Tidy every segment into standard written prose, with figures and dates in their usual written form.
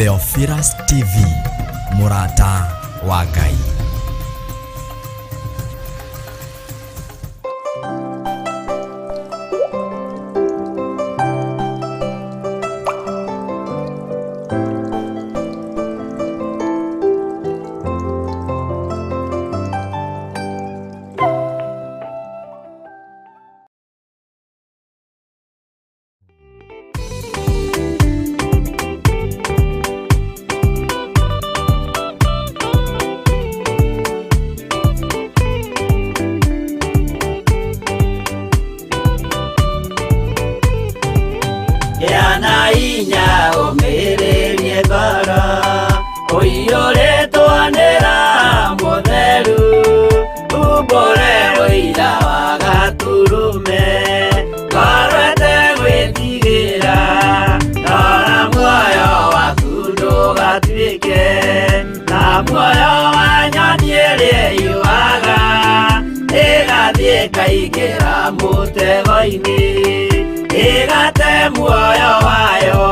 Theophilus TV, mũrata wa Ngai. Gĩa na hinya ũmĩrĩrie ngoro ũiyũrĩtwo nĩ Roho Mũtheru, umbũre ũira wa Gatũrũme, ngoro ĩtegwĩtigĩra, rora muoyo waku ndũgatuĩke ta muoyo wa nyoni ĩrĩa ĩyũaga, ĩgathiĩ ĩkaingĩra mũtego-inĩ, ĩgate muoyo wayo.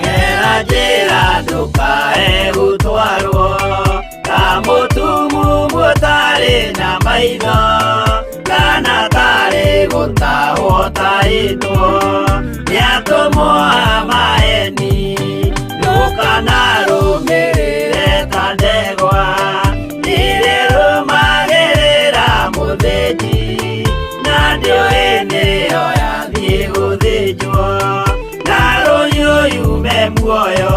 Gera njĩra ndũkae gũtwarwo ta mũtumumu ũtarĩ na maitho, kana tarĩ gũtahwo ũtahĩtwo nĩ atũmwo a maeni. Ndũkanarũmĩrĩre ta ndegwa irĩrũmagĩrĩra mũthĩnji, na ndĩũĩ nĩyo yathiĩ gũthĩnjwo, na rũhiũ yume muoyo.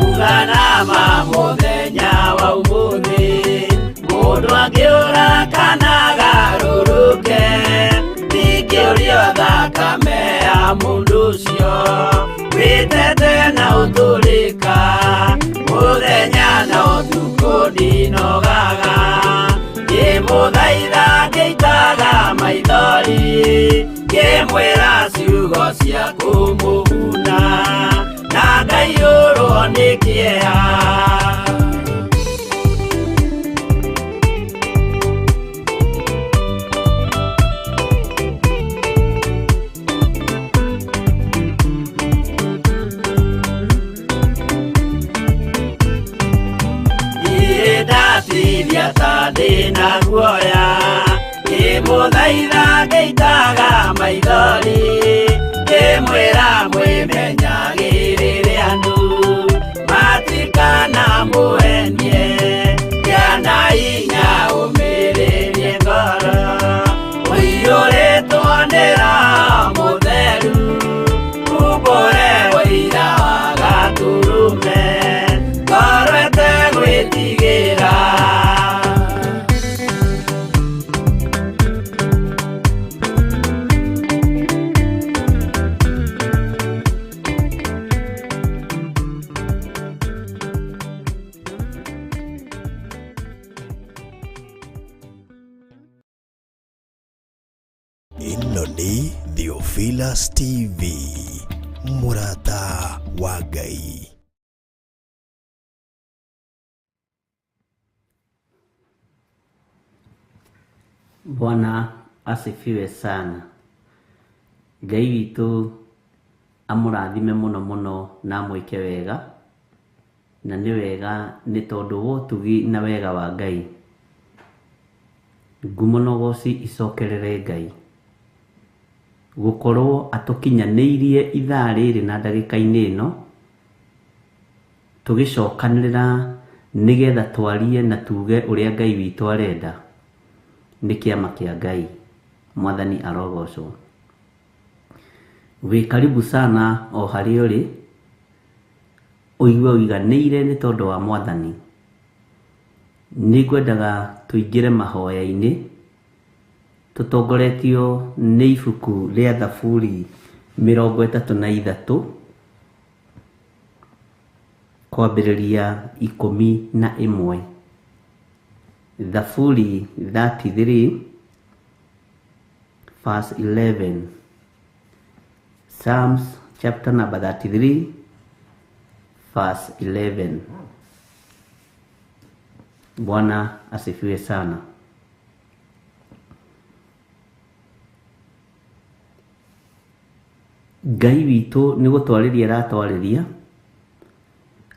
Uga na ma mũthenya wa ũmũthĩ, mũndũ angĩũra kana agarũrũke, ndingĩũrio thakame ya mũndũ ũcio wĩtete na ũtũrĩka, mũthenya na ũtukũ ndinogaga, ngĩmũthaitha ngĩitaga maithori, ngĩmwĩra ciugo cia kũmũguna, na ngaiyũrwo nĩ kĩeha. Ndirĩ ndatithia ta ndĩna guoya, ngĩmũthaitha ngĩitaga maithori, ngĩmwĩra mwĩmenyagĩrĩre andũ matikanamũhenie, gĩa na hinya ũmĩrĩrie ngoro ũiyũrĩtwo nĩ Roho Mũtheru, umbũre ũira wa Gatũrũme, ngoro ĩtegwĩtigĩra. Ĩno nĩ Theophilus TV, mũrata wa Ngai. Bwana asifiwe sana. Ngai witũ amũrathime mũno mũno na amwĩke wega, na nĩ wega nĩ tondũ wa ũtugi na wega wa Ngai. Ngumo na ũgoci icokerere Ngai gũkorwo atũkinyanĩirie ithaa rĩrĩ na ndagĩka-inĩ ĩno, tũgĩcokanĩrĩra nĩgetha twarie na tuge ũrĩa Ngai witũ arenda. Nĩ kĩama kĩa Ngai. Mwathani arogocwo. Wĩ karibu sana o harĩa ũrĩ, ũigue ũiganĩire nĩ tondũ wa Mwathani. Nĩ ngwendaga tũingĩre mahoya-inĩ tũtongoretio nĩ ibuku rĩa Thaburi 33. Kwambĩrĩria 11. Thaburi 33 verse 11. Psalms chapter number 33 verse 11. Bwana asifiwe sana. Ngai witũ nĩ gũtwarĩria aratwarĩria,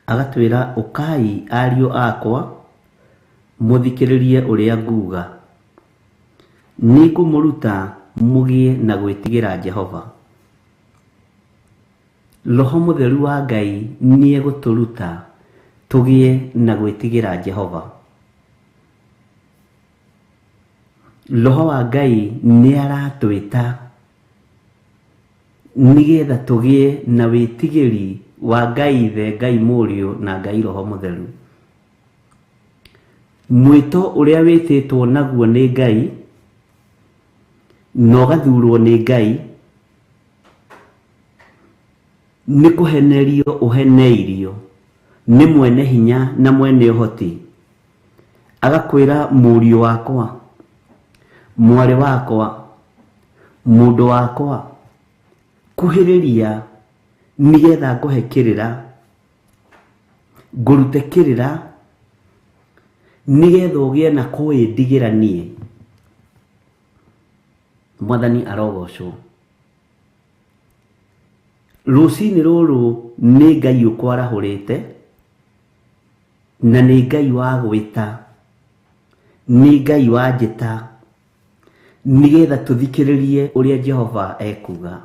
agatwĩra ũkai ariũ akwa mũthikĩrĩrie ũrĩa nguga. Nĩngũmũruta mũgĩe na gwĩtigĩra Jehova. Roho Mũtheru wa Ngai nĩegũtũruta tũgĩe na gwĩtigĩra Jehova. Roho wa Ngai nĩaratwĩta nĩgetha tũgĩe na wĩtigĩri wa Ngai Ithe, Ngai Mũriũ na Ngai Roho Mũtheru. Mwĩto ũrĩa wĩtĩtwo naguo nĩ Ngai na ũgathurwo nĩ Ngai nĩ kũhenerio ũheneirio nĩ mwene hinya na mwene ũhoti, agakwĩra mũriũ wakwa, mwarĩ wakwa, mũndũ wakwa, kuhĩrĩria nĩgetha ngũhe kĩrĩra, ngũrute kĩrĩra nĩgetha ũgĩe na kũĩndigĩra niĩ. Mwathani arogocwo. Rũcinĩ rũrũ nĩ Ngai ũkwarahũrĩte na nĩ Ngai wagwĩta, nĩ Ngai wanjĩta nĩgetha tũthikĩrĩrie ũrĩa Jehova ekuga,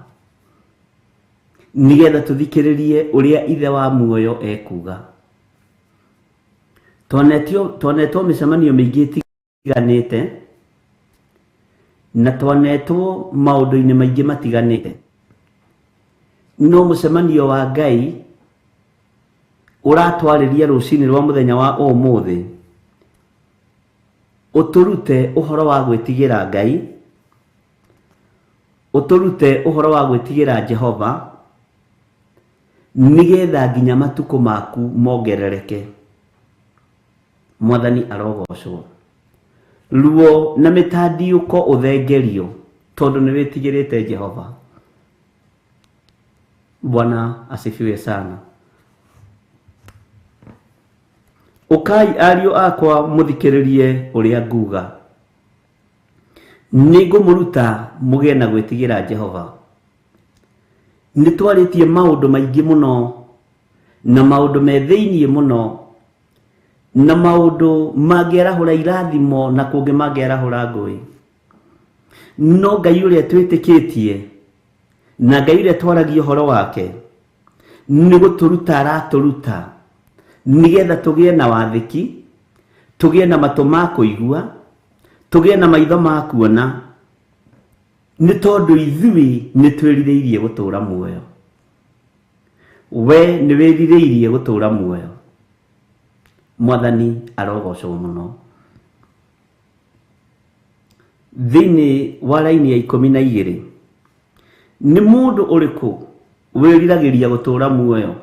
nĩgetha tũthikĩrĩrie ũrĩa Ithe wa muoyo ekuga. Twanetwo mĩcemanio mĩingĩ ĩtiganĩte na twanetwo maũndũ-inĩ maingĩ matiganĩte, no mũcemanio wa Ngai ũratwarĩria rũcinĩ rwa mũthenya wa ũmũthĩ ũtũrute ũhoro wa gwĩtigĩra Ngai, ũtũrute ũhoro wa gwĩtigĩra Jehova, nĩgetha nginya matukũ maku mongerereke. Mwathani arogocwo. Ruo na mĩtandiũko ũthengerio tondũ nĩ wĩtigĩrĩte Jehova. Bwana asifiwe sana. Ũkai ariũ akwa mũthikĩrĩrie ũrĩa nguga. Nĩngũmũruta mũgĩe na gwĩtigĩra Jehova. Nĩtwarĩtie maũndũ maingĩ mũno na maũndũ me thĩiniĩ mũno na maũndũ mangĩarahũra irathimo na kũngĩ mangĩarahũra ngũĩ. No Ngai ũrĩa twĩtĩkĩtie na Ngai ũrĩa twaragia ũhoro wake nĩ gũtũruta aratũruta nĩgetha tũgĩe na wathĩki, tũgĩe na matũ ma kũigua, tũgĩe na maitho ma kuona, nĩ tondũ ithuĩ nĩ twĩrirĩirie gũtũũra muoyo. We nĩ wĩrirĩirie gũtũũra muoyo. Mwathani arogocwo mũno. Thĩinĩ wa raini ya 12, nĩ mũndũ ũrĩkũ wĩriragĩria gũtũũra muoyo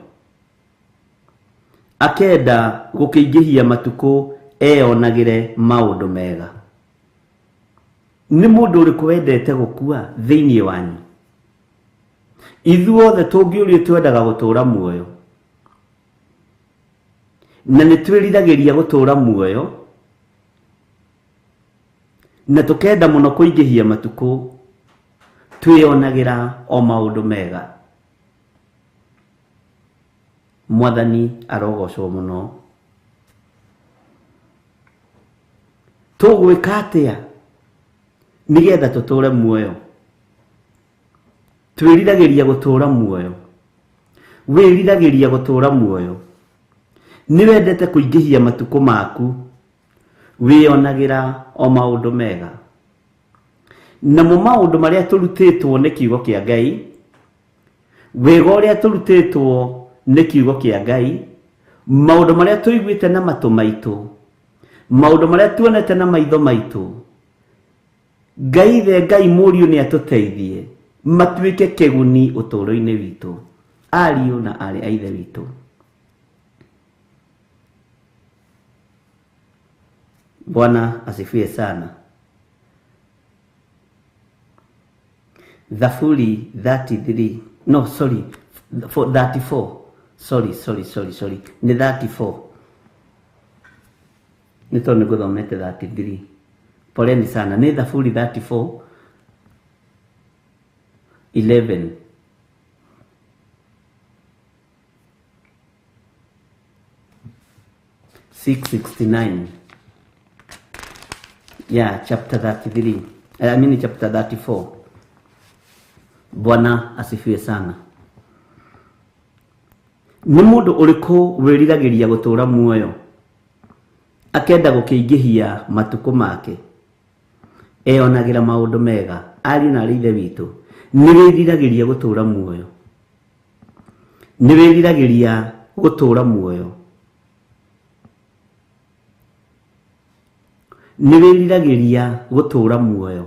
akenda gũkĩingĩhia matukũ eyonagĩre maũndũ mega? Nĩ mũndũ ũrĩkũ wendete gũkua thĩinĩ wanyu? Ithuothe tũngĩũrio twendaga gũtũũra muoyo, na nĩ twĩriragĩria gũtũũra muoyo, na tũkenda mũno kũingĩhia matukũ twĩyonagĩra o maũndũ mega. Mwathani arogocwo mũno. Tũgwĩka atĩa nĩgetha tũtũũre muoyo? Twĩriragĩria gũtũũra muoyo. Wĩriragĩria gũtũũra muoyo. Nĩ wendete kũingĩhia matukũ maku, wĩyonagĩra o maũndũ mega. Namo maũndũ marĩa tũrutĩtwo nĩ kiugo kĩa Ngai, wega ũrĩa tũrutĩtwo nĩ kiugo kĩa Ngai, maũndũ marĩa tũiguĩte na matũ maitũ, maũndũ marĩa tuonete na maitho maitũ, Ngai Ithe, Ngai Mũriũ nĩ atũteithie matuĩke kĩguni ũtũũro-inĩ witũ, ariũ na aarĩ a Ithe witũ. Bwana asifiwe sana. Thaburi 33, no sorry, 34, sorry sorry sorry sorry, nĩ 34, nĩ tondũ nĩ ngũthomete 33, poleni sana, nĩ Thaburi 34 11. 669. Yeah, chapter 33. I mean chapter 34. Bwana asifiwe sana. Nĩ mũndũ ũrĩkũ wĩriragĩria gũtũũra muoyo akenda gũkĩingĩhia matukũ make, eyonagĩra maũndũ mega? Ariũ na aarĩ Ithe witũ, nĩ wĩriragĩria gũtũũra muoyo, nĩ wĩriragĩria gũtũũra muoyo, nĩ wĩriragĩria gũtũũra muoyo.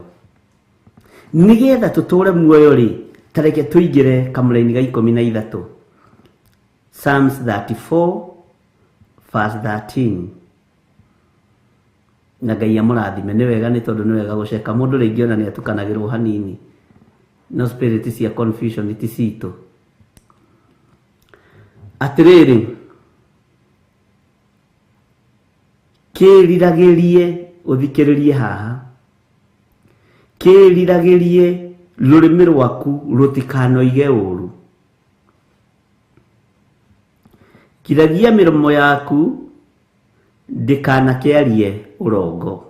Nĩgetha tũtũũre muoyo rĩ, ta reke tũingĩre kamũraini ga 13, Psalms 34 verse 13. Na Ngai amũrathime. Nĩ wega, nĩ tondũ nĩ wega gũceka. Mũndũ rĩngĩ ona nĩ atukanagĩrwo hanini, no spirit cia confusion ti citũ. Atĩrĩrĩ, kĩriragĩrie, ũthikĩrĩrie haha, kĩriragĩrie rũrĩmĩ rwaku rũtikanoige ũũru, kiragia mĩromo yaku ndĩkanakĩarie ũrongo.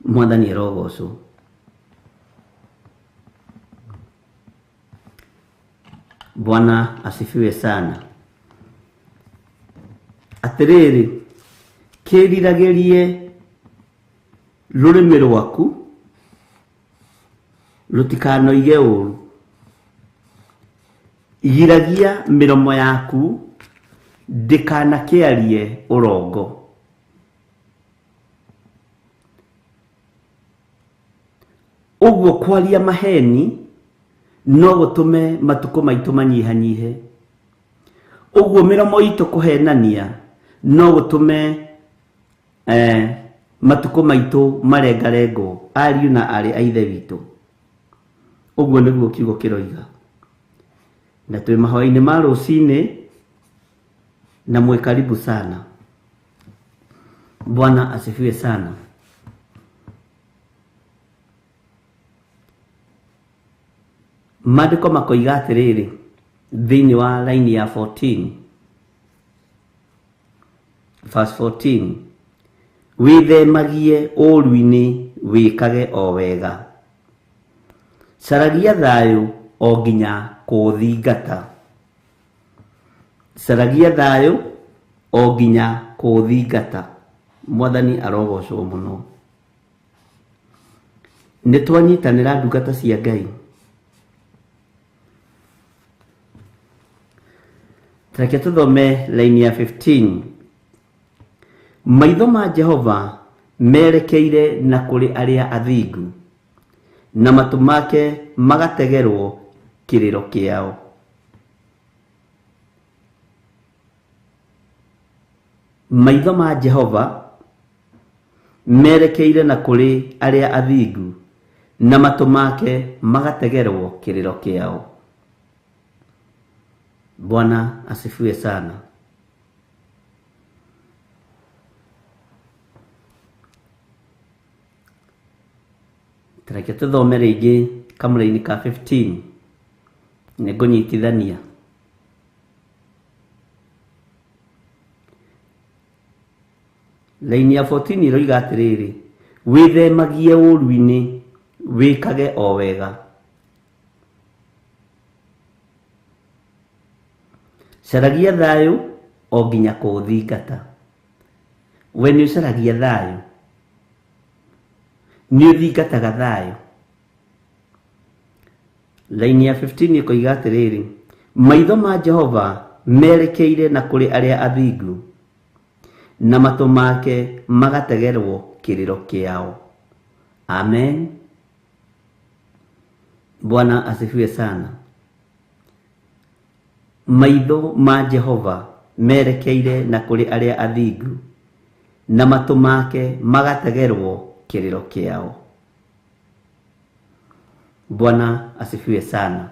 Mwathani arogocwo. Bwana asifiwe sana. Atĩrĩrĩ, kĩriragĩrie rũrĩmĩ rwaku rũtikanoige ũũru, giragia mĩromo yaku ndĩkanakĩarie ũrongo. Ũguo kwaria maheni no gũtũme matukũ maitũ manyihanyihe. Ũguo mĩromo itũ kũhenania no gũtũme matukũ maitũ marengarengwo, ariũ na aarĩ a Ithe witũ. Ũguo nĩguo kiugo kĩroiga. Na twĩ mahoya-inĩ ma rũcinĩ, na mwĩ karibu sana. Bwana asifiwe sana. Maandĩko makoiga atĩrĩrĩ thĩinĩ wa line ya 14, verse 14, wĩthemagie ũũru-inĩ, wĩkage o wega, caragia thayũ o nginya kũũthingata, caragia thayũ o nginya kũũthingata. Mwathani arogocwo mũno. Nĩ twanyitanĩra ndungata cia Ngai. Reke tũthome line ya 15. Maitho ma Jehova merekeire na kũrĩ arĩa athingu, na matũ make magategerwo kĩrĩro kĩao. Maitho ma Jehova merekeire na kũrĩ arĩa athingu, na matũ make magategerwo kĩrĩro kĩao. Bwana asifiwe sana. Reke tũthome rĩngĩ kamũraini ka 15, nĩngũnyitithania. Laini ya 14 ĩroiga atĩrĩrĩ, wĩthemagie ũũru-inĩ, wĩkage o wega, caragia thayũ o nginya kũũthingata. We nĩ ũcaragia thayũ, nĩ ũthingataga thayũ. Laini ya 15 ĩkoiga atĩrĩrĩ, maitho ma Jehova merekeire na kũrĩ arĩa athingu, na matũ make magategerwo kĩrĩro kĩao. Amen. Bwana asifiwe sana. Maitho ma Jehova merekeire na kũrĩ arĩa athingu, na matũ make magategerwo kĩrĩro kĩao. Bwana asifiwe sana.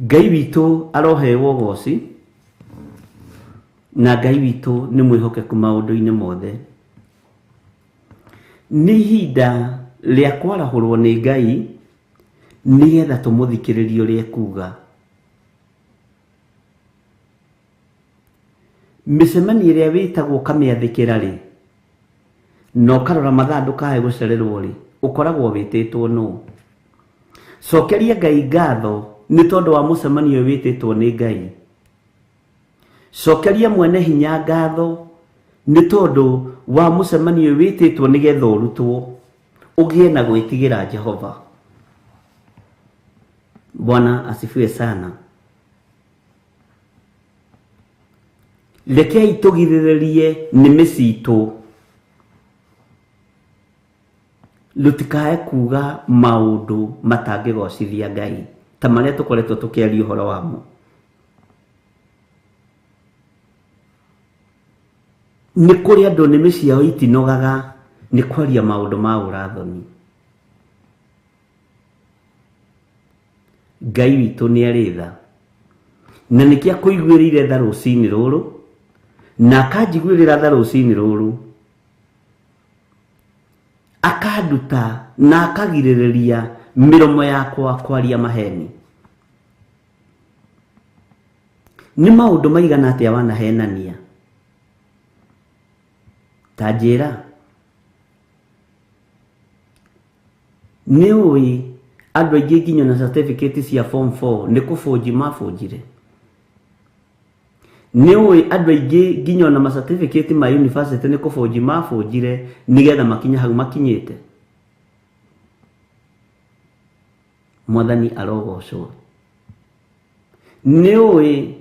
Ngai witũ arohewo ũgoci, na Ngai witũ nĩ mwĩhokeku maũndũ-inĩ mothe. Nĩ ihinda rĩa kwarahũrwo nĩ Ngai nĩgetha tũmũthikĩrĩrie ũrĩa ekuga. Mĩcemanio ĩrĩa wĩtagwo ũkamĩathĩkĩra rĩ, na ũkarora mathaa ndũkae gũcererwo rĩ, ũkoragwo wĩtĩtwo nũ? Cokeria Ngai ngatho nĩ tondũ wa mũcemanio ũyũ wĩtĩtwo nĩ Ngai. Cokeria mwene hinya ngatho nĩ tondũ wa mũcemanio ũyũ wĩtĩtwo nĩgetha ũrutwo ũgĩe na gwĩtigĩra Jehova. Bwana asifiwe sana. Rekei tũgirĩrĩrie nĩmĩ citũ rũtikae kuga maũndũ matangĩgocithia Ngai ta marĩa tũkoretwo tũkĩaria ũhoro wamo. Nĩ kũrĩ andũ nĩmĩ ciao itinogaga nĩ kwaria maũndũ ma ũrathoni. Ngai witũ nĩ arĩ tha, na nĩkĩo akũiguĩrĩire tha rũcinĩ rũrũ, na akanjiguĩrĩra tha rũcinĩ rũrũ, akanduta na akagirĩrĩria mĩromo yakwa kwaria maheni. Nĩ maũndũ maigana atĩa wanahenania? Ta njĩra. Nĩ ũĩ andũ aingĩ nginya na certificate cia form 4 nĩ kũbũnji mabũnjire. Nĩ ũĩ andũ aingĩ nginya na certificate ma university nĩ kũbũnji mabũnjire nĩgetha makinye hau makinyĩte. Mwathani arogocwo. Nĩ ũĩ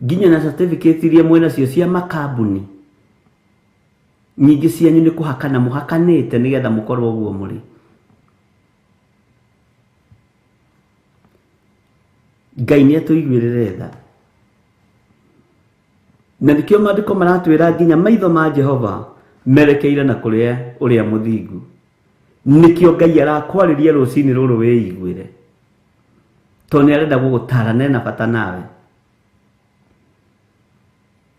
nginya na certificate iria mwĩnacio cia makambuni nyingĩ cianyu nĩ kũhakana mũhakanĩte nĩgetha mũkorwo ũguo mũrĩ. Ngai nĩ atũiguĩrĩre tha, na nĩkĩo maandĩko maratwĩra nginya maitho ma Jehova merekeire na kũrĩa ũrĩa mũthingu. Nĩkĩo Ngai arakwarĩria rũcinĩ rũrũ wĩiguĩre, tondũ nĩ arenda gũgũtara na ena bata nawe.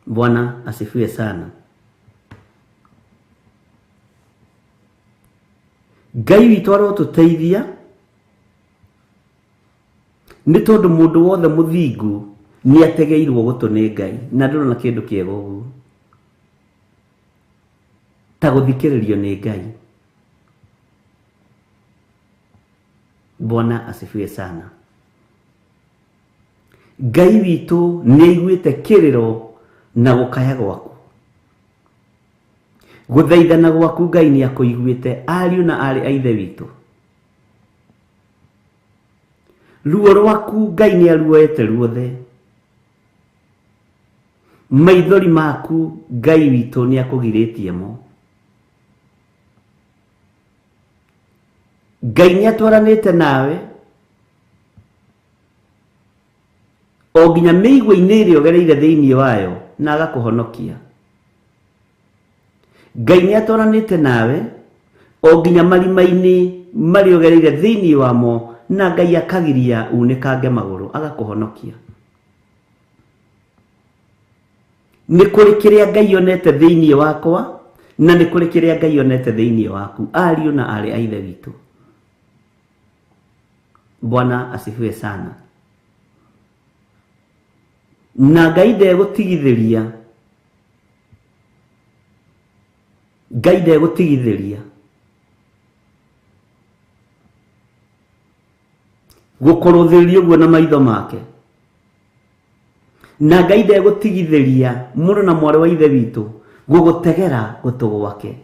Bwana asifiwe sana. Ngai witũ arotũteithia nĩ tondũ mũndũ wothe mũthingu nĩ ategeirwo gũtũ nĩ Ngai, na ndũrona kĩndũ kĩega ũguo ta gũthikĩrĩrio nĩ Ngai. Bwana asifiwe sana. Ngai witũ nĩ aiguĩte kĩrĩro na gũkaya gwaku, gũthaithana gwaku Ngai nĩ akũiguĩte, ariũ na aarĩ a Ithe witũ. Ruo rwaku Ngai nĩ aruoete ruothe, maithori maku Ngai witũ nĩ akũgirĩtie mo. Ngai nĩ atwaranĩte nawe o nginya mĩigua-inĩ ĩrĩa ũgereire thĩinĩ wayo na agakũhonokia. Ngai nĩ atwaranĩte nawe o nginya marima-inĩ marĩa ũgereire thĩinĩ wamo na Ngai akagiria unĩkange magũrũ agakũhonokia. Nĩ kũrĩ kĩrĩa Ngai onete thĩinĩ wakwa na nĩ kũrĩ kĩrĩa Ngai onete thĩinĩ waku, ariũ na aarĩ a Ithe witũ. Bwana asifiwe sana. Na Ngai ndegũtigithĩria, Ngai ndegũtigithĩria gũkũrũthĩrĩria ũguo na maitho make, na Ngai ndegũtigithĩria mũrũ na mwarĩ wa Ithe witũ gũgũtegera gũtũ gwake,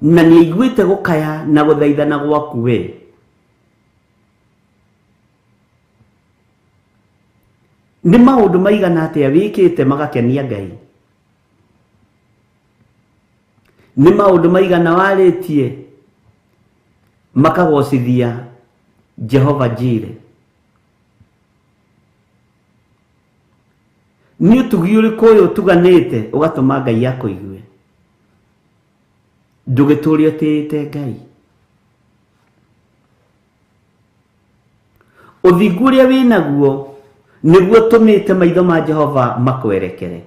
na nĩ aiguĩte gũkaya na gũthaithana gwaku we. Nĩ maũndũ maigana atĩa wĩkĩte magakenia Ngai? Nĩ maũndũ maigana warĩtie makagocithia Jehova Jire? Nĩ ũtugi ũrĩkũ ũyũ ũtuganĩte ũgatũma Ngai akũigue? Ndũgĩtũũre ũtĩĩte Ngai. Ũthingu ũrĩa wĩnaguo nĩguo ũtũmĩte maitho ma Jehova makwerekere.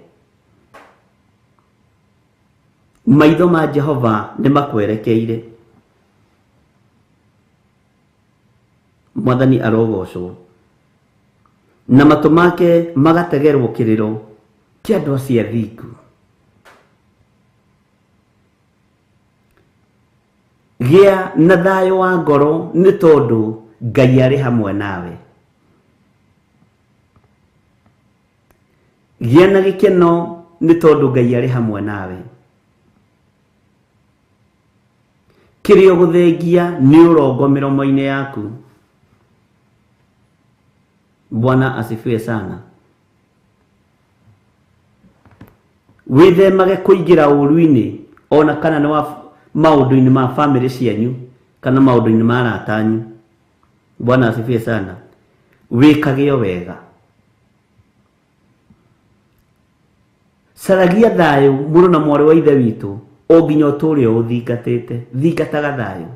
Maitho ma Jehova nĩ makwerekeire. Mwathani arogocwo. Na matũ make magategerwo kĩrĩro kĩa andũ acio athingu. Gĩa na thayũ wa ngoro nĩ tondũ Ngai arĩ hamwe nawe. Gĩa na gĩkeno nĩ tondũ Ngai arĩ hamwe nawe. Kĩrĩa ũgũthengia nĩ ũrongo mĩromo-inĩ yaku. Bwana asifiwe sana. Wĩthemage kũingĩra ũru-inĩ ona kana nĩ wa maũndũ-inĩ ma bamĩrĩ cianyu kana maũndũ-inĩ ma arata anyu. Bwana asifiwe sana. Wĩkage o wega. Caragia thayũ mũrũ na mwarĩ wa ithe witũ o nginya ũtũũre ũũthingatĩte. Thingataga thayũ.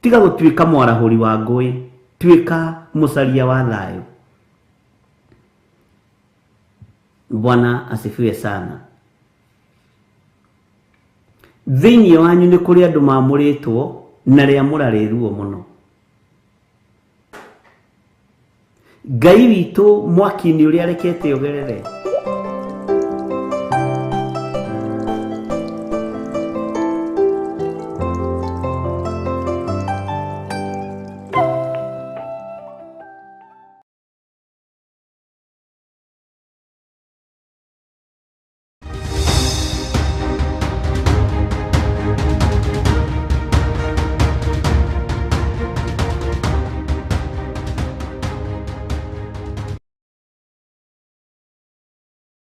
Tiga gũtuĩka mwarahũri wa ngũĩ, tuĩka mũcaria wa thayũ. Bwana asifiwe sana. Thĩinĩ wanyu nĩ kũrĩ andũ maamũrĩtwo na rĩamũra rĩ ruo mũno. Ngai witũ mwaki-inĩ ũrĩa arekete ũgerere.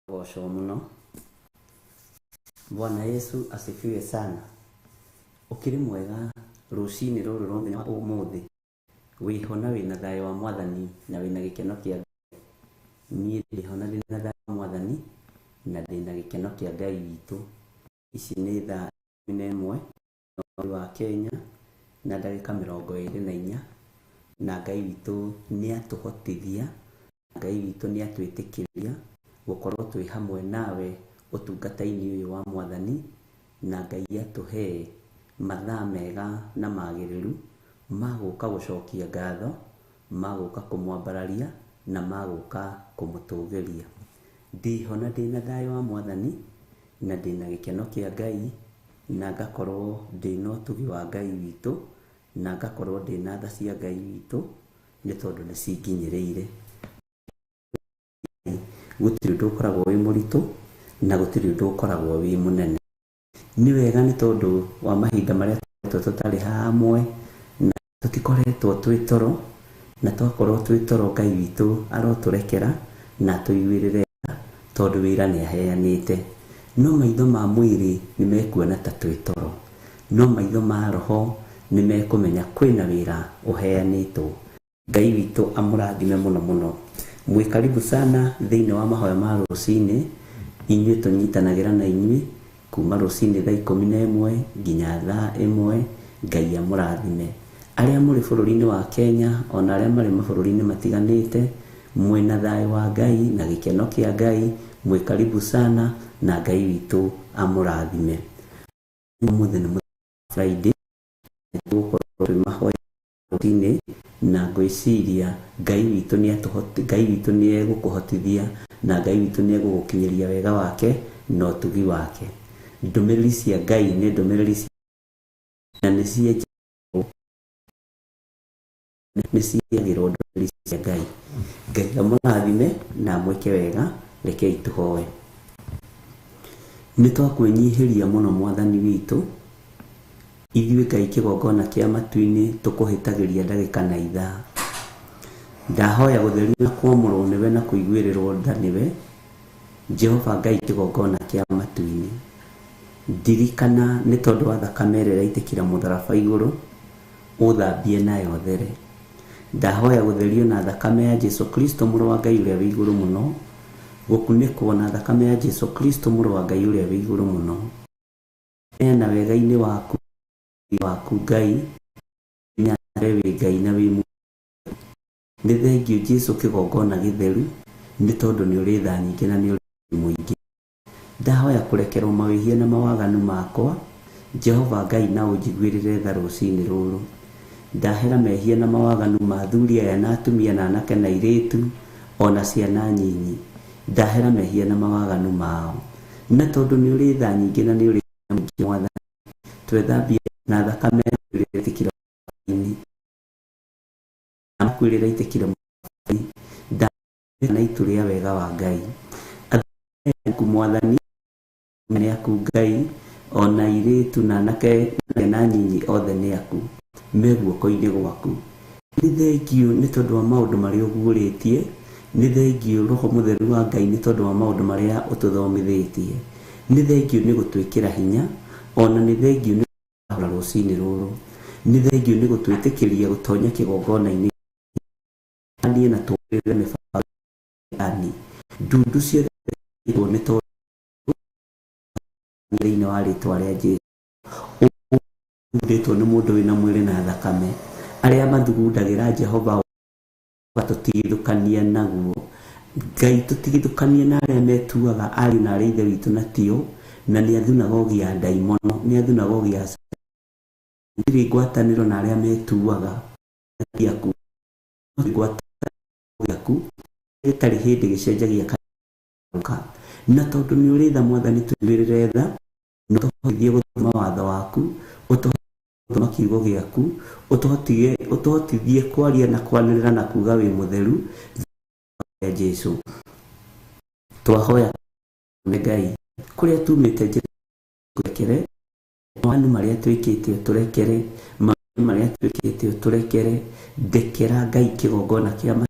Gocwo mũno. Bwana Yesu asifiwe sana. Ũkĩrĩ mwega rũcinĩ rũrũ rwa mũthenya wa ũmũthĩ. Wĩho na wĩna thayũ wa Mwathani na wĩna gĩkeno kĩa Ngai. Niĩ ndĩho na ndĩna thayũ wa Mwathani na ndĩna gĩkeno kĩa Ngai witũ. Ici nĩ thaa 11 bũrũri wa Kenya na ndagĩka 24 na Ngai witũ nĩ atũhotithia, Ngai witũ nĩ atwĩtĩkĩria gũkorwo twĩ hamwe nawe ũtungata-inĩ ũyũ wa Mwathani, na Ngai atũhe mathaa mega na magĩrĩru ma gũka gũcokia ngatho, ma gũka kũmwambararia na ma gũka kũmũtũgĩria. Ndĩho na ndĩna thayũ wa Mwathani na ndĩna gĩkeno kĩa Ngai na ngakorwo ndĩna ũtugi wa Ngai witũ na ngakorwo ndĩna tha cia Ngai witũ nĩ tondũ nĩ cinginyĩrĩire. Gũtirĩ ũndũ ũkoragwo wĩ mũritũ na gũtirĩ ũndũ ũkoragwo wĩ mũnene. Nĩ wega nĩ tondũ wa mahinda marĩa tũkoretwo tũtarĩ hamwe na tũtikoretwo twĩ toro, na twakorwo twĩ toro Ngai witũ arotũrekera na atũiguĩrĩre tha tondũ wĩra nĩ aheanĩte. No maitho ma mwĩrĩ nĩ mekuona ta twĩ toro, no maitho ma roho nĩ mekũmenya kwĩna wĩra ũheanĩtwo. Ngai witũ amũrathime mũno mũno. Mwĩ karibu sana thĩinĩ wa mahoya ma rũcinĩ, inyuĩ tũnyitanagĩra na inyuĩ kuma rũcinĩ thaa 11 nginya thaa 1. Ngai amũrathime. Arĩa mũrĩ bũrũri-inĩ wa Kenya ona arĩa marĩ mabũrũri-inĩ matiganĩte, mwĩna thayũ wa Ngai na gĩkeno kĩa Ngai, mwĩ karibu sana na Ngai witũ amũrathime. Ũmũthĩ nĩ Friday, tũgũkorwo twĩ mahoya rũcinĩ na ngwĩciria Ngai witũ nĩ Ngai witũ nĩ egũkũhotithia na Ngai witũ nĩ egũgũkinyĩria wega wake na ũtugi wake. Ndũmĩrĩri cia Ngai nĩ ndũmĩrĩri na nĩ ciagĩrwo ndũmĩrĩri cia Ngai. Ngai amũrathime na amwĩke wega. Rekei tũhoe. Nĩ twakwĩnyihĩria mũno Mwathani witũ, ithuĩ Ngai kĩgongona kĩa matu-inĩ tũkũhĩtagĩria ndagĩka na ithaa. Ndahoya gũtherio na kwamũrwo nĩwe na kũiguĩrĩrwo tha nĩwe, Jehova Ngai kĩgongona kĩa matu-inĩ. Ndirikana nĩ tondũ wa thakame ĩrĩa ĩraitĩkĩra mũtharaba igũrũ, ũthambie nayo there. Ndahoya gũtherio na thakame ya Jesu Kristo mũrũ wa Ngai ũrĩa wĩ igũrũ mũno, Gũkunĩkwo na thakame ya Jesu Kristo mũrũ wa Ngai ũrĩa wĩ igũrũ mũno. Neana wega-inĩ waku waku Ngai, we wĩ Ngai na wĩ muoyo. Nĩ thengiũ Jesu kĩgongona gĩtheru, nĩ tondũ nĩ ũrĩ tha nyingĩ na nĩ ũrĩ mũingĩ. Ndahoya kũrekerwo mawĩhia na mawaganu makwa, Jehova Ngai na ũnjiguĩrĩre tha rũcinĩ rũrũ. Ndahera mehia na mawaganu ma athuri aya na atumia na anake na airĩtu, ona ciana nyinyi. Ndahera mehia na mawaganu mao. Na tondũ nĩ ũrĩ tha nyingĩ na nĩ ũrĩ mũingĩ Mwathani, twethambia na thakame yaku ĩrĩa ĩtĩkire mũtharaba-inĩ. Yaku ĩrĩa ĩitĩkire mũtharaba-inĩ. Ndahera na itu rĩa wega wa Ngai. Athuri aya aku Mwathani, nĩ aku Ngai, ona airĩtu na anake na ciana nyinyi othe nĩ aku, me guoko-inĩ gwaku. Nĩ thengiũ nĩ tondũ wa maũndũ marĩa ũguũrĩtie, nĩ thengiũ Roho Mũtheru wa Ngai nĩ tondũ wa maũndũ marĩa ũtũthomithĩtie. Nĩ thengiũ nĩ gũtwĩkĩra hinya, ona nĩ thengiũ nĩ gũtũrahũra rũcinĩ rũrũ. Nĩ thengiũ nĩ gũtwĩtĩkĩria gũtonya kĩgongona-inĩ niĩ na tũũrĩre mĩbango ya ndundu ciothe nĩ tondũ thĩinĩ wa rĩtwa rĩa Jesu. Ũthugundĩtwo nĩ mũndũ wĩna mwĩrĩ na thakame. Arĩa mathugundagĩra Jehova tũtigithũkania naguo. Ngai tũtigithũkanie na arĩa metuaga ariũ na arĩ ithe witũ na tio, na nĩ athunagogi ya ndaimono, nĩ athunagogi ya gũtirĩ ngwatanĩro na arĩa metuaga aku ngwatanĩro gĩaku gĩtarĩ hĩndĩ gĩcenjagia kana na tondũ nĩ ũrĩ tha Mwathani tũiguĩrĩre tha na ũtũhotithie gũthoma watho waku, ũtũhotithie gũthoma kiugo gĩaku, ũtũhotithie kwaria na kwanĩrĩra na kuga wĩ mũtheru ya Jesu. Twahoya nĩ Ngai kũrĩa tumĩte njĩra tũrekere, mawaganu marĩa twĩkĩte ũtũrekere, maũndũ marĩa twĩkĩte ũtũrekere. Ndekera Ngai kĩgongona kĩa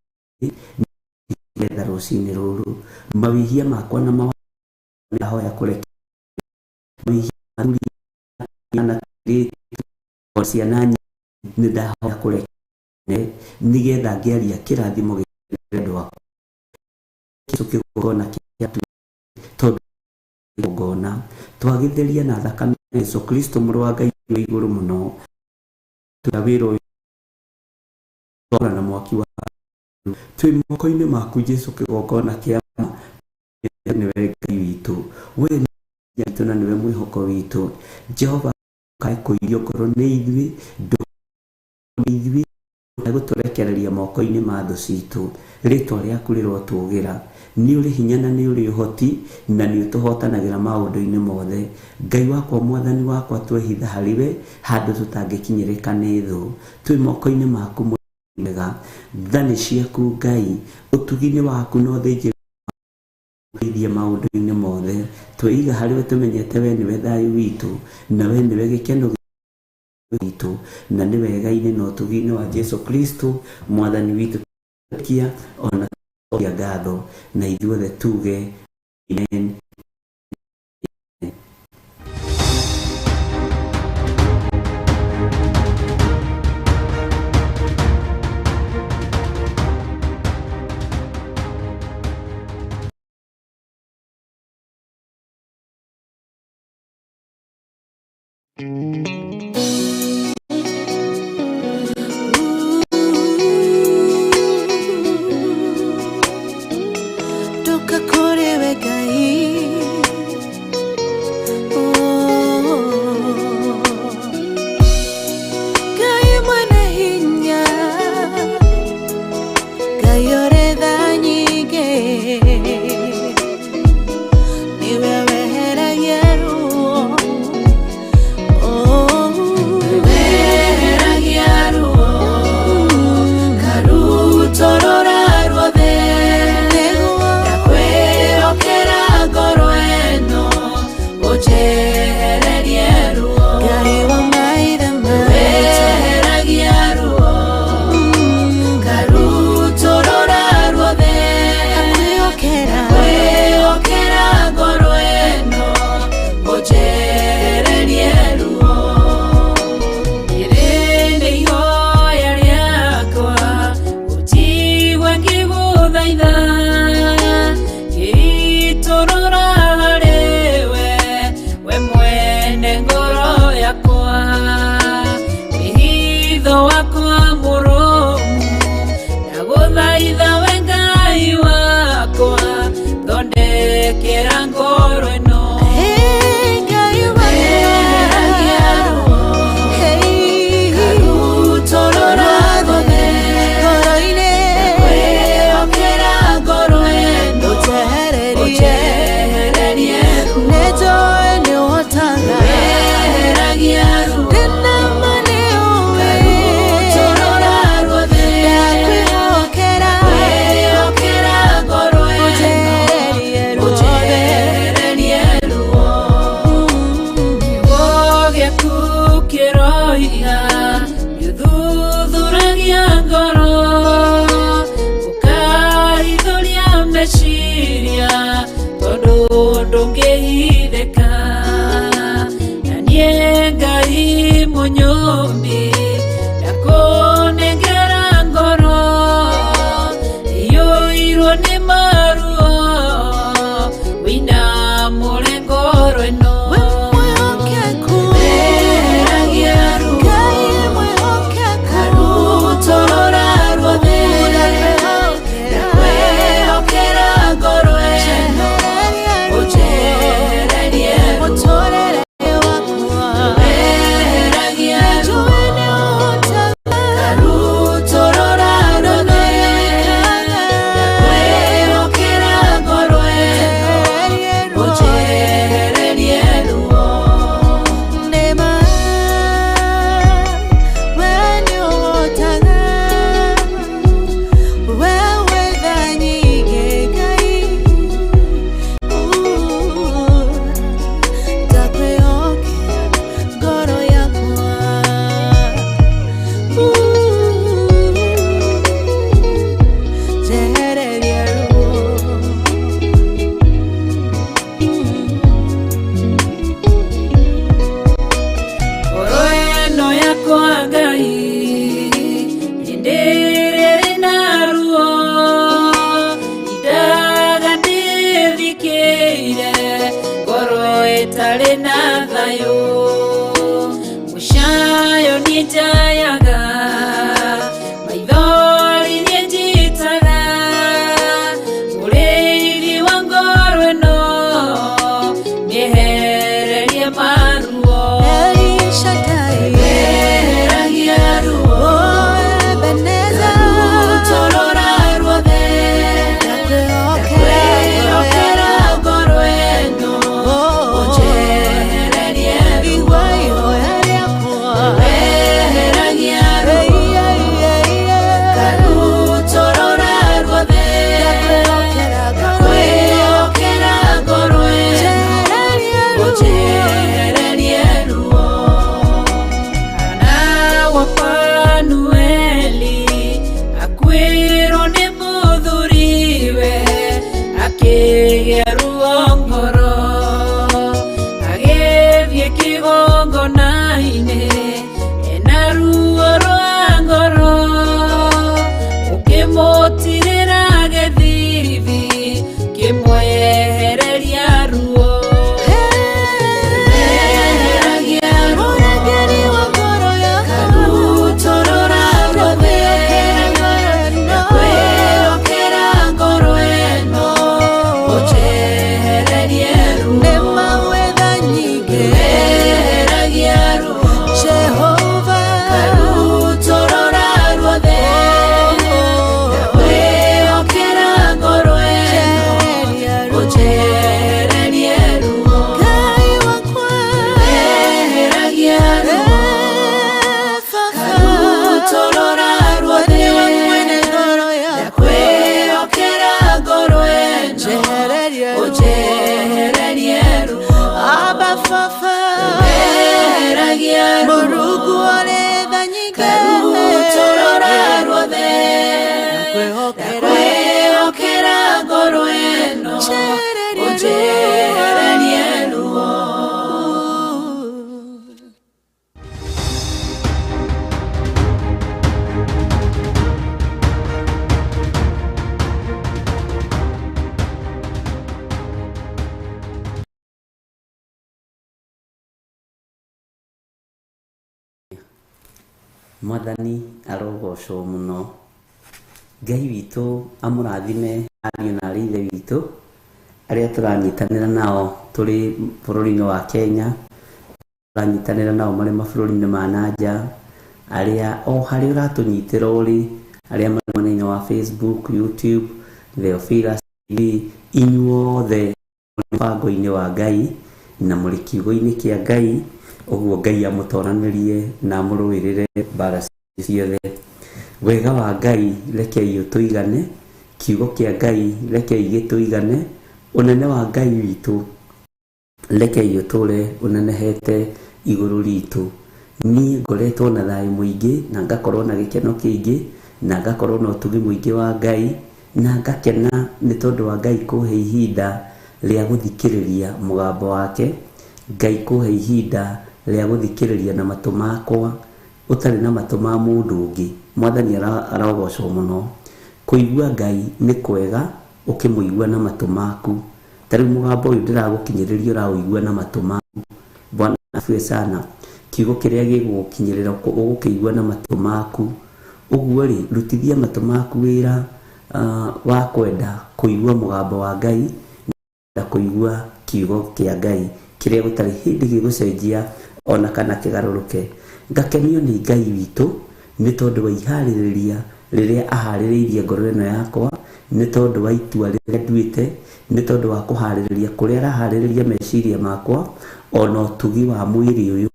nĩgetha rũcinĩ rũrũ mawĩhia makwa na mawaganu ndahoya kũrekera mawĩhia ma athuri na airĩtu o ciana nyinyi nĩ ndahoya kũrekera nĩgetha ngĩaria kĩrathimo gĩkĩre andũ akwa. Jesu kĩgongona kĩa tondũ kĩgongona twagĩtheria na thakame ya Jesu Kristo mũrũ wa Ngai wĩ igũrũ mũno. Tũra wĩra ũyũ twakora na mwaki wa twĩ moko-inĩ maku Jesu kĩgongona kĩa ma nĩwe Ngai witũ, we nĩ witũ na nĩwe mwĩhoko witũ. Jehova ndũkae kũirio ngoro nĩ ithuĩ, nĩ ithuĩ ndũkae gũtũrekereria moko-inĩ ma thũ citũ. Rĩtwa rĩaku rĩrotũgĩra. Nĩ ũrĩ hinya na nĩ ũrĩ ũhoti na nĩ ũtũhotanagĩra maũndũ-inĩ mothe. Ngai wakwa Mwathani wakwa twehitha harĩ we handũ tũtangĩkinyĩrĩka nĩ thũ. Twĩ moko-inĩ maku mwega. Tha nĩ ciaku Ngai, ũtugi nĩ waku na ũthĩnjĩri ithie maũndũ-inĩ mothe. Twĩiga harĩ we tũmenyete we nĩwe thayũ witũ na we nĩwe gĩkeno witũ na nĩ wega-inĩ na ũtugi-inĩ wa Jesu Kristo Mwathani witũ kia ona kia ngatho na ithuothe tuge amen. Nduka kũrĩ we Ngai. Watho wakwa mũrũmu ndagũthaitha we Ngai wakwa thondekera ngoro ĩno. Hey, Ngai wakwa. Eheragia ruo Hey, karutorora ruothe ngoro-inĩ. Kwĩhokera ngoro ĩno Ũnjehererie. Ũnjehererie ruo. Nĩnjũĩ nĩũhotaga. Eheragia ruo Ndĩna ma nĩũĩ. Karutorora ruothe Ndakwĩhokera. Kwĩhokera ngoro ĩno Ũnjehererie ruothe. Ũnjehererie ruo. Kiugo gĩaku kĩroiga gĩthuthuragia ngoro ũkahithũria meciria tondũ ndũngĩhithĩka na niĩ Ngai mũnyũmbi ndakũnengera ngoro iyũirwo nĩ maruo wĩinamũre ngoro ĩno. We mwĩhokeku. Eheragia ruo. Ngai mwĩhokeku. Karutorora ruothe. Ndakwĩhokera. Ndakwĩhokera ngoro ĩno. Njehererie ruo. Ũnjehererie ruo. Mũtũũrĩre wakwa. Eheragia ruo. Njũĩ nĩũhotaga. Karutorora ruothe. Ndakwĩhokera ngoro ĩno. Njehererie ruo. Ũnjehererie ruo. Nĩma, we nĩũhotaga. We wĩ tha nyingĩ, Ngai. Ndakwĩhokera ngoro yakwa. Njehererie ruo. Ngoro ĩno yakwa Ngai hĩndĩ ĩrĩa ĩrĩ na ruo indaga ndĩthikĩire ngoro ĩtarĩ na thayũ mũcayo niĩ njayaga maithori niĩ njitaga mũrĩithi wa ngoro ĩno nĩehererie maruo. El Shaddai. Eheragia ruo. Oh, Ebenezer. Karutorora ruothe. Ndakwĩhokera. Ndakwĩhokera ngoro ĩno. Oh, Ũnjehererie ruo. Igua ihoya rĩakwa. Eheragia ruo. Ei, ei, ei, ei. Karutorora ruothe. Ndakwĩhokera ngoro ĩno. Ndakwĩhokera ngoro ĩno. Njehererie ruo. Ũnjehererie ruo. Hana wa Fanueli akuĩrwo nĩ mũthuriwe akĩgĩa ruo ngoro agĩthiĩ kĩgongona-inĩ ena ruo rwa ngoro ũkĩmũtirĩra gĩthithi kĩmwehereria ruo. Eheragia ruo. Mũrangĩri wa ngoro yakwa. Karutorora ruothe. Ndakwĩhokera ngoro ĩno. Ũnjehererie ruo. Nĩma wĩ tha nyingĩ. Eheragia ruo. Jehova. Karutorora ruothe. Ndakwĩhokera ngoro ĩno. Njehererie ruo. Ũnjehererie ruo. Ngai wakwa. Eheragia ruo. Eh, Baba. Karutorora ruothe. Nĩwe mwene ngoro yakwa. Ndakwĩhokera ngoro ĩno. Njehererie ruo. Ũnjehererie ruo. Abba Baba. Eheragia ruo. Mũrungu ũrĩ tha nyingĩ. Karutorora ruothe. Ndakwĩhokera. Ndakwĩhokera ngoro ĩno. Njehererie ruo. Ũnjehererie ruo. Mwathani arogocwo mũno. Ngai witũ amũrathime ariũ na arĩ ithe witũ arĩa tũranyitanĩra nao tũrĩ bũrũri-inĩ wa Kenya, tũranyitanĩra nao marĩ mabũrũri-inĩ ma na nja, arĩa o harĩa ũratũnyitĩra ũrĩ, arĩa marĩ mwena-inĩ wa Facebook, YouTube, Theophilus TV, inyuothe mũbango-inĩ wa Ngai na mũrĩ kiugo-inĩ kĩa Ngai, ũguo Ngai amũtoranĩrie na amũrũĩrĩre mbara ciothe. Wega wa Ngai rekei ũtũigane, kiugo kĩa Ngai rekei gĩtũigane, ũnene wa Ngai witũ rekei ũtũre ũnenehete igũrũ ritũ. Niĩ ngoretwo na thayũ mũingĩ na ngakorwo na gĩkeno kĩingĩ na ngakorwo na ũtugi mũingĩ wa Ngai na ngakena nĩ tondũ wa Ngai kũhe ihinda rĩa gũthikĩrĩria mũgambo wake, Ngai kũhe ihinda rĩa gũthikĩrĩria na matũ makwa ũtarĩ na matũ ma mũndũ ũngĩ. Mwathani arogocwo mũno. Kũigua Ngai nĩ kwega ũkĩmũigua na matũ maku. Ta rĩu mũgambo ũyũ ndĩragũkinyĩrĩria ũraũigua na matũ maku. Bwana asifiwe sana. Kiugo kĩrĩa gĩgũgũkinyĩrĩra ũgũkĩigua na matũ maku. Ũguo rĩ, rutithia matũ maku wĩra wa kwenda kũigua mũgambo wa Ngai na kũigua kiugo kĩa Ngai kĩrĩa gũtarĩ hĩndĩ gĩgũcenjia ona kana kĩgarũrũke. Ngakenio nĩ Ngai witũ nĩ tondũ wa iharĩrĩria rĩrĩa aharĩrĩirie ngoro ĩno yakwa, nĩ tondũ wa itua rĩrĩa nduĩte, nĩ tondũ wa kũharĩrĩria kũrĩa araharĩrĩria meciria makwa ona ũtugi wa mwĩrĩ ũyũ,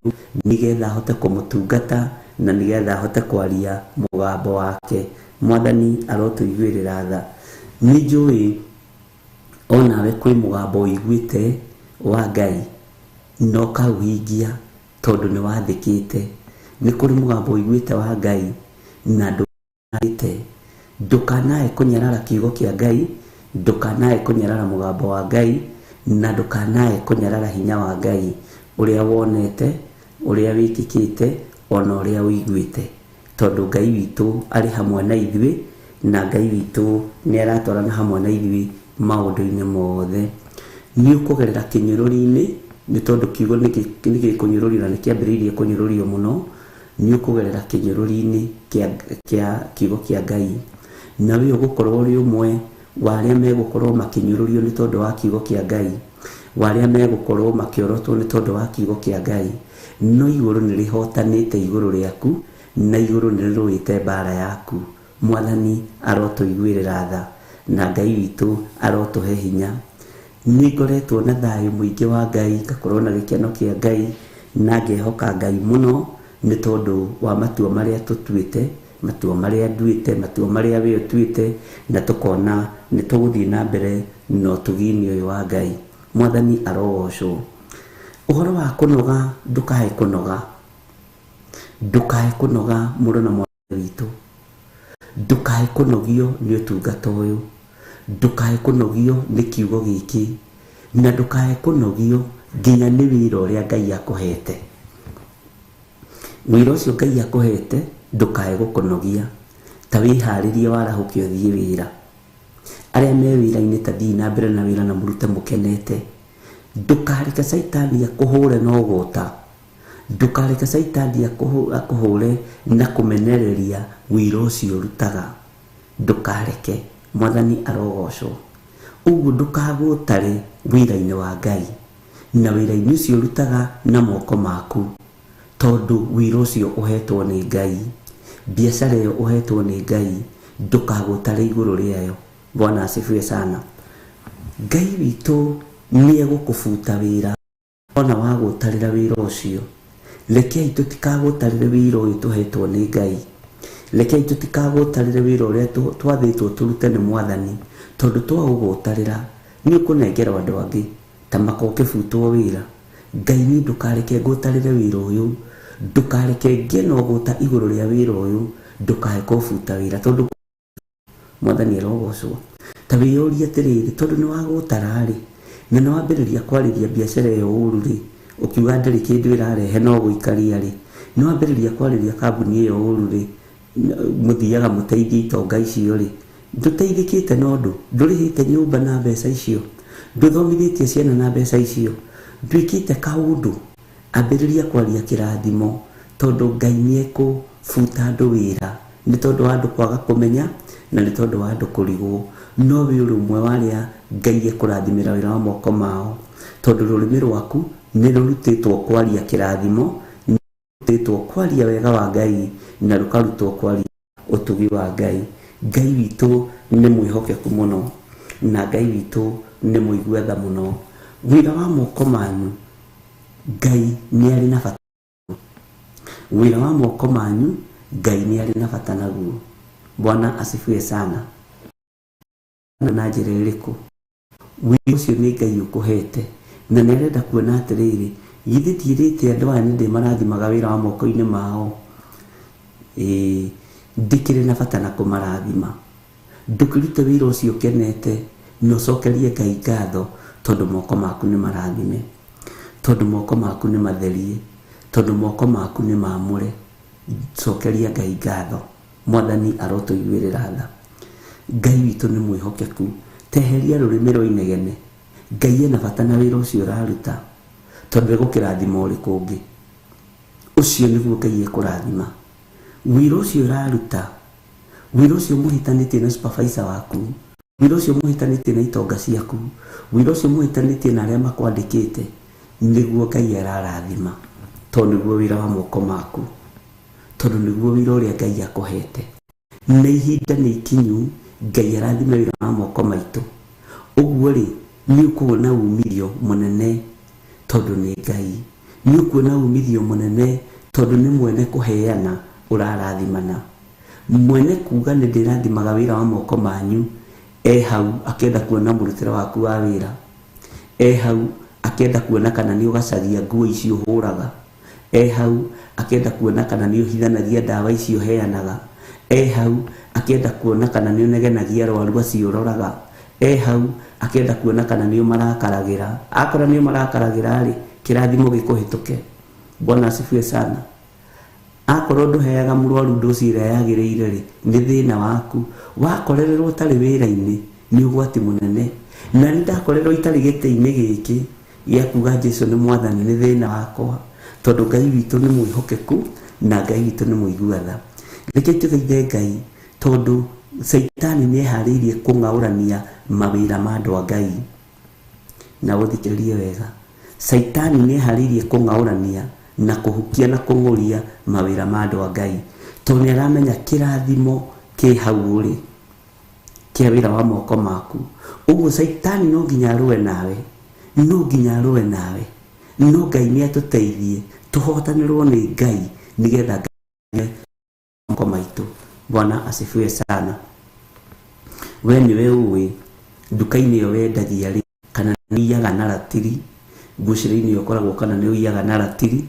nĩgetha hote kũmũtungata na nĩgetha hote kwaria mũgambo wake. Mwathani arotũiguĩrĩra tha. Nĩ njũĩ onawe kwĩ mũgambo ũiguĩte wa Ngai na ũkaũhingia tondũ nĩ wathĩkĩte. Nĩ kũrĩ mũgambo ũiguĩte wa Ngai na ndũkanae ndũkanae kũnyarara kiugo kĩa Ngai, ndũkanae kũnyarara mũgambo wa Ngai, na ndũkanae kũnyarara hinya wa Ngai ũrĩa wonete, ũrĩa wĩkĩkĩte, ona ũrĩa ũiguĩte. Tondũ Ngai witũ arĩ hamwe na ithuĩ na Ngai witũ nĩ aratwarana hamwe na ithuĩ maũndũ-inĩ mothe. Nĩ ũkũgerera kĩnyũrũri-inĩ nĩ tondũ kiugo nĩ gĩkũnyũrũrio na nĩ kĩambĩrĩirie kũnyũrũrio mũno. Nĩ ũkũgerera kĩnyũrũri-inĩ kĩa kiugo kĩa Ngai, na we ũgũkorwo ũrĩ ũmwe wa arĩa megũkorwo makĩnyũrũrio nĩ tondũ wa kiugo kĩa Ngai, wa arĩa megũkorwo makĩorotwo nĩ tondũ wa kiugo kĩa Ngai. No igũrũ nĩ rĩhotanĩte igũrũ rĩaku na igũrũ nĩ rĩrũĩte mbara yaku. Mwathani arotũiguĩrĩra tha na Ngai witũ arotũhe hinya. Nĩ ngoretwo na thayũ mũingĩ wa Ngai, ngakorwo na gĩkeno kĩa Ngai na ngehoka Ngai mũno nĩ tondũ wa matua marĩa tũtuĩte, matua marĩa nduĩte, matua marĩa we ũtuĩte, na tũkona nĩ tũgũthiĩ na mbere na ũtugi-inĩ ũyũ wa Ngai. Mwathani arogocwo. Ũhoro wa kũnoga, ndũkae kũnoga, ndũkae kũnoga mũrũ na mwarĩ witũ, ndũkae kũnogio nĩ ũtungata ũyũ, ndũkae kũnogio nĩ kiugo gĩkĩ, na ndũkae kũnogio nginya nĩ wĩra ũrĩa Ngai akũhete. Wĩra ũcio Ngai akũhete ndũkae gũkũnogia, ta wĩharĩrie warahũke ũthiĩ wĩra. Arĩa me wĩra-inĩ ta thiĩ na mbere na wĩra na mũrute mũkenete. Ndũkareke caitani akũhũre na ũgũta, ndũkareke caitani akũhũre na kũmenereria wĩra ũcio ũrutaga. Ndũkareke. Mwathani arogocwo. Ũguo ndũkagũtare wĩra-inĩ wa Ngai na wĩra-inĩ ũcio ũrutaga na moko maku, tondũ wĩra ũcio ũhetwo nĩ Ngai, biacara ĩyo ũhetwo nĩ Ngai, ndũkagũtare igũrũ rĩayo. Bwana asifiwe sana. Ngai witũ nĩ egũkũbuta wĩra ona wagũtarĩra wĩra ũcio. Rekei tũtikagũtarĩre wĩra ũyũ tũhetwo nĩ Ngai, rekei tũtikagũtarĩre wĩra ũrĩa twathĩtwo tũrute nĩ Mwathani, tondũ twaũgũtarĩra nĩ ũkũnengerwo andũ angĩ ta maka ũkĩbutwo wĩra. Ngai niĩ ndũkareke ngũtarĩre wĩra ũyũ, ndũkareke ngĩe na ũgũta igũrũ rĩa wĩra ũyũ, ndũkae kũbuta wĩra tondũ Mwathani arogocwo. Ta wĩyũrie atĩrĩrĩ, tondũ nĩ wagũtara rĩ, na nĩ wambĩrĩria kwarĩria biacara ĩyo ũru rĩ, ũkiuga ndĩrĩ kĩndũ ĩrarehe no gũikaria rĩ, nĩ wambĩrĩria kwarĩria kambuni ĩyo ũru rĩ, mũthiaga mũteithie itonga icio rĩ, ndũteithĩkĩte na ũndũ, ndũrĩhĩte nyũmba na mbeca icio, ndũthomithĩtie ciana na mbeca icio, ndwĩkĩte kaũndũ. Ambĩrĩria kwaria kĩrathimo tondũ Ngai nĩ ekũbuta Buta andũ wĩra nĩ tondũ wa andũ kwaga kũmenya na nĩ tondũ wa andũ kũrigwo. No wĩ ũrĩ ũmwe wa arĩa Ngai ekũrathimĩra wĩra wa moko mao, tondũ rũrĩmĩ rwaku nĩ rũrutĩtwo kwaria kĩrathimo, nĩ rũrutĩtwo kwaria wega wa Ngai, na rũkarutwo kwaria ũtugi wa Ngai. Ngai witũ nĩ mwĩhokeku mũno, na Ngai witũ nĩ mũigua tha mũno. Wĩra wa moko manyu Ngai nĩ arĩ na bata. Wĩra wa moko manyu Ngai nĩ arĩ na bata naguo. Bwana asifiwe sana. Na njĩra ĩrĩkũ? Wĩra ũcio nĩ Ngai ũkũhete, na nĩ arenda kuona atĩrĩrĩ, githĩ ndiĩrĩte andũ aya nĩ ndĩmarathimaga wĩra wa moko-inĩ mao? Ĩĩ, ndĩkĩrĩ na bata na kũmarathima. Ndũkĩrute wĩra ũcio ũkenete na ũcokerie Ngai ngatho, tondũ moko maku nĩ marathime, tondũ moko maku nĩ matherie, tondũ moko maku nĩ maamũre. Cokeria Ngai ngatho. Mwathani arotũiguĩrĩra tha. Ngai witũ nĩ mwĩhokeku. Teheria rũrĩmĩ rwa inegene. Ngai ena bata na wĩra ũcio ũraruta, tondũ egũkĩrathima ũrĩkũ ũngĩ. Ũcio nĩguo Ngai ekũrathima. Wĩra ũcio ũraruta, wĩra ũcio mũhĩtanĩtie na supervisor waku, wĩra ũcio mũhĩtanĩtie na itonga ciaku, wĩra ũcio mũhĩtanĩtie na arĩa makwandĩkĩte, nĩguo Ngai ararathima, tondũ nĩguo wĩra wa moko maku, tondũ nĩguo wĩra ũrĩa Ngai akũhete. Na ihinda nĩ ikinyu Ngai arathime wĩra wa moko maitũ. Ũguo rĩ, nĩ ũkuona umithio mũnene tondũ nĩ Ngai. Nĩ ũkuona umithio mũnene tondũ nĩ mwene kũheana ũrarathimana. Mwene kuga nĩ ndĩrathimaga wĩra wa moko manyu, e hau akĩenda kuona mũrutĩre waku wa wĩra, e hau akĩenda kuona kana nĩ ũgacagia nguo icio ũhũraga, e hau akĩenda kuona kana nĩ ũhithanagia ndawa icio ũheanaga, e hau akĩenda kuona kana nĩ ũnegenagia arwaru acio ũroraga, e hau akĩenda kuona kana nĩ ũmarakaragĩra. Akora nĩ ũmarakaragĩra rĩ, kĩrathimo gĩkũhĩtũke. Bwana asifiwe sana. Akorwo ndũheaga mũrwaru ndoci ĩrĩa yagĩrĩire rĩ, nĩ thĩna waku. Wakorererwo ũtarĩ wĩra-inĩ nĩ ũgwati mũnene. Na nĩ ndakorerwo itarĩ gĩtĩ-inĩ gĩkĩ gĩa kuga Jesu nĩ mwathani, nĩ thĩna wakwa, tondũ Ngai witũ nĩ mwĩhokeku na Ngai witũ nĩ mũigua tha. Reke tũthaithe Ngai, tondũ Caitani nĩ eharĩirie kũng'aũrania mawĩra ma andũ a Ngai. Na ũthikĩrĩrie wega, Caitani nĩ eharĩirie kũng'aũrania na kũhukia na kũng'ũria mawĩra ma andũ a Ngai, tondũ nĩ aramenya kĩrathimo kĩ hau ũrĩ kĩa wĩra wa moko maku. Ũguo Caitani no nginya arũe nawe, no nginya arũe nawe. No Ngai nĩ atũteithie tũhotanĩrwo nĩ Ngai, nĩgetha Ngai moko maitũ. Bwana asifiwe sana. We nĩwe ũĩ nduka-inĩ ĩyo wendagia rĩ, kana nĩ ũiyaga na ratiri, ngucĩrĩ-inĩ ĩyo ũkoragwo kana nĩ ũiyaga na ratiri.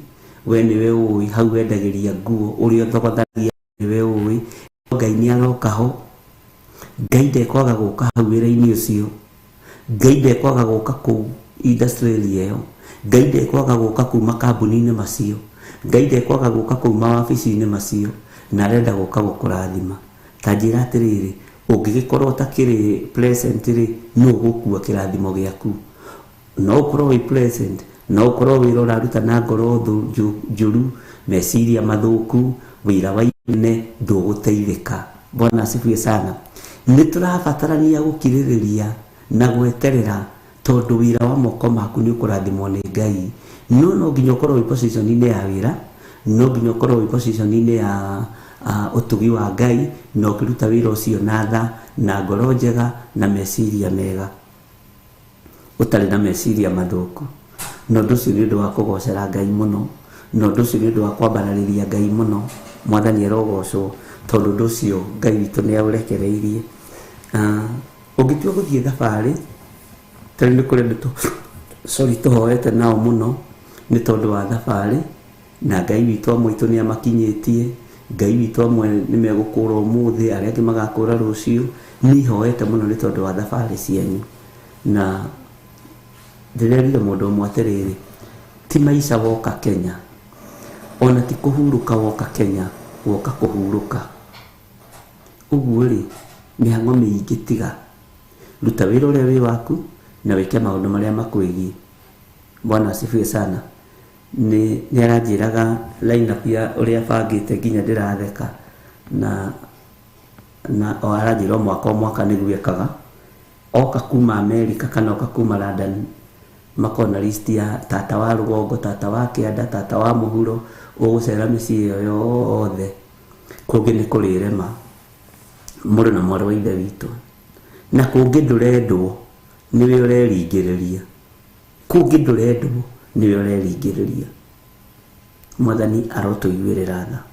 We nĩwe ũĩ hau wendagĩria nguo, ũrĩa ũthogothagia nĩwe ũĩ. Ngai nĩ aroka ho. Ngai ndekwaga gũka hau wĩra-inĩ ũcio. Ngai ndekwaga gũka kũu industry ĩyo. Ngai ndekwaga gũka kũu makambuni-inĩ macio. Ngai ndekwaga gũka kũu mawabici-inĩ macio, na arenda gũka gũkũrathima. Ta njĩra atĩrĩrĩ, ũngĩgĩkorwo ũtakĩrĩ present rĩ, nũ ũgũkua kĩrathimo gĩaku? No ũkorwo wĩ present, no ũkorwo wĩra ũraruta na ngoro njũru, meciria mathũku, wĩra wa inene, ndũgũteithĩka. Bwana asifiwe sana. Nĩ tũrabatarania gũkirĩrĩria na gweterera, tondũ wĩra wa moko maku nĩ ũkũrathimwo nĩ Ngai. No no nginya ũkorwo wĩ position-inĩ ya wĩra, no nginya ũkorwo wĩ position-inĩ ya ũtugi wa Ngai, na ũkĩruta wĩra ũcio na tha, na ngoro njega, na meciria mega, ũtarĩ na meciria mathũku. Na ũndũ ũcio nĩ ũndũ wa kũgocera Ngai mũno, na ũndũ ũcio nĩ ũndũ wa kwambararĩria Ngai mũno. Mwathani arogocwo, tondũ ũndũ ũcio Ngai witũ nĩ aũrekereirie. Ũngĩtua gũthiĩ thabarĩ, tarĩu nĩ kũrĩ andũ tũhoete nao mũno nĩ tondũ wa thabarĩ, na Ngai witũ amwe aitũ nĩ amakinyĩtie, Ngai witũ amwe nĩ megũkũra ũmũthĩ, arĩa angĩ magakũra rũciũ. Niĩ hoete mũno nĩ tondũ wa thabarĩ cianyu. Na ndĩrerire mũndũ ũmwe atĩrĩrĩ, ti maica woka Kenya, ona ti kũhurũka woka Kenya, woka kũhurũka. Ũguo rĩ, mĩhang'o mĩingĩ tiga. Ruta wĩra ũrĩa wĩ waku na wĩke maũndũ marĩa makwĩgiĩ. Bwana asifiwe sana. Nĩ aranjĩraga line up ya ũrĩa bangĩte nginya ndĩratheka na o aranjĩra o mwaka o mwaka nĩguo ekaga. Oka kuma America kana oka kuma London makona list ya tata wa rũgongo, tata wa kĩanda, tata wa mũhuro, ũgũcera mĩciĩ ĩyo yothe. Kũngĩ nĩ kũrĩrema mũrũ na mwarĩ wa ithe witũ, na kũngĩ ndũrendwo nĩwe ũreringĩrĩria, kũngĩ ndũrendwo nĩwe ũreringĩrĩria. Mwathani arotũiguĩrĩra tha.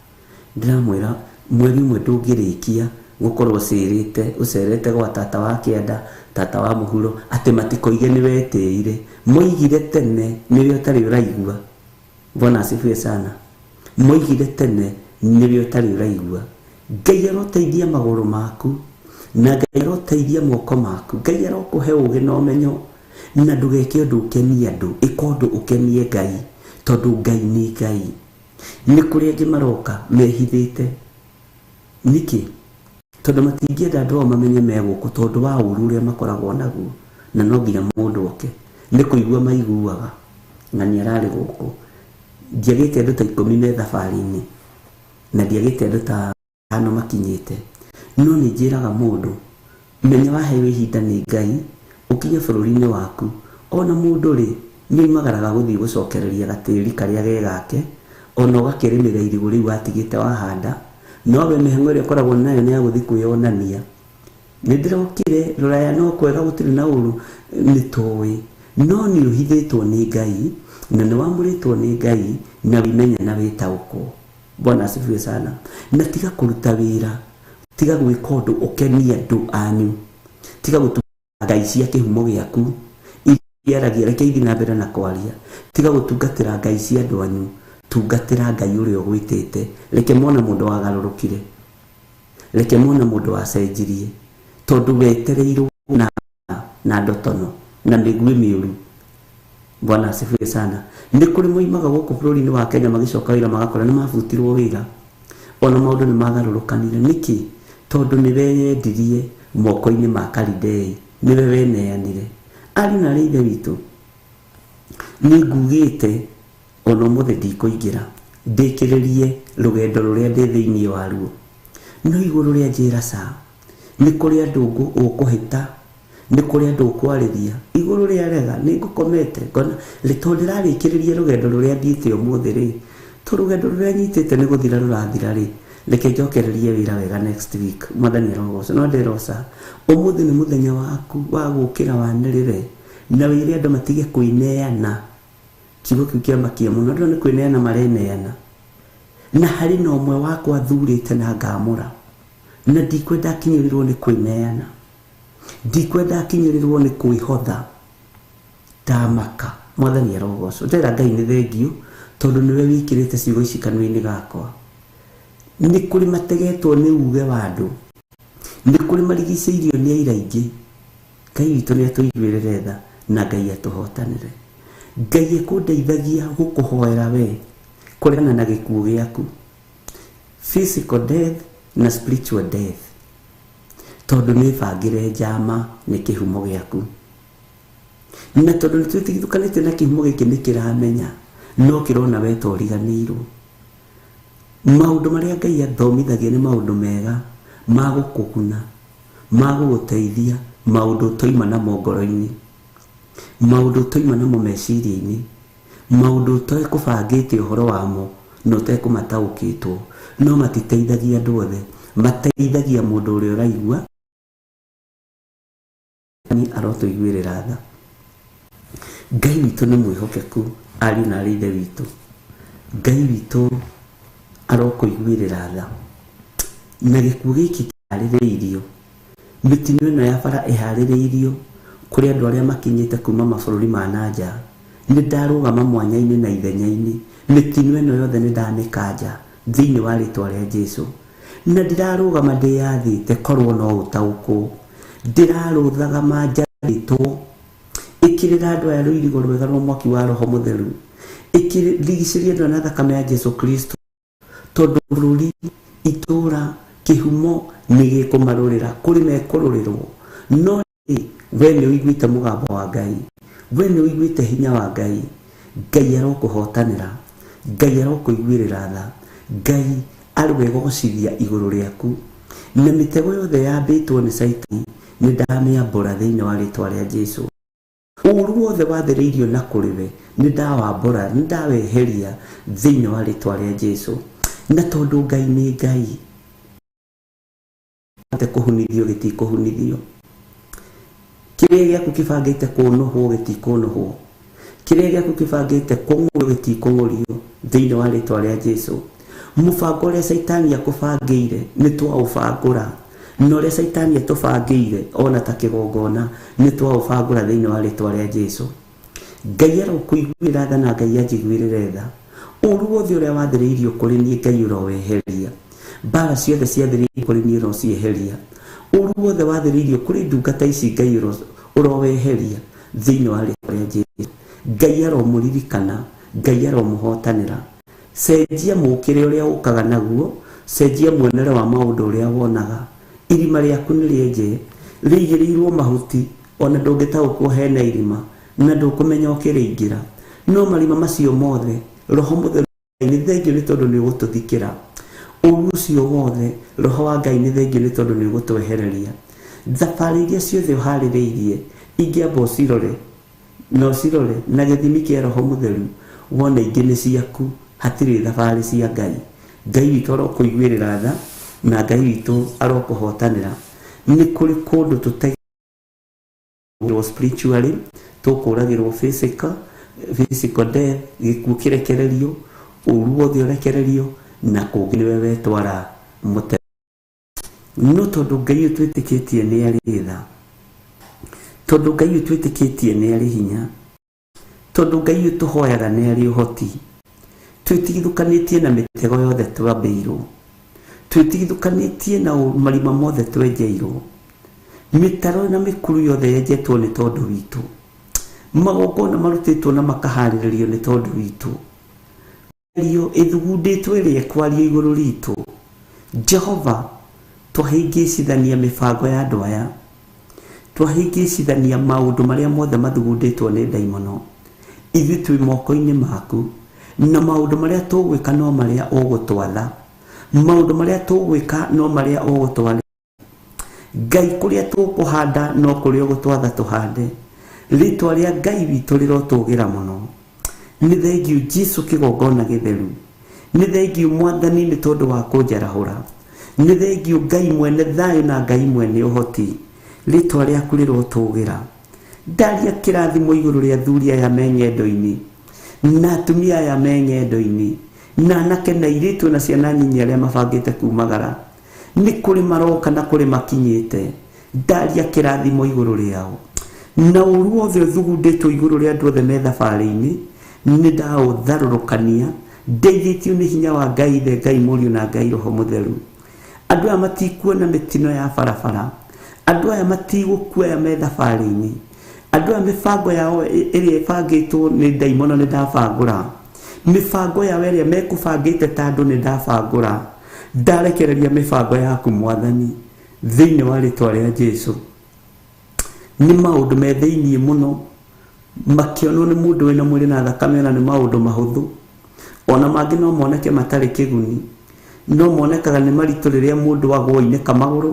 Ndĩramwĩra mweri ũmwe ndũngĩrĩkia gũkorwo ũcerete ũcerete gwa tata wa kĩanda, tata wa mũhuro, atĩ matikoige nĩ wetĩire. Moigire tene nĩwe ũtarĩ ũraigua. Bwana asifiwe sana. Moigire tene nĩwe ũtarĩ ũraigua. Ngai aroteithia magũrũ maku na Ngai aroteithia moko maku. Ngai arokũhe ũgĩ na ũmenyo, na ndũgeke ũndũ ũkenie andũ, ĩka ũndũ ũkenie Ngai, tondũ Ngai nĩ Ngai. Nĩ kũrĩ angĩ maroka mehithĩte. Nĩkĩ? Tondũ matingĩenda andũ ao mamenye me gũkũ tondũ wa ũru ũrĩa makoragwo naguo, na no nginya mũndũ oke. Nĩ kũigua maiguaga na nĩ ararĩ gũkũ. Ndiagĩte andũ ta 10 me thabarĩ-inĩ, na ndiagĩte andũ ta 5 makinyĩte. No nĩ njĩraga mũndũ, menya waheo ihinda nĩ Ngai, ũkinye bũrũri-inĩ waku. Ona mũndũ rĩ, nĩ oimagaraga gũthiĩ gũcokereria gatĩri karĩa ge gake, ona ũgakĩrĩmĩra irigũ rĩu watigĩte wahanda, no we mĩhang'o ĩrĩa ũkoragwo nayo nĩ ya gũthiĩ kwĩyonania. Nĩ ndĩrokire rũraya no kwega gũtirĩ na ũru, nĩ tũĩ. No nĩ ũhithĩtwo nĩ Ngai, na nĩ wamũrĩtwo nĩ Ngai, na wĩmenye na wĩtaũkwo. Bwana asifiwe sana. Na tiga kũruta wĩra, tiga gwĩka ũndũ ũkenie andũ anyu, tiga gũtungatĩra ngai cia kĩhumo gĩaku iria reke ithiĩ na mbere na kwaria. Tiga gũtungatĩra ngai cia andũ anyu, tungatĩra Ngai ũrĩa ũgwĩtĩte. Reke mona mũndũ wagarũrũkire, reke mona mũndũ wacenjirie, tondũ wetereirwo na ndotono na mĩguĩ mĩũru. Bwana asifiwe sana. Nĩ kũrĩ moimaga gũkũ bũrũri-inĩ wa Kenya magĩcoka wĩra magakora nĩ mabutirwo wĩra, ona maũndũ nĩ magarũrũkanire. Nĩkĩ? Tondũ nĩ weyendirie moko-inĩ ma Kalidei, nĩwe weneanire. Ariũ na aarĩ ithe witũ, nĩ ngugĩte ona ũmũthĩ ndikũingĩra ndĩkĩrĩrie rũgendo rũrĩa ndĩ thĩinĩ waruo, no igũrũ rĩa njĩra ca nĩ kũrĩ andũ ũkũhĩta, nĩ kũrĩ andũ ũkwarĩria. Igũrũ rĩa rega nĩ ngũkomete ngona tondũ ndĩrarĩkĩrĩria rũgendo rũrĩa thiĩte ũmũthĩ rĩ, to rũgendo rũrĩa nyitĩte nĩ gũthira rũrathira rĩ, reke njokererie wĩra wega next week. Mwathani arogocwo. No ndĩroca ũmũthĩ nĩ mũthenya waku wa gũkĩra wanĩrĩre na wĩre andũ matige kwĩneana. Kiugo kĩu kĩamakia mũno, andũ nĩ kwĩneana mareneana, na harĩ na ũmwe wakwa thurĩte na ngamũra, na ndikwenda akinyĩrĩrwo nĩ kwĩneana, ndikwenda akinyĩrĩrwo nĩ kwĩhotha. Ndamaka. Mwathani arogocwo. Ndĩra Ngai nĩ thengio tondũ nĩwe wĩkĩrĩte ciugo ici kanua-inĩ gakwa. Nĩ kũrĩ mategetwo nĩ uge wa andũ, nĩ kũrĩ marigicĩirio nĩ aira aingĩ. Ngai witũ nĩ atũiguĩrĩre tha na Ngai atũhotanĩre. Ngai ekũndeithagia gũkũhoera we kũregana na gĩkuũ gĩaku, physical death na spiritual death, tondũ nĩ bangĩre njama nĩ kĩhumo gĩaku. Na tondũ nĩ twĩtigithũkanĩte na kĩhumo gĩkĩ nĩ kĩramenya, no kĩrona we ta ũriganĩirwo. Maũndũ marĩa Ngai athomithagia nĩ maũndũ mega ma gũkũguna, ma gũgũteithia, maũndũ ũtoima namo ngoro-inĩ, maũndũ ũtoima namo meciria-inĩ, maũndũ ũtekũbangĩte ũhoro wamo na ũtekũmataũkĩtwo, no matiteithagia andũ othe, mateithagia mũndũ ũrĩa ũraigua. Arotũiguĩrĩra tha. Ngai witũ nĩ mwĩhokeku, ariũ na aarĩ ithe witũ. Ngai witũ arokũiguĩrĩra tha. Na gĩkuũ gĩkĩ kĩharĩrĩirio, mĩtino ĩno ya bara ĩharĩrĩirio kũrĩ andũ arĩa makinyĩte kuma mabũrũri ma na nja. Nĩ ndarũgama mwanya-inĩ na ithenya-inĩ, mĩtino ĩno yothe nĩ ndamĩkanja thĩinĩ wa rĩtwa rĩa Jesũ. Na ndirarũgama ndĩyathĩte korwo no ũtaũkwo, ndĩrarũthaga manjathĩtwo. Ĩkĩrĩra andũ aya rũirigo rwega rwa mwaki wa Roho Mũtheru, rigicĩria andũ aya na thakame ya Jesũ Kristo, tondũ bũrũri, itũũra, kĩhumo nĩ gĩkũmarũrĩra, kũrĩ mekũrũrĩrwo. No rĩ, we nĩ ũiguĩte mũgambo wa Ngai, we nĩ ũiguĩte hinya wa Ngai. Ngai arokũhotanĩra, Ngai arokũiguĩrĩra tha, Ngai arwegocithia igũrũ rĩaku. Na mĩtego yothe yambĩtwo nĩ Caitani nĩ ndamĩambũra thĩinĩ wa rĩtwa rĩa Jesu. Ũru wothe wathĩrĩirio na kũrĩ we nĩ ndawambũra, nĩ ndaweheria thĩinĩ wa rĩtwa rĩa Jesu. Na tondũ Ngai nĩ Ngai, kũhunithio gĩtikũhunithio. Kĩrĩa gĩaku kĩbangĩte kũnũhwo gĩtikũnũhwo. Kĩrĩa gĩaku kĩbangĩte kũng'ũrio gĩtikũng'ũrio thĩinĩ wa rĩtwa rĩa Jesu. Mũbango ũrĩa Caitani akũbangĩire nĩ twaũbangũra, na ũrĩa Caitani atũbangĩire ona ta kĩgongona nĩ twaũbangũra thĩinĩ wa rĩtwa rĩa Jesu. Ngai arokũiguĩra tha na Ngai anjiguĩrĩre tha. Ũru wothe ũrĩa wathĩrĩirio kũrĩ niĩ Ngai ũroweheria. Mbara ciothe ciathĩrĩirio kũrĩ niĩ ũrocieheria. Ũru wothe wathĩrĩirio kũrĩ ndungata ici Ngai ũroweheria thĩinĩ wa rĩtwa rĩa Jesu. Ngai aromũririkana, Ngai aromũhotanĩra. Cenjia mũũkĩre ũrĩa ũkaga naguo, cenjia muonere wa maũndũ ũrĩa wonaga. Irima rĩaku nĩ rĩenje, rĩigĩrĩirwo mahuti, ona ndũngĩtaũkwo hena irima, na ndũkũmenya ũkĩrĩingĩra. No marima macio mothe, Roho Mũtheru nĩ thengio nĩ tondũ nĩ ũgũtũthikĩra. Ũru ũcio wothe, Roho wa Ngai nĩ thengio nĩ tondũ nĩ ũgũtwehereria. Thabarĩ iria ciothe ũharĩrĩirie, ingĩamba ũcirore, na ũcirore na gĩthimi kĩa Roho Mũtheru, wone ingĩ nĩ ciaku, hatirĩ thabarĩ cia Ngai. Ngai witũ arokũiguĩrĩra tha, na Ngai witũ arokũhotanĩra. Nĩ kũrĩ kũndũ tũtegĩrwo spiritually, tũkũragĩrwo physical, physical death, gĩkuũ kĩrekererio, ũru wothe ũrekererio, na kũngĩ nĩwe wetwara mũtego. No tondũ Ngai ũyũ twĩtĩkĩtie nĩ arĩ tha, tondũ Ngai ũyũ twĩtĩkĩtie nĩ arĩ hinya, tondũ Ngai ũyũ tũhoyaga nĩ arĩ ũhoti, twĩtigithũkanĩtie na mĩtego yothe twambĩirwo, twĩtigithũkanĩtie na marima mothe twenjeirwo, mĩtaro na mĩkuru yothe yenjetwo nĩ tondũ witũ, magongona marutĩtwo na makaharĩrĩrio nĩ tondũ witũ, mĩario ĩthugundĩtwo ĩrĩa ĩkwario igũrũ ritũ. Jehova, twahĩngĩcithania mĩbango ya andũ aya, twahĩngĩcithania maũndũ marĩa mothe mathugundĩtwo nĩ ndaimono. Ithuĩ twĩ moko-inĩ maku, na maũndũ marĩa tũgwĩka no marĩa ũgũtwatha, maũndũ marĩa tũgwĩka no marĩa ũgũtwatha. Ngai, kũrĩa tũkũhanda no kũrĩa ũgũtwatha tũhande. Rĩtwa rĩa Ngai witũ rĩrotũgĩra mũno. Nĩ thengio Jesu kĩgongona gĩtheru. Nĩ thengio Mwathani nĩ tondũ wa kũnjarahũra. Nĩ thengio Ngai mwene thayũ na Ngai mwene ũhoti. Rĩtwa rĩaku rĩrotũgĩra. Ndaria kĩrathimo igũrũ rĩa athuri aya me ng'endo-inĩ, na atumia aya me ng'endo-inĩ, na anake na airĩtu na ciana nyinyi arĩa mabangĩte kumagara. Nĩ kũrĩ maroka na kũrĩ makinyĩte. Ndaria kĩrathimo igũrũ rĩao. Na ũru wothe ũthugundĩtwo igũrũ rĩa andũ othe me thabarĩ-inĩ, nĩ ndaũtharũrũkania, ndeithĩtio nĩ hinya wa Ngai Ithe, Ngai Mũriũ na Ngai Roho Mũtheru. Andũ aya matikuona mĩtino ya barabara. Andũ aya matigũkua aya me thabarĩ-inĩ. Andũ aya mĩbango yao ĩrĩa ĩbangĩtwo nĩ ndaimono nĩ ndabangũra. Mĩbango yao ĩrĩa mekũbangĩte ta andũ nĩ ndabangũra. Ndarekereria mĩbango yaku Mwathani thĩinĩ wa rĩtwa rĩa Jesu. Nĩ maũndũ me thĩinĩ mũno, makĩonwo nĩ mũndũ wĩna mwĩrĩ na thakame ona nĩ maũndũ mahũthũ. Ona mangĩ no moneke matarĩ kĩguni, no monekaga nĩ maritũ rĩrĩa mũndũ agwa oinĩka magũrũ,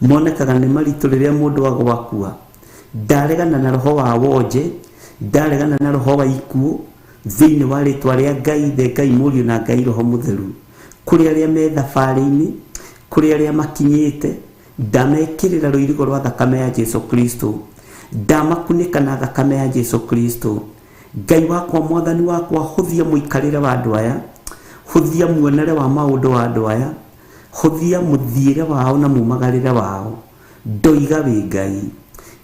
monekaga nĩ maritũ rĩrĩa mũndũ agwa akua. Ndaregana na roho wa wonje, ndaregana na roho wa ikuũ, thĩinĩ wa rĩtwa rĩa Ngai Ithe, Ngai Mũriũ na Ngai Roho Mũtheru. Kũrĩ arĩa me thabarĩ-inĩ, kũrĩ arĩa makinyĩte, ndamekĩrĩra rũirigo rwa thakame ya Jesu Kristo, ndamakunĩka na thakame ya Jesu Kristo. Ngai wakwa, Mwathani wakwa, hũthia mũikarĩre wa andũ aya, hũthia muonere wa maũndũ wa andũ aya, hũthia mũthiĩre wao na mumagarĩre wao. Ndoiga wĩ Ngai,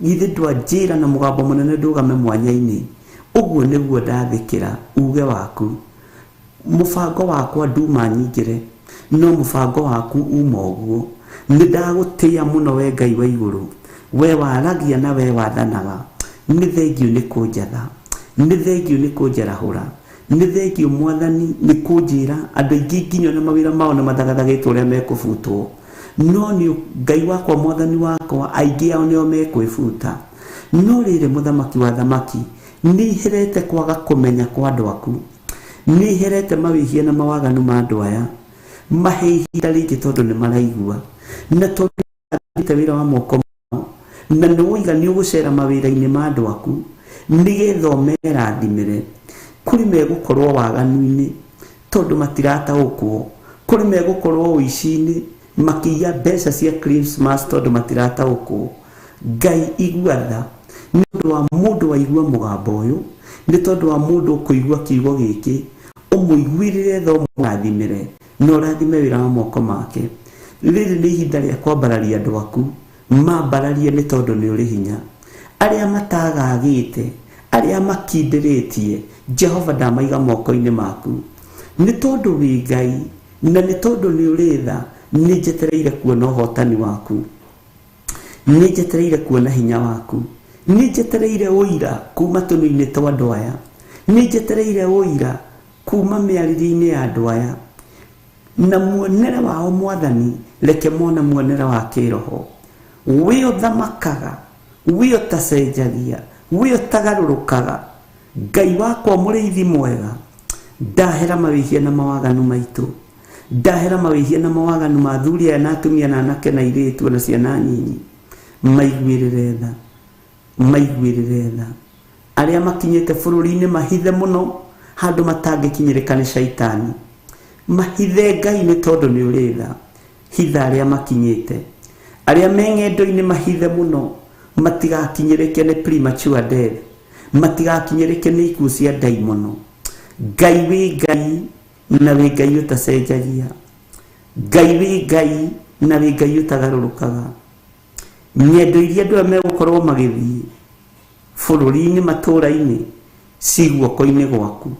githĩ ndwanjĩra na mũgambo mũnene ndũgame mwanya-inĩ? Ũguo nĩguo ndathĩkĩra uge waku. Mũbango wakwa nduma nyingĩre, no mũbango waku uma ũguo. Nĩ ndagũtĩĩa mũno we Ngai wa igũrũ, we waragia na we wathanaga. Nĩ thengio nĩ kũnjatha, nĩ thengio nĩ kũnjarahũra, nĩ thengio Mwathani nĩ kũnjĩra andũ aingĩ nginya ona mawĩra mao nĩ mathagathagĩtwo ũrĩa mekũbutwo. No nĩ Ngai wakwa, Mwathani wakwa, aingĩ ao nĩo mekwĩbuta. No rĩrĩ, Mũthamaki wa thamaki, Nĩ iherete kwaga kũmenya kwa andũ aku, nĩ iherete mawĩhia na mawaganu ma andũ aya. Mahe ihinda rĩngĩ tondũ nĩ maraigua, na tondũ nĩũrathimĩte wĩra wa moko mao, na nĩ woiga nĩ ũgũcera mawĩra-inĩ ma andũ aku nĩgetha ũmerathimĩre. Kũrĩ megũkorwo waganu-inĩ tondũ matirataũkwo, kũrĩ megũkorwo ũici-inĩ makĩiya mbeca cia Christmas tondũ matirataũkwo. Ngai igua tha nĩ ũndũ wa mũndũ waigua mũgambo ũyũ, nĩ tondũ wa mũndũ ũkũigua kiugo gĩkĩ, ũmũiguĩrĩre tha, ũmũrathimĩre na ũrathime wĩra wa moko make. Rĩrĩ nĩ ihinda rĩa kwambararia andũ aku, mambararie nĩ tondũ nĩ ũrĩ hinya. Arĩa matagagĩte, arĩa makindĩrĩtie, Jehova ndamaiga moko-inĩ maku. Nĩ tondũ wĩ Ngai na nĩ tondũ nĩ ũrĩ tha, nĩ njetereire kuona ũhotani waku, nĩ njetereire kuona hinya waku, nĩ njetereire ũira kuma tũnua-inĩ twa andũ aya, nĩ njetereire ũira kuma mĩarĩrie-inĩ ya andũ aya na muonere wao. Mwathani, reke mone muonere wa kĩroho. Wĩ ũthamakaga, wĩ ũtacenjagia, wĩ ũtagarũrũkaga, Ngai wakwa mũrĩithi mwega, ndahera mawĩhia na mawaganu maitũ, ndahera mawĩhia na mawaganu ma athuri aya na atumia na anake na airĩtu na ciana nyinyi. Maiguĩrĩre tha, maiguĩrĩre tha. Arĩa makinyĩte bũrũri-inĩ mahithe mũno handũ matangĩkinyĩrĩka nĩ caitani, mahithe Ngai nĩ tondũ nĩ ũrĩ tha. Hitha arĩa makinyĩte, arĩa me ng'endo-inĩ mahithe mũno matigakinyĩrĩke nĩ premature death, matigakinyĩrĩke nĩ ikuũ cia ndaimono. Ngai wĩ Ngai na wĩ Ngai ũtacenjagia, Ngai wĩ Ngai na wĩ Ngai ũtagarũrũkaga. Ng'endo iria andũ aya megũkorwo magĩthiĩ bũrũri-inĩ, matũũra-inĩ, ci guoko-inĩ gwaku.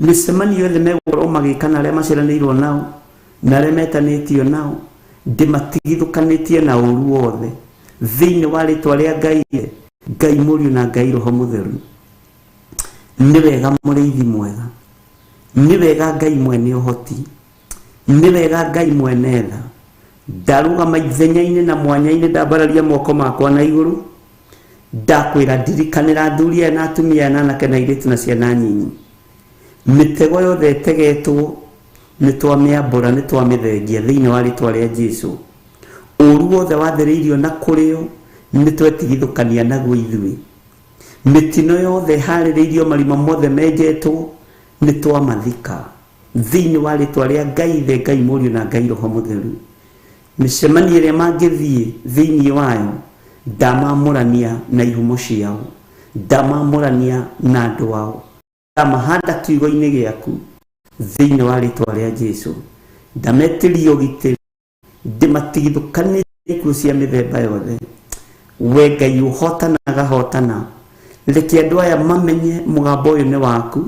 Mĩcemanio yothe megũkorwo magĩka na arĩa maceranĩirwo nao na arĩa metanĩtio nao, ndĩmatigithũkanĩtie na ũru wothe thĩinĩ wa rĩtwa rĩa Ngai Ithe, Ngai Mũriũ na Ngai Roho Mũtheru. Nĩ wega mũrĩithi mwega, nĩ wega Ngai mwene ũhoti, nĩ wega Ngai mwene tha. Ndarũgama ithenya-inĩ na mwanya-inĩ, ndambararia moko makwa na igũrũ, ndakwĩra ndirikanĩra athuri aya na atumia aya na anake na airĩtu na ciana nyinyi. Mĩtego yothe ĩtegetwo nĩ twamĩambũra, nĩ twamĩthengia thĩinĩ wa rĩtwa rĩa Jesu. Ũru wothe wathĩrĩirio na kũrĩo nĩ twetigithũkania naguo ithuĩ. Mĩtino yothe ĩharĩrĩirio, marima mothe menjetwo nĩ twamathika thĩinĩ wa rĩtwa rĩa Ngai Ithe, Ngai Mũriũ na Ngai Roho Mũtheru. Mĩcemanio ĩrĩa mangĩthiĩ thĩinĩ wayo, ndamamũrania na ihumo ciao, ndamamũrania na andũ ao, ndamahanda kiugo-inĩ gĩaku thĩinĩ wa rĩtwa rĩa Jesu. Ndametĩria ũgitĩri, ndĩmatigithũkanĩtie ikuũ cia mĩthemba yothe. We Ngai ũhotanaga, hotana. Reke andũ aya mamenye mũgambo ũyũ nĩ waku,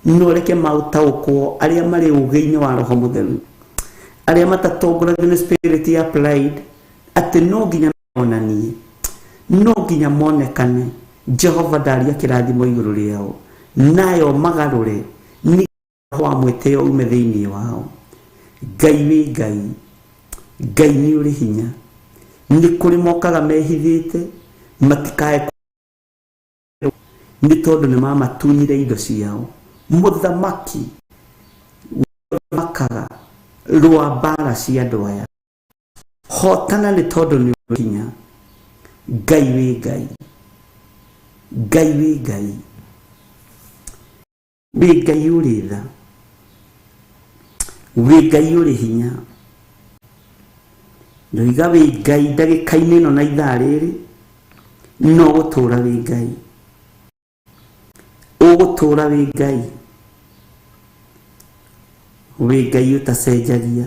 no reke maũtaũkwo arĩa marĩ ũgĩ-inĩ wa Roho Mũtheru, arĩa matatongoragio nĩ spirit ya pride, atĩ no nginya monanie, no nginya monekane. Jehova, ndaria kĩrathimo igũrũ rĩao, nayo magarũre nĩ roho wa mwĩtĩo ume thĩinĩ wao. Ngai wĩ Ngai, Ngai nĩ ũrĩ hinya. Nĩ kũrĩ mokaga mehithĩte matikae nĩ tondũ nĩ mamatunyire indo ciao. Mũthamaki makaga rũa mbara cia andũ aya, hotana nĩ tondũ nĩ ũrĩ hinya. Ngai wĩ Ngai, Ngai wĩ Ngai, wĩ Ngai ũrĩ tha, wĩ Ngai ũrĩ hinya. Ndoiga wĩ Ngai ndagĩka-inĩ ĩno na ithaa rĩrĩ, no gũtũũra wĩ Ngai, ũgũtũũra wĩ Ngai, wĩ Ngai ũtacenjagia.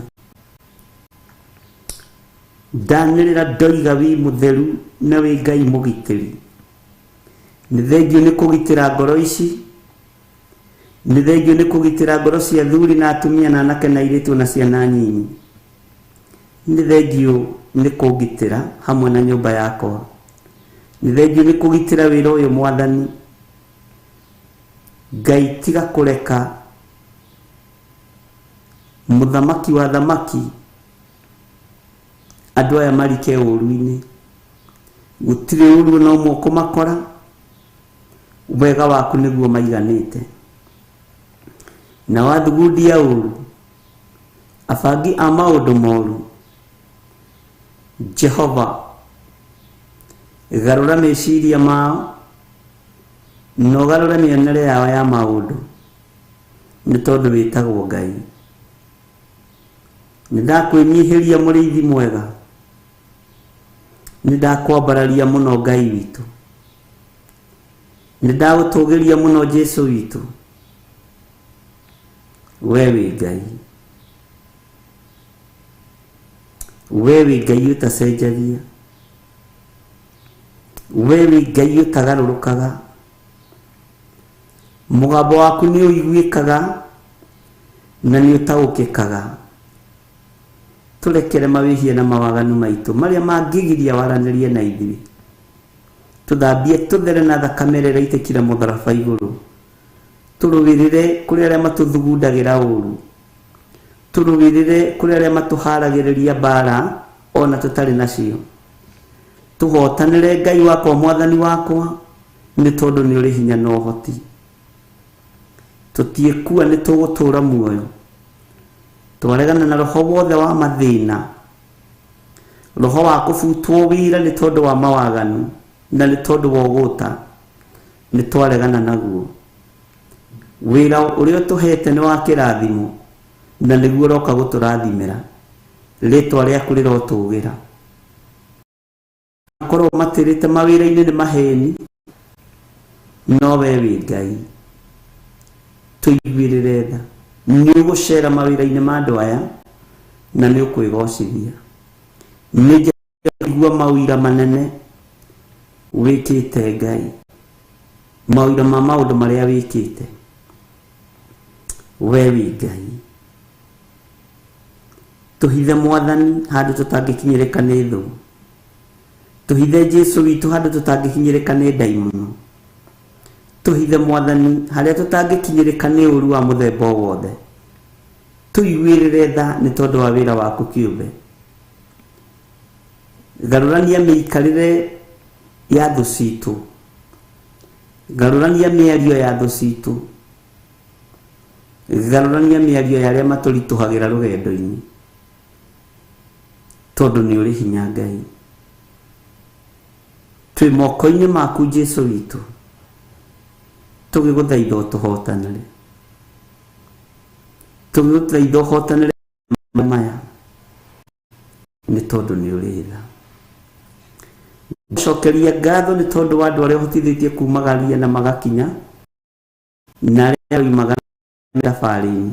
Ndanĩrĩra ndoiga wĩ mũtheru na wĩ Ngai mũgitĩri. Nĩ thengiũ nĩ kũgitĩra ngoro ici, nĩ thengiũ nĩ kũgitĩra ngoro cia athuri na atumia na anake na airĩtu na ciana nyinyi. Nĩ thengiũ nĩ kũngitĩra hamwe na nyũmba yakwa. Nĩ thengiũ nĩ kũgitĩra wĩra ũyũ. Mwathani Ngai, tiga kũreka mũthamaki wa thamaki andũ aya marike ũru-inĩ. Gũtirĩ ũru ona ũmwe ũkũmakora. Wega waku nĩguo maiganĩte. Na wathugundia ũru, abangi a maũndũ moru, Jehova, garũra meciria mao na ũgarũre mĩonere yao ya maũndũ, nĩ tondũ wĩtagwo Ngai. Nĩ ndakwĩnyihĩria mũrĩithi mwega, nĩ ndakwambararia mũno Ngai witũ, nĩ ndagũtũgĩria mũno Jesu witũ. We wĩ Ngai, we wĩ Ngai ũtacenjagia, we wĩ Ngai ũtagarũrũkaga. Mũgambo waku nĩ ũiguĩkaga na nĩ ũtaũkĩkaga. Tũrekere mawĩhia na mawaganu maitũ marĩa mangĩgiria waranĩrie na ithuĩ. Tũthambie tũthere na thakame ĩrĩa ĩraitĩkire mũtharaba igũrũ. Tũrũĩrĩre kũrĩ arĩa matũthugundagĩra ũru. Tũrũĩrĩre kũrĩ arĩa matũharagĩrĩria mbara ona tũtarĩ nacio. Tũhotanĩre Ngai wakwa, Mwathani wakwa, nĩ tondũ nĩ ũrĩ hinya na ũhoti. Tũtiĩkua nĩ tũgũtũũra muoyo. Twaregana na roho wothe wa mathĩna, roho wa kũbutwo wĩra nĩ tondũ wa mawaganu na nĩ tondũ wa ũgũta, nĩ twaregana naguo. Wĩra ũrĩa ũtũhete nĩ wa kĩrathimo na nĩguo ũroka gũtũrathimĩra. Rĩtwa rĩaku rĩrotũgĩra. Makorwo matĩrĩte mawĩra-inĩ nĩ maheni, no we wĩ Ngai. Tũiguĩrĩre tha. Nĩ ũgũcera mawĩra-inĩ ma andũ aya na nĩ ũkwĩgocithia. Nĩ njigua maũira manene wĩkĩte Ngai, maũira ma maũndũ marĩa wĩkĩte. We wĩ Ngai. Tũhithe Mwathani handũ tũtangĩkinyĩrĩka nĩ thũ. Tũhithe Jesu witũ handũ tũtangĩkinyĩrĩka nĩ ndaimono. Tũhithe Mwathani harĩa tũtangĩkinyĩrĩka nĩ ũru wa mũthemba o wothe. Tũiguĩrĩre tha nĩ tondũ wa wĩra waku kĩũmbe. Garũrania mĩikarĩre ya thũ citũ. Garũrania mĩario ya thũ citũ. Garũrania mĩario ya arĩa matũritũhagĩra rũgendo-inĩ, tondũ nĩ ũrĩ hinya Ngai. Twĩ moko-inĩ maku Jesu witũ, tũgĩgũthaitha ũtũhotanĩre, tũgĩgũthaitha ũhotanĩre maya, nĩ tondũ nĩ ũrĩ tha. Cokeria ngatho nĩ tondũ wa andũ arĩa ũhotithĩtie kumagaria na magakinya, na arĩa oimaga thabarĩ-inĩ,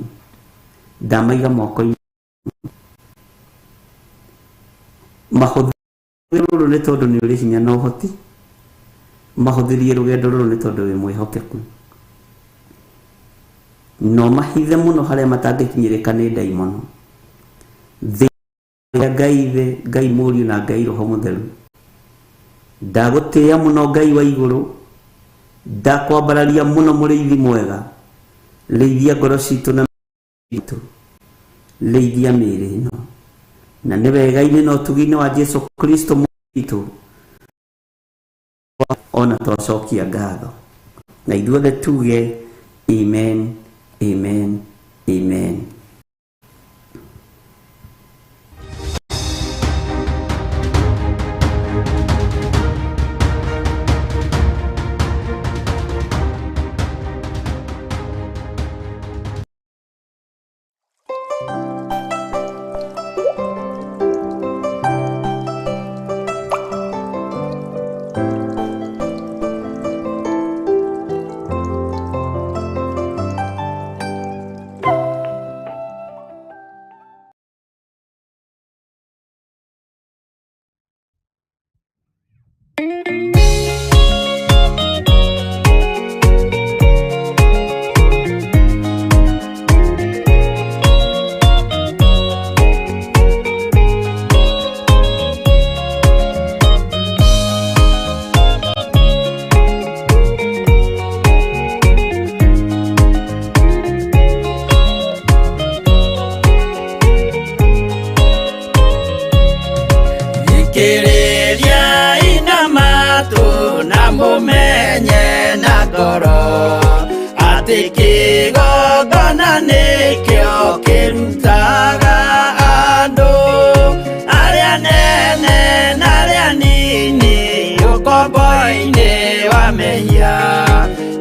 ndamaiga moko-inĩ mahũthĩre rũrũ nĩ tondũ nĩ ũrĩ hinya na ũhoti. Mahũthĩrie rũgendo rũrũ nĩ tondũ wĩ mwĩhokeku. No mahithe mũno harĩa matangĩkinyĩrĩka nĩ ndaimono. Thĩ ya Ngai Ithe, Ngai Mũriũ na Ngai Roho Mũtheru. Ndagũtĩĩa mũno Ngai wa igũrũ, ndakwambararia mũno mũrĩithi mwega. Rĩithia ngoro citũ na itũ, rĩithia mĩĩrĩ ĩno, na nĩ wega-inĩ na ũtugi-inĩ wa Jesu Kristo witũ ona twacokia ngatho. Na ithuothe tuge amen, amen, amen. Thikĩrĩria ina matũ na mũmenye na ngoro. ngoro atĩ kĩgongona nĩkĩo kĩrutaga andũ arĩa nene na arĩa nini ũkombo-inĩ wa mehia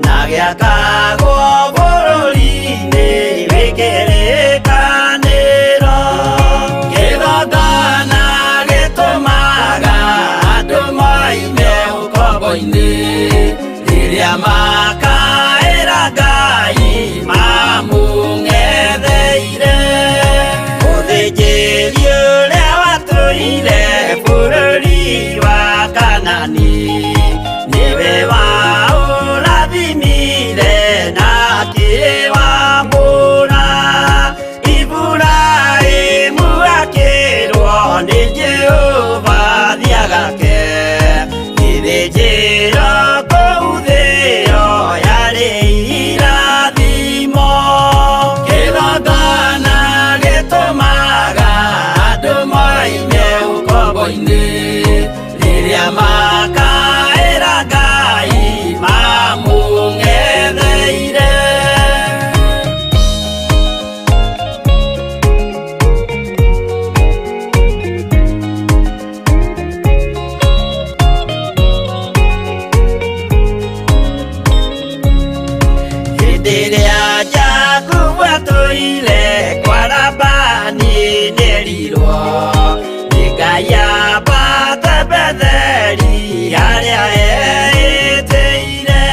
na gĩakagwo bũrũri-inĩ wĩ kĩrĩkanĩro. Kĩgongona gĩtũmaga andũ moime ũkombo-inĩ rĩrĩa makaĩra Ngai mamũng'etheire. Mũthĩnjĩri ũrĩa watũire bũrũri wa Kanani nĩwe waũrathimire na akĩwamũra. Iburahĩmu akĩrwo nĩ Jehova thiĩ agake gĩthĩnjĩro kũu thĩ ĩyo yarĩ irathimo. Kĩgongona gĩtũmaga andũ moime ũkombo-inĩ rĩrĩa makaĩra Ngai mamũng'etheire. Hĩndĩ ĩrĩa Jakubu atũire kwa Labani nĩerirwo nĩ Ngai ambate Betheli harĩa eĩtĩire,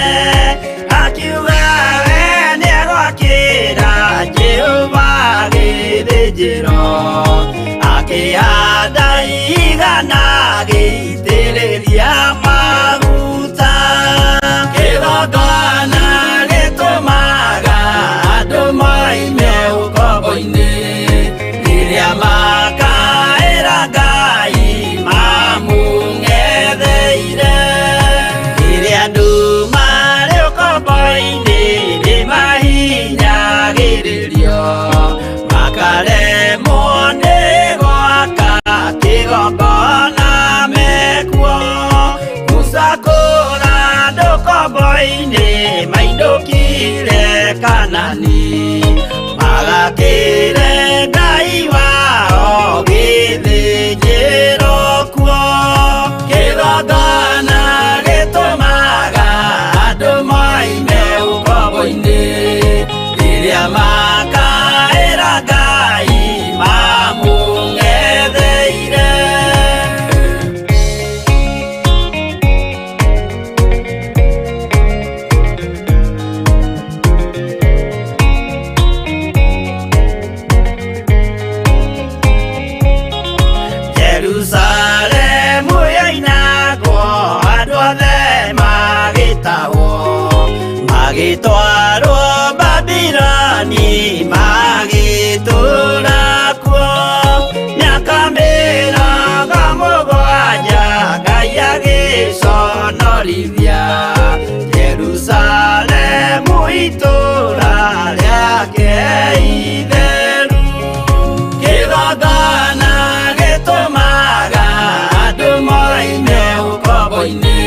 akiuga we nĩegwakĩra Jehova gĩthĩnjĩro, akĩhanda ihiga na agĩitĩrĩria maguta. Kĩgongona gĩtũmaga andũ moime ũkombo-inĩ rĩrĩa makaĩra Ngai mamũng'etheire. Rĩrĩa andũ marĩ ũkombo-inĩ nĩmahinyagĩrĩrio makaremwo nĩ gwaka kĩgongona mekuo. Musa kũra andũ ũkombo-inĩ mainũkire Kanani magakĩre Ngai wao gĩthĩnjĩro kuo. Kĩgongona gĩtũmaga andũ moime ũkombo-inĩ rĩrĩa makaĩra Ngai mamũng'etheire. Jerusalemu yoinagwo andũ othe magĩtahwo magĩtwarwo Babiloni magĩtũũra kuo mĩaka mĩrongo mũgwanja Ngai agĩconorithia Jerusalemu itũũra rĩake itheru. Kĩgongona gĩtũmaga andũ moime ũkombo-inĩ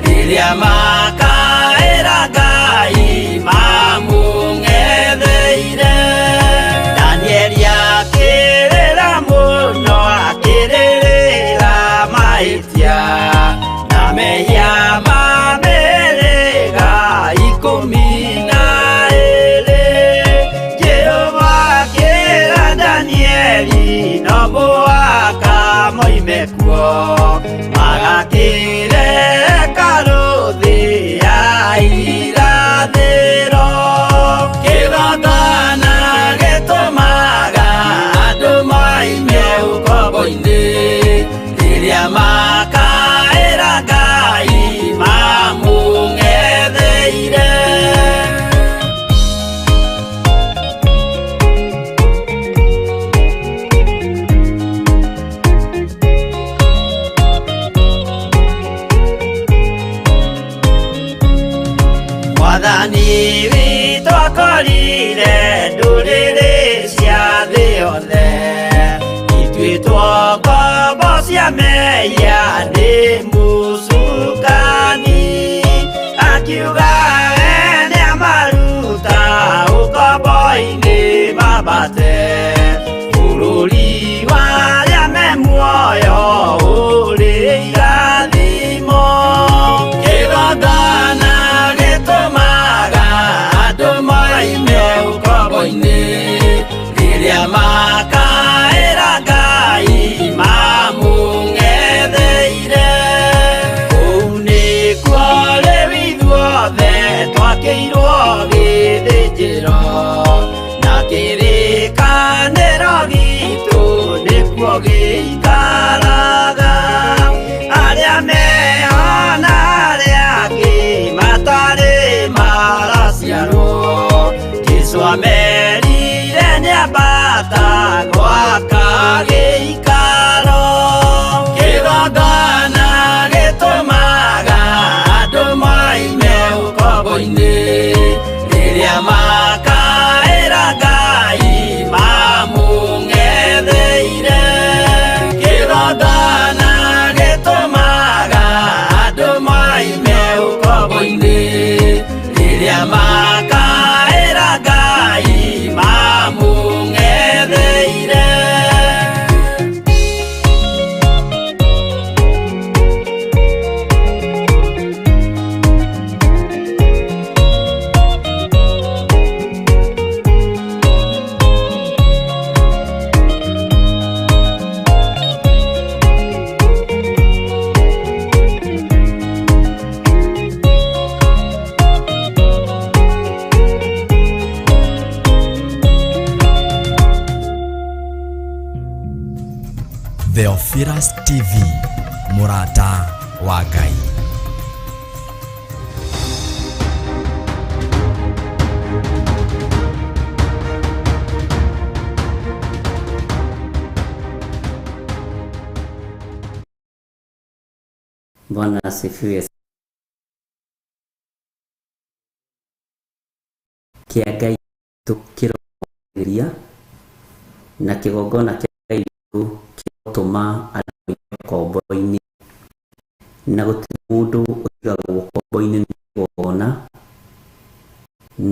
rĩrĩa makaĩra Ngai mamũng'etheire. Danieli akĩrĩra mũno akĩrĩrĩra mahĩtia na mehia ma mĩhĩrĩga ikũmi na ĩĩrĩ. Jehova akĩra Danieli no mũhaka moime kuo magakĩre hekarũ thĩ ya irathĩro. Kĩgongona gĩtũmaga andũ moime ũkombo-inĩ rĩrĩa makaĩra Ngai mamũng'etheire. Mwathani witũ akorire ndũrĩrĩ cia thĩ yothe ituĩtwo ngombo cia mehia nĩ mũcukani, akiuga Gĩikaraga arĩa mehana arĩa angĩ matarĩ maraciarwo. Jesũ amerire nĩambata gwaka gĩikaro. Kĩgongona gĩtũmaga andũ moime ũkombo-inĩ, rĩrĩa makaĩra Ngai mamũng'etheire. Kĩgongona gĩtũmaga andũ moime ũkombo-inĩ, rĩrĩa makaĩra Ngai mamũng'etheire. Theophilus TV, Mũrata wa Ngai. Bwana asifiwe. Kĩa Ngai witũ kĩrogeria na kĩgongona kĩa Ngai witũ kĩrotũma andũ moime ũkombo-inĩ, na gũtirĩ mũndũ ũtigagwo ũkombo-inĩ nĩ kĩgongona,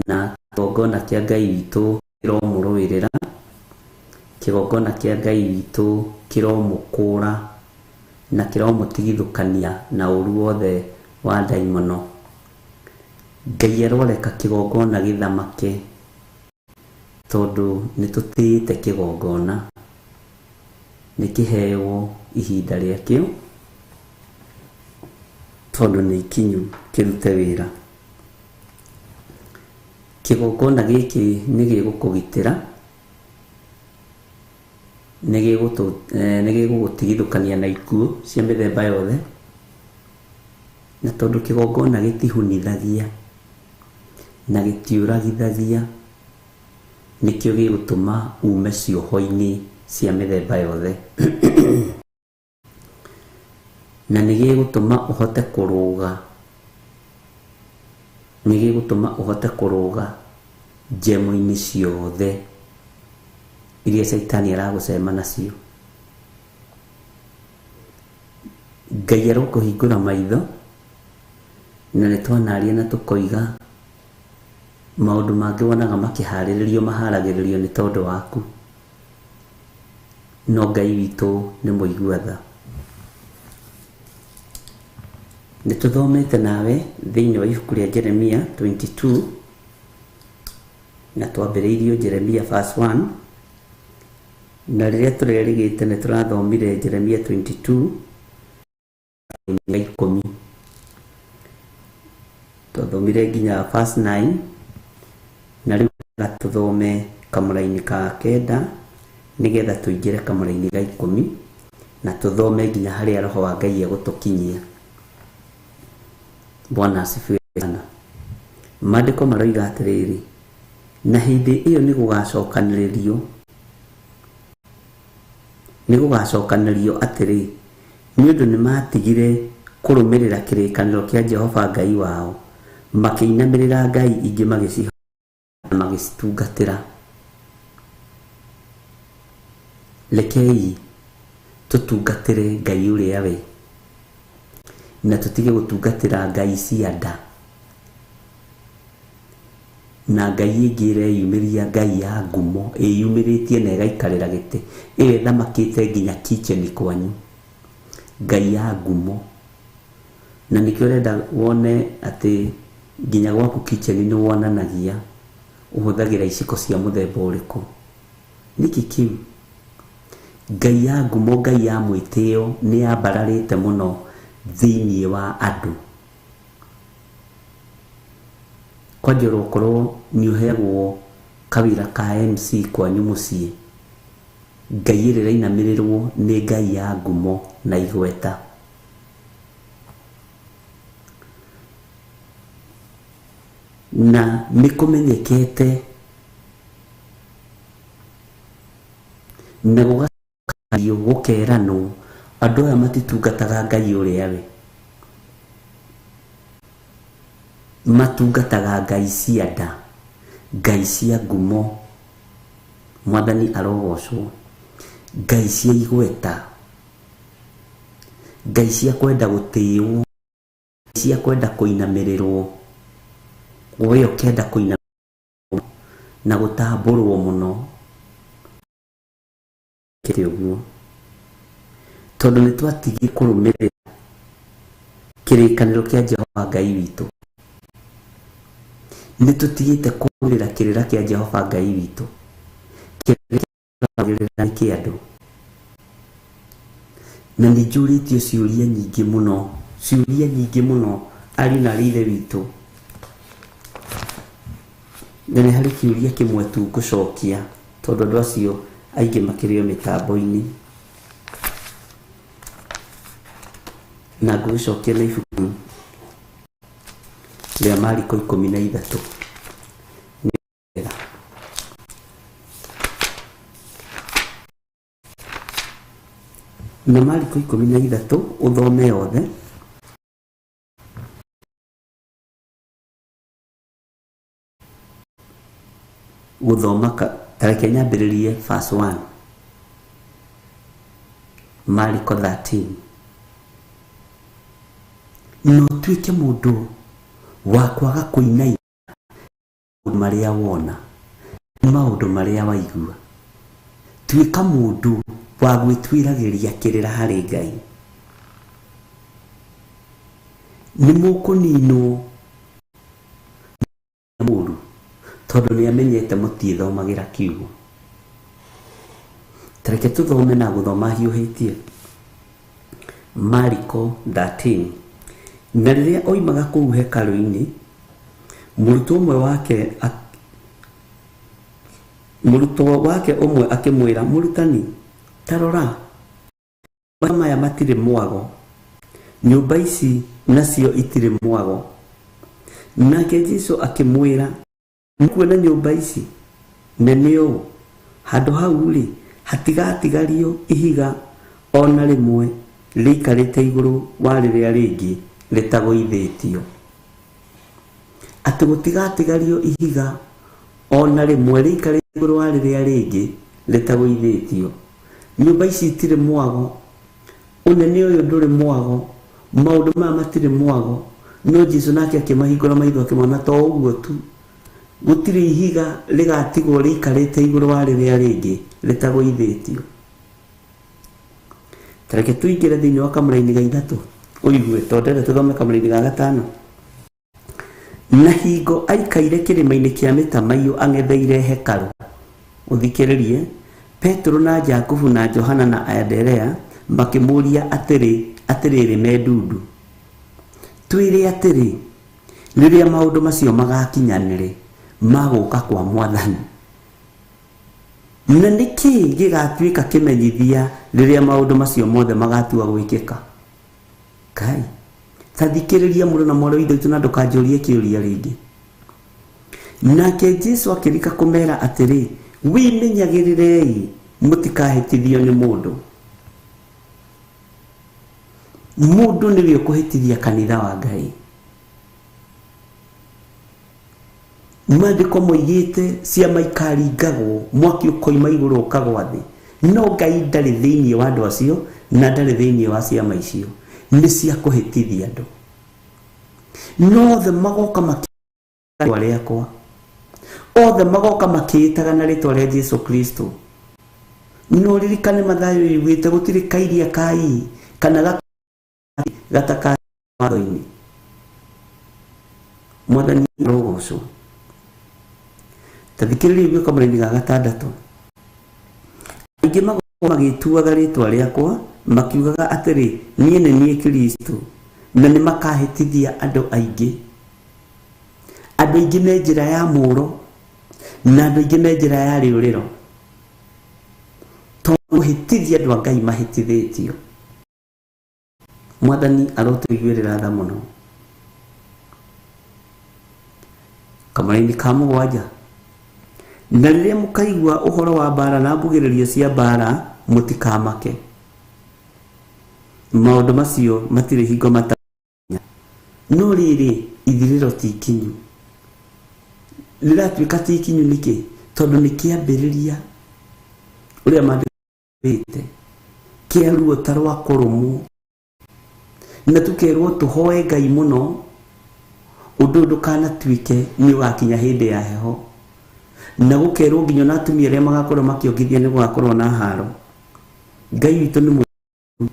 na kĩgongona kĩa Ngai witũ kĩromũrũĩrĩra, kĩgongona kĩa Ngai witũ kĩromũkũra na kĩromũtigithũkania na ũru wothe wa ndaimono. Ngai aroreka kĩgongona gĩthamake tondũ nĩtũtĩĩte kĩgongona, nĩkĩheo ihinda rĩakĩo tondũ nĩ ikinyu kĩrute wĩra. Kĩgongona gĩkĩ nĩgĩgũkũgitĩra, nĩgĩgũgũtigithũkania na ikuũ cia mĩthemba yothe, na tondũ kĩgongona gĩtihunithagia na gĩtiũragithagia, nĩkĩo gĩgũtũma ume cioho-inĩ cia mĩthemba yothe. Na nĩgĩgũtũma ũhote kũrũga, nĩgĩgũtũma ũhote kũrũga njemo-inĩ ciothe iria caitani aragũcema nacio. Ngai arokũhingũra maitho, na nĩtwanaria na tũkoiga maũndũ mangĩ wonaga makĩharĩrĩrio maharagĩrĩrio nĩ tondũ waku, no Ngai witũ nĩ mũigua tha. Nĩtũthomete nawe thĩinĩ wa ibuku rĩa Jeremia 22, na twambĩrĩirio Jeremia verse 1, na rĩrĩa tũrerĩgĩte nĩtũrathomire Jeremia 22 ga ikũmi, twathomire nginya verse 9, na rĩu tũthome kamũraini ka kenda nĩgetha tũingĩre kamũraini ga ikũmi na tũthome nginya harĩa Roho wa Ngai egũtũkinyia. Bwana asifiwe sana. Maandĩko maroiga atĩrĩrĩ, na hĩndĩ ĩyo nĩgũgacokanĩrĩrio atĩrĩ, nĩ ũndũ nĩmatigire kũrũmĩrĩra kĩrĩkanĩro kĩa Jehova Ngai wao, makĩinamĩrĩra ngai ingĩ magĩcihoya na magĩcitungatĩra. Rekei tũtungatĩre Ngai ũrĩa we, na tũtige gũtungatĩra ngai cia nda na ngai ĩngĩ ĩreyumĩria, ngai ya ngumo ĩyumĩrĩtie na ĩgaikarĩra gĩtĩ, ĩyo ĩthamakĩte nginya kitchen kwanyu, ngai ya ngumo. Na nĩkĩo ũrenda wone atĩ nginya gwaku kitchen nĩ wonanagia ũhũthagĩra iciko cia mũthemba ũrĩkũ. Nĩkĩ kĩu? Ngai ya ngumo, ngai ya mwĩtĩo nĩ yambararĩte mũno thĩinĩ wa andũ. Kwanja ũrokorwo nĩ ũheagwo kawĩra ka MC kwanyu mũciĩ, Ngai ĩrĩa ĩrainamĩrĩrwo nĩ Ngai ya ngumo na igweta. Na nĩ kũmenyekete na gũgacario gũkeranwo andũ aya matitungataga Ngai ũrĩa we, matungataga Ngai cia nda, Ngai cia ngumo. Mwathani arogocwo. Ngai cia igweta, Ngai cia kwenda gũtĩĩwo, cia kwenda kũinamĩrĩrwo, we ũkenda kũinamĩrĩrwo na gũtambũrwo mũno. Kĩrĩ ũguo tondũ nĩ twatigire kũrũmĩrĩra kĩrĩkanĩro kĩa Jehova Ngai witũ, nĩ tũtigĩte kũrũmĩrĩra kĩrĩra kĩa Jehova Ngai witũ, kĩrĩra kĩa andũ. Na nĩ njũrĩtio ciũria nyingĩ mũno, ciũria nyingĩ mũno ariũ na aarĩ ithe witũ, na nĩ harĩ kĩũria kĩmwe tu ngũcokia tondũ andũ acio aingĩ makĩrĩ o mĩtambo-inĩ, na ngũgĩcokia na ibuku rĩa Mariko 13. Nĩ na Mariko 13 ũthome yothe. Gũthoma ta reke nyambĩrĩrie verse 1, Mariko 13. Na ũtuĩke mũndũ wa kwaga kũinaina maũndũ marĩa wona, maũndũ marĩa waigua. Tuĩka mũndũ wa gwĩtuĩragĩria kĩrĩra harĩ Ngai. Nĩ mũkũninwo mũru tondũ nĩ amenyete mũtiĩthomagĩra kiugo. Ta reke tũthome na gũthoma hiũhĩtie. Mariko 13. Na rĩrĩa oimaga kũu hekarũ-inĩ, mũrutwo wake ũmwe akĩmwĩra, mũrutani, ta rora, maya matirĩ mwago, nyũmba ici nacio itirĩ mwago. Nake Jesu akĩmwĩra, nĩkuona nyũmba ici nene ũũ, handũ hau rĩ hatigatigario ihiga ona rĩmwe rĩikarĩte igũrũ wa rĩrĩa rĩngĩ rĩtagũithĩtio. Atĩ gũtigatigario ihiga ona rĩmwe rĩikarĩte igũrũ wa rĩrĩa rĩngĩ rĩtagũithĩtio. Nyũmba ici itirĩ mwago, ũnene ũyũ ndũrĩ mwago, maũndũ maya matirĩ mwago. No Jesu nake akĩmahingũra maitho akĩmona to ũguo tu, gũtirĩ ihiga rĩgatigwo rĩikarĩte igũrũ wa rĩrĩa rĩngĩ rĩtagũithĩtio. Ta reke tũingĩre thĩinĩ wa kamũraini ga 3 ũigue, tondũ ndĩrenda tũthome kamũraini ga 5. Na hingo aikaire kĩrĩma-inĩ kĩa mĩtamaiyũ ang'etheire hekarũ, ũthikĩrĩrie, Petero na Jakubu na Johana na Anderea makĩmũũria atĩrĩ, atĩrĩrĩ me ndundu, twĩre atĩrĩ, rĩrĩa maũndũ macio magakinyanĩre magũka kwa Mwathani, na nĩkĩ gĩgatuĩka kĩmenyithia rĩrĩa maũndũ macio mothe magatua gwĩkĩka? Kai, ta thikĩrĩria mũrũ na mwarĩ wa ithe witũ na ndũkanjũrie kĩũria rĩngĩ. Nake Jesu akĩrika kũmera atĩrĩ, wĩmenyagĩrĩrei mũtikahĩtithio nĩ mũndũ. Mũndũ nĩwe ũkũhĩtithia kanitha wa Ngai. Maandĩko moigĩte ciama ikaringagwo, mwaki ũkoima igũrũ ũkagwa thĩ. No Ngai ndarĩ thĩinĩ wa andũ acio na ndarĩ thĩinĩ wa ciama icio, nĩ cia kũhĩtithia andũ. No othe magoka makĩĩtaga rĩakwa, othe magoka makĩĩtaga na rĩtwa rĩa Jesu Kristo. No ririkane Mathayo yugĩte gũtirĩ kairia kai kana gataka watho-inĩ. Mwathani arogocwo. Ta thikĩrĩria ũguo kamũraini ga 6. Aingĩ magĩtuaga rĩtwa rĩakwa makiugaga atĩrĩ, niĩ nĩ niĩ Kristo, na nĩ makahĩtithia andũ aingĩ. Andũ aingĩ me njĩra ya mũro na andũ aingĩ me njĩra ya rĩũrĩro. Tondũ hĩtithia andũ a Ngai mahĩtithĩtio. Mwathani arotũiguĩrĩra tha mũno. Kamũraini ka mũgwanja. Na rĩrĩa mũkaigua ũhoro wa mbara na mbugĩrĩrio cia mbara, mũtikamake. Maũndũ macio matirĩ hingo matakinya. No rĩrĩ, ithirĩro ti ikinyu. Rĩratuĩka ti ikinyu nĩkĩ? Tondũ nĩ kĩambĩrĩria ũrĩa maandĩkĩte kĩa ruo ta rwa kũrũmwo. Na tũkerwo tũhoe Ngai mũno ũndũ ũyũ ndũkanatuĩke nĩ ũgakinya hĩndĩ ya heho. Na gũkerwo nginya ona atumia arĩa magakorwo makĩongithia nĩ gũgakorwo na haro. Ngai witũ nĩ mũũru.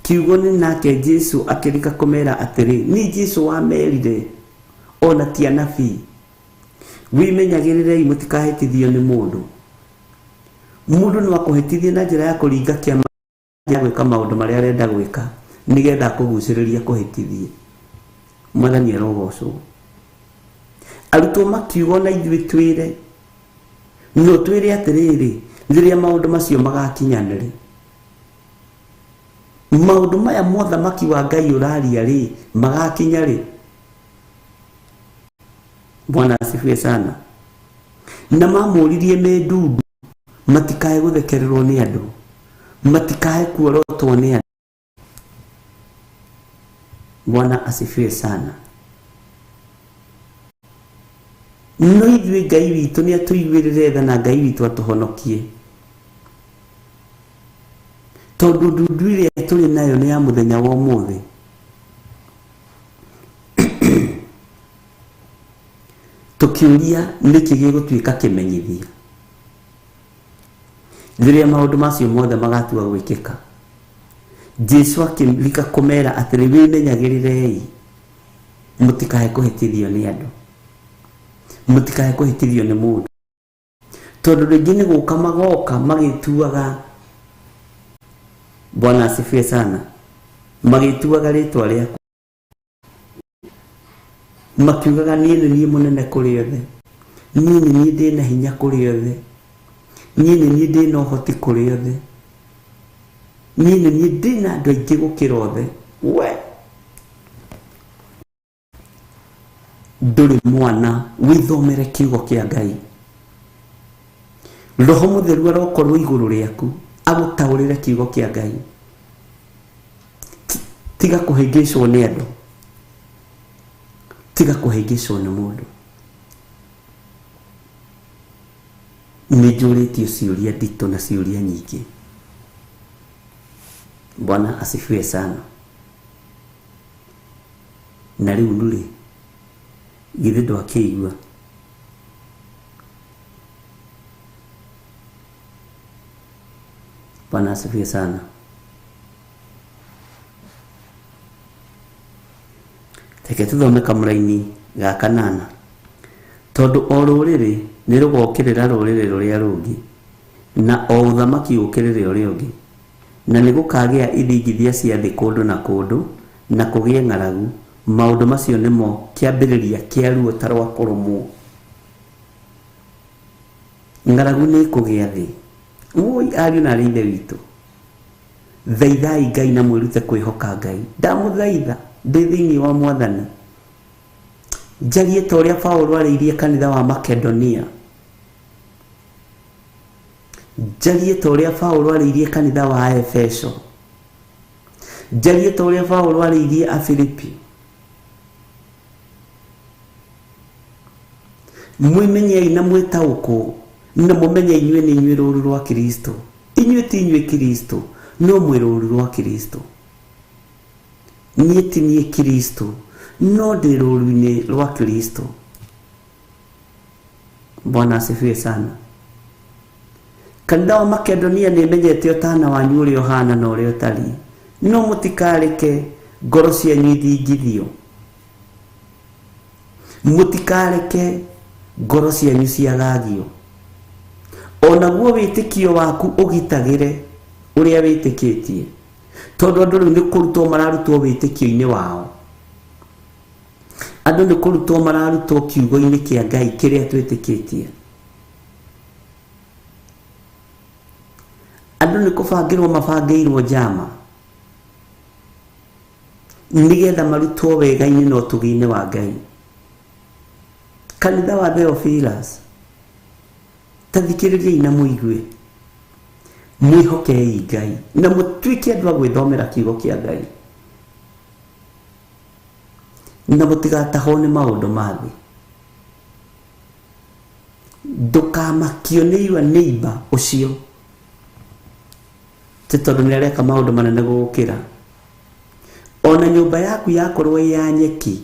Kiugo nĩ nake Jesu akĩrika kũmera atĩrĩ, nĩ Jesu wamerire ona ti anabii. Wĩmenyagĩrĩrei mũtikahĩtithio nĩ mũndũ. Mũndũ no akũhĩtithie na njĩra ya kũringa kĩama ya gwĩka maũndũ marĩa arenda gwĩka nĩgetha akũgucĩrĩrie akũhĩtithie. Mwathani arogocwo. Arutwo makiuga ona ithuĩ twĩre, no twĩre atĩrĩrĩ, rĩrĩa maũndũ macio magakinya nĩ rĩ? Maũndũ maya mothamaki wa Ngai ũraria rĩ, magakinya rĩ? Bwana asifiwe sana. Na mamũririe me ndundu matikae gũthekererwo nĩ andũ, matikae kuorotwo nĩ andũ. Bwana asifiwe sana. No ithuĩ Ngai witũ nĩ atũiguĩrĩre tha na Ngai witũ atũhonokie. Tondũ ndundu ĩrĩa tũrĩ nayo nĩ ya mũthenya wa ũmũthĩ. Tũkĩũria nĩkĩ gĩgũtuĩka kĩmenyithia rĩrĩa maũndũ macio mothe magatua gwĩkĩka. Jesu akĩrika kũmera atĩrĩ, wĩmenyagĩrĩrei mũtikae kũhĩtithio nĩ andũ, mũtikae kũhĩtithio nĩ mũndũ, tondũ rĩngĩ nĩ gũka magoka magĩtuaga. Bwana asifiwe sana. Magĩtuaga rĩtwa rĩakwa, makiugaga niĩ nĩ niĩ mũnene kũrĩ othe, niĩ nĩ niĩ ndĩna hinya kũrĩ othe, niĩ nĩ niĩ ndĩna ũhoti kũrĩ othe, niĩ nĩ niĩ ndĩna andũ aingĩ gũkĩra othe. We ndũrĩ mwana, wĩthomere kiugo kĩa Ngai. Roho Mũtheru arokorwo igũrũ rĩaku agũtaũrĩre kiugo kĩa Ngai. Tiga kũhĩngĩcwo nĩ andũ, tiga kũhĩngĩcwo nĩ mũndũ. Nĩ njũrĩtio ciũria nditũ na ciũria nyingĩ. Bwana asifiwe sana. Na rĩu rĩ, githĩ ndwakĩigua? Bwana asifiwe sana. Reke tũthome kamũraini ga kanana. Tondũ o rũrĩrĩ nĩ rũgokĩrĩra rũrĩrĩ rũrĩa rũngĩ, na o ũthamaki ũkĩrĩre ũrĩa ũngĩ, na nĩ gũkagĩa ithingithia cia thĩ kũndũ na kũndũ, na kũgĩe ng'aragu. Maũndũ macio nĩmo kĩambĩrĩria kĩa ruo ta rwa kũrũmwo. Ng'aragu nĩ ĩkũgĩa thĩ. Woi ariũ na arĩ ithe witũ, thaithai Ngai na mwĩrute kwĩhoka Ngai. Ndamũthaitha ndĩ thĩinĩ wa Mwathani, njarie ta ũrĩa Paũlũ arĩirie kanitha wa Makedonia, njarie ta ũrĩa Paũlũ arĩirie kanitha wa Efeso, njarie ta ũrĩa Paũlũ arĩirie Afilipi. Mwĩmenyei na mwĩtaũkwo, na mũmenye inyuĩ nĩ inyuĩ rũũru rwa Kristo. Inyuĩ ti inyuĩ Kristo, no mwĩ rũũru rwa Kristo. Niĩ ti niĩ Kristo, no ndĩ rũũru-inĩ rwa Kristo. Bwana asifiwe sana. Kanitha wa Makedonia nĩ menyete ũtana wanyu ũrĩa ũhana na ũrĩa ũtariĩ, no mũtikareke ngoro cianyu ithingithio, mũtikareke ngoro cianyu ciagagio. Onaguo wĩtĩkio waku ũgitagĩre ũrĩa wĩtĩkĩtie, tondũ andũ rĩu nĩ kũrutwo mararutwo wĩtĩkio-inĩ wao. Andũ nĩ kũrutwo mararutwo kiugo-inĩ kĩa Ngai kĩrĩa twĩtĩkĩtie. Andũ nĩ kũbangĩrwo mabangĩirwo njama nĩgetha marutwo wega-inĩ na ũtugi-inĩ wa Ngai. Kanitha wa Theophilus, ta thikĩrĩriai na mũigue, mwĩhokei Ngai na mũtuĩke andũ a gwĩthomera kiugo kĩa Ngai, na mũtigatahwo nĩ maũndũ ma thĩ. Ndũkamakio nĩ your neighbor ũcio ti tondũ nĩ areka maũndũ manene gũgũkĩra. Ona nyũmba yaku yakorwo ĩ ya nyeki,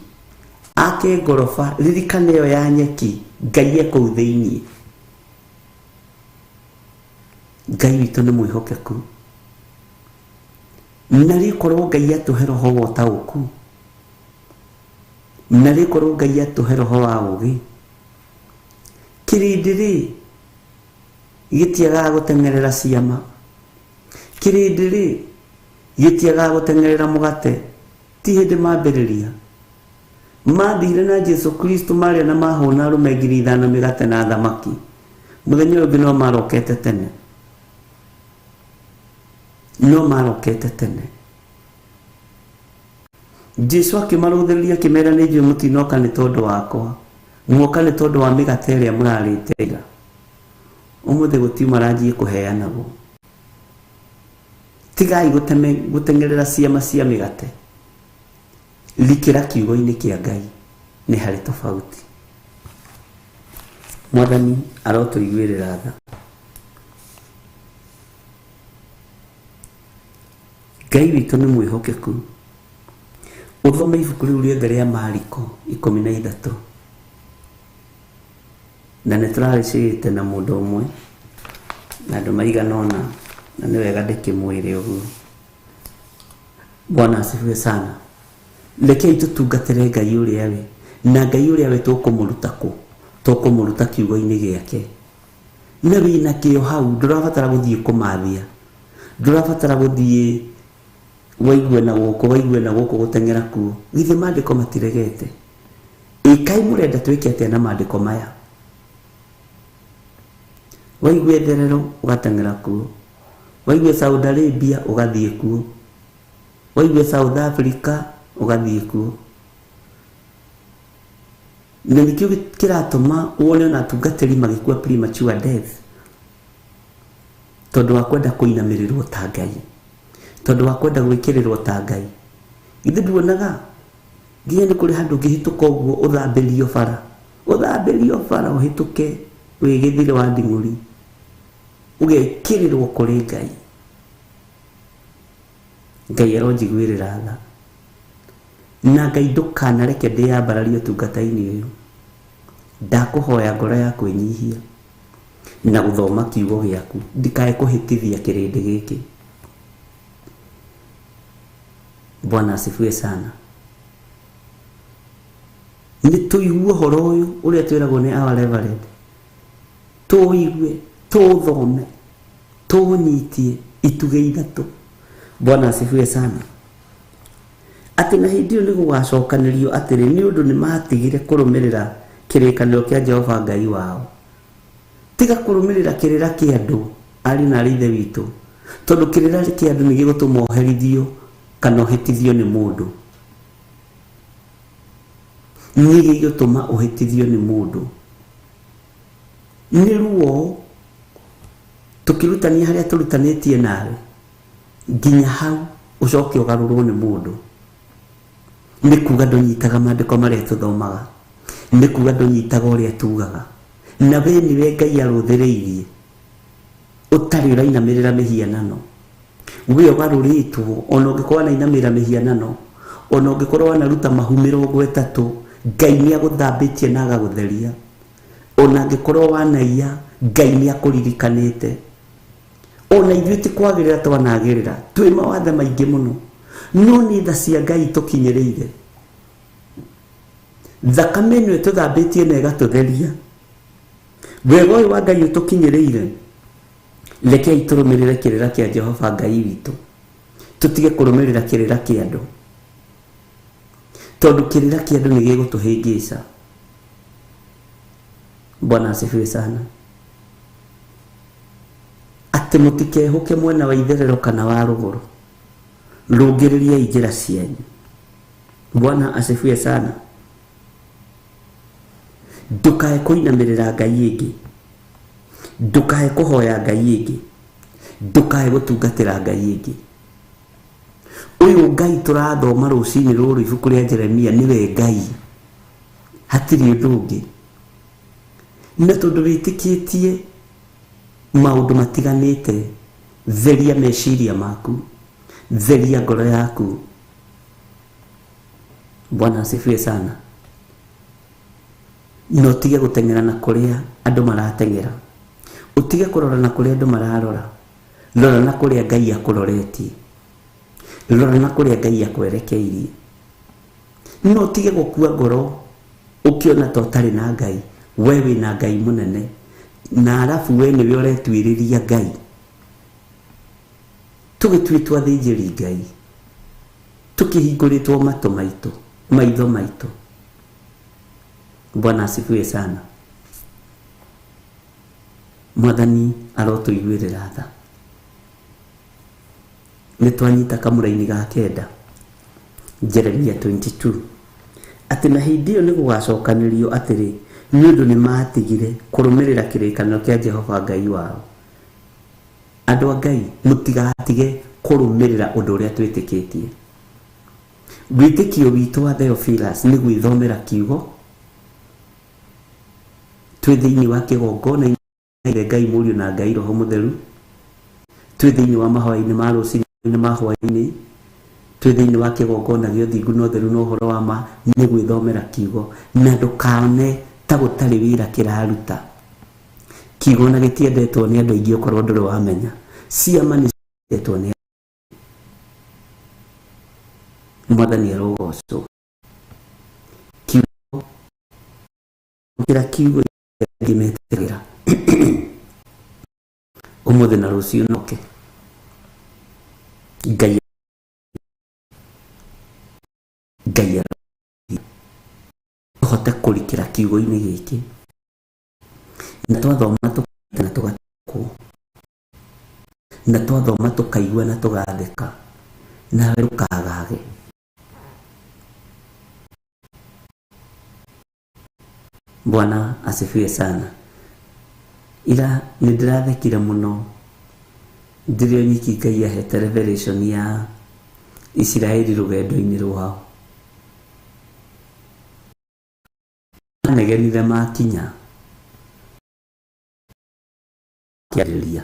ake ngoroba, ririkana ĩyo ya nyeki, Ngai e kũu thĩiniĩ. Ngai witũ nĩ mwĩhokeku, na rĩkorwo Ngai atũhe roho wa ũtaũku, na rĩkorwo Ngai atũhe roho wa ũũgĩ. Kĩrĩndĩ rĩ gĩtiagaga gũteng'erera ciama, kĩrĩndĩ rĩ gĩtiagaga gũteng'erera mũgate. Ti hĩndĩ mambĩrĩria mathire na Jesu Kristo marĩa na mahũna arũme 5,000 mĩgate na thamaki. Mũthenya ũyũ ũngĩ no marokete tene, no marokete tene. Jesu akĩmarũthĩrĩria akĩmera, nĩ njũĩ mũtinoka nĩ tondũ wakwa, muoka nĩ tondũ wa mĩgate ĩrĩa mũrarĩte ira. Ũmũthĩ gũtiuma ranjie kũheanagwo. Tigai gũteng'erera ciama cia mĩgate, likĩra kiugo-inĩ kĩa Ngai, nĩ harĩ tofauti. Mwathani arotũiguĩrĩra tha. Ngai witũ nĩ mwĩhokeku. Ũthome ibuku rĩu rĩothe rĩa Mariko 13, na nĩ tũrarĩcĩte na mũndũ ũmwe na andũ maigana ũna, na nĩ wega ndĩkĩmwĩre ũguo. Bwana asifiwe sana. Rekei tũtungatĩre Ngai ũrĩa we, na Ngai ũrĩa we tũkũmũruta kũ? Tũkũmũruta kiugo-inĩ gĩake. Na wĩna kĩo hau, ndũrabatara gũthiĩ kũmathia, ndũrabatara gũthiĩ waigue na gũkũ, waigue na gũkũ, gũteng'era kuo. Githĩ maandĩko matiregete? Ĩkai mũrenda twĩke atĩa na maandĩko maya? Waigue therero ũgateng'era kuo, waigue Saudi Arabia ũgathiĩ kuo, waigue South Africa ũgathiĩ kuo. Na nĩkĩo kĩratũma wone ona atungatĩri magĩkua premature death, tondũ wa kwenda kũinamĩrĩrwo ta Ngai, tondũ wa kwenda gwĩkĩrĩrwo ta Ngai. Githĩ nduonaga nginya nĩ kũrĩ handũ ũngĩhĩtũka ũguo ũthambĩrio bara, ũthambĩrio bara ũhĩtũke wĩ gĩthire wa nding'ũri, ũgekĩrĩrwo kũrĩ Ngai. Ngai aronjiguĩrĩra tha. Na Ngai ndũkanareke ndĩyambararie ũtungata-inĩ ũyũ. Ndakũhoya ngoro ya kwĩnyihia na gũthoma kiugo gĩaku, ndikae kũhĩtithia kĩrĩndĩ gĩkĩ. Bwana asifiwe sana. Nĩ tũigue ũhoro ũyũ ũrĩa twĩragwo nĩ our reverend, tũigue, tũthome, tũnyitie itugĩ ithatũ. Bwana asifiwe sana. Atĩ na hĩndĩ ĩyo nĩ gũgacokanĩrio atĩrĩ, nĩ ũndũ nĩ matigire kũrũmĩrĩra kĩrĩkanĩro kĩa Jehova Ngai wao. Tiga kũrũmĩrĩra kĩrĩra kĩa andũ, ariũ na arĩ ithe witũ, tondũ kĩrĩra kĩa andũ nĩ gĩgũtũma ũherithio kana ũhĩtithio nĩ mũndũ. Nĩ gĩgũtũma ũhĩtithio nĩ mũndũ. Nĩ ruo tũkĩrutania harĩa tũrutanĩtie nawe nginya hau ũcoke ũgarũrwo nĩ mũndũ. Nĩ kuga ndũnyitaga maandĩko marĩa tũthomaga, nĩ kuga ndũnyitaga ũrĩa tugaga, na we nĩwe Ngai arũthĩrĩirie ũtarĩ ũrainamĩrĩra mĩhianano. We ũgarũrĩtwo, ona ũngĩkorwo wanainamĩrĩra mĩhianano, ona ũngĩkorwo wanaruta mahu 30, Ngai nĩ agũthambĩtie na agagũtheria. Ona angĩkorwo wanaiya, Ngai nĩ akũririkanĩte. Ona ithuĩ ti kwagĩrĩra twanagĩrĩra, twĩ mawathe maingĩ mũno, no nĩ tha cia Ngai tũkinyĩrĩire. Thakame ĩno ĩtũthambĩtie na ĩgatũtheria. Wega ũyũ wa Ngai ũtũkinyĩrĩire, rekei tũrũmĩrĩre kĩrĩra kĩa Jehova Ngai witũ, tũtige kũrũmĩrĩra kĩrĩra kĩa andũ, tondũ kĩrĩra kĩa andũ nĩ gĩgũtũhĩngĩca. Bwana asifiwe sana. Atĩ mũtikehũke mwena wa itherero kana wa rũgũrũ, rũngĩrĩriai njĩra cianyu. Bwana asifiwe sana. Ndũkae kũinamĩrĩra Ngai ĩngĩ, ndũkae kũhoya Ngai ĩngĩ, ndũkae gũtungatĩra Ngai ĩngĩ. Ũyũ Ngai tũrathoma rũcinĩ rũrũ ibuku rĩa Jeremia nĩwe Ngai, hatirĩ ũndũ ũngĩ. Na tondũ wĩtĩkĩtie maũndũ matiganĩte, theria meciria maku, theria ngoro yaku. Bwana asifiwe sana. Na ũtige gũteng'era na kũrĩa andũ marateng'era, ũtige kũrora na kũrĩa andũ mararora, rora na kũrĩa Ngai akũroretie, rora na kũrĩa Ngai akwerekeirie. No ũtige gũkua ngoro ũkĩona ta ũtarĩ na Ngai. We wĩna Ngai mũnene, na arabu we nĩwe ũretuĩrĩria Ngai. Tũgĩtuĩtwo athĩnjĩri Ngai, tũkĩhingũrĩtwo matũ maitũ, maitho maitũ. Bwana asifiwe sana. Mwathani arotũiguĩrĩra tha. Nĩ twanyita kamũraini ga kenda, Jeremia 22, atĩ na hĩndĩ ĩyo nĩ gũgacokanĩrio atĩrĩ, nĩ ũndũ nĩ matigire kũrũmĩrĩra kĩrĩkanĩro kĩa Jehova Ngai wao. Andũ a Ngai, mũtigatige kũrũmĩrĩra ũndũ ũrĩa twĩtĩkĩtie. Wĩtĩkio witũ wa Theophilus nĩ gwĩthomera kiugo twĩ thĩinĩ wa kĩgongona Ithe Ngai Mũriũ na Ngai Roho Mũtheru, twĩ thĩinĩ wa mahoya-inĩ ma rũcinĩ na ma hwaĩ-inĩ, twĩ thĩinĩ wa kĩgongona gĩa ũthingu na ũtheru na ũhoro wa ma, nĩ gwĩthomera kiugo. Na ndũkone ta gũtarĩ wĩra kĩraruta. Kiugo na gĩtiendetwo nĩ andũ aingĩ okorwo ndũrĩ wamenya. Ciama nĩ ciendetwo nĩ Mwathani arogocwo. Kiugo kĩra kiugo angĩ metĩkagĩra ũmũthĩ na rũciũ noke. Ngai Ngai tũhote kũrikĩra kiugo-inĩ gĩkĩ, na twathoma tũkaigua na tũgatukwo, na twathoma tũkaigua na tũgathĩka, nawe ndũkagage. Bwana asifiwe sana. Ira nĩ ndĩrathekire mũno ndĩrĩ o nyiki Ngai ahete revelation ya Isiraeli rũgendo-inĩ rwao. Manegenire makinya kĩarĩria.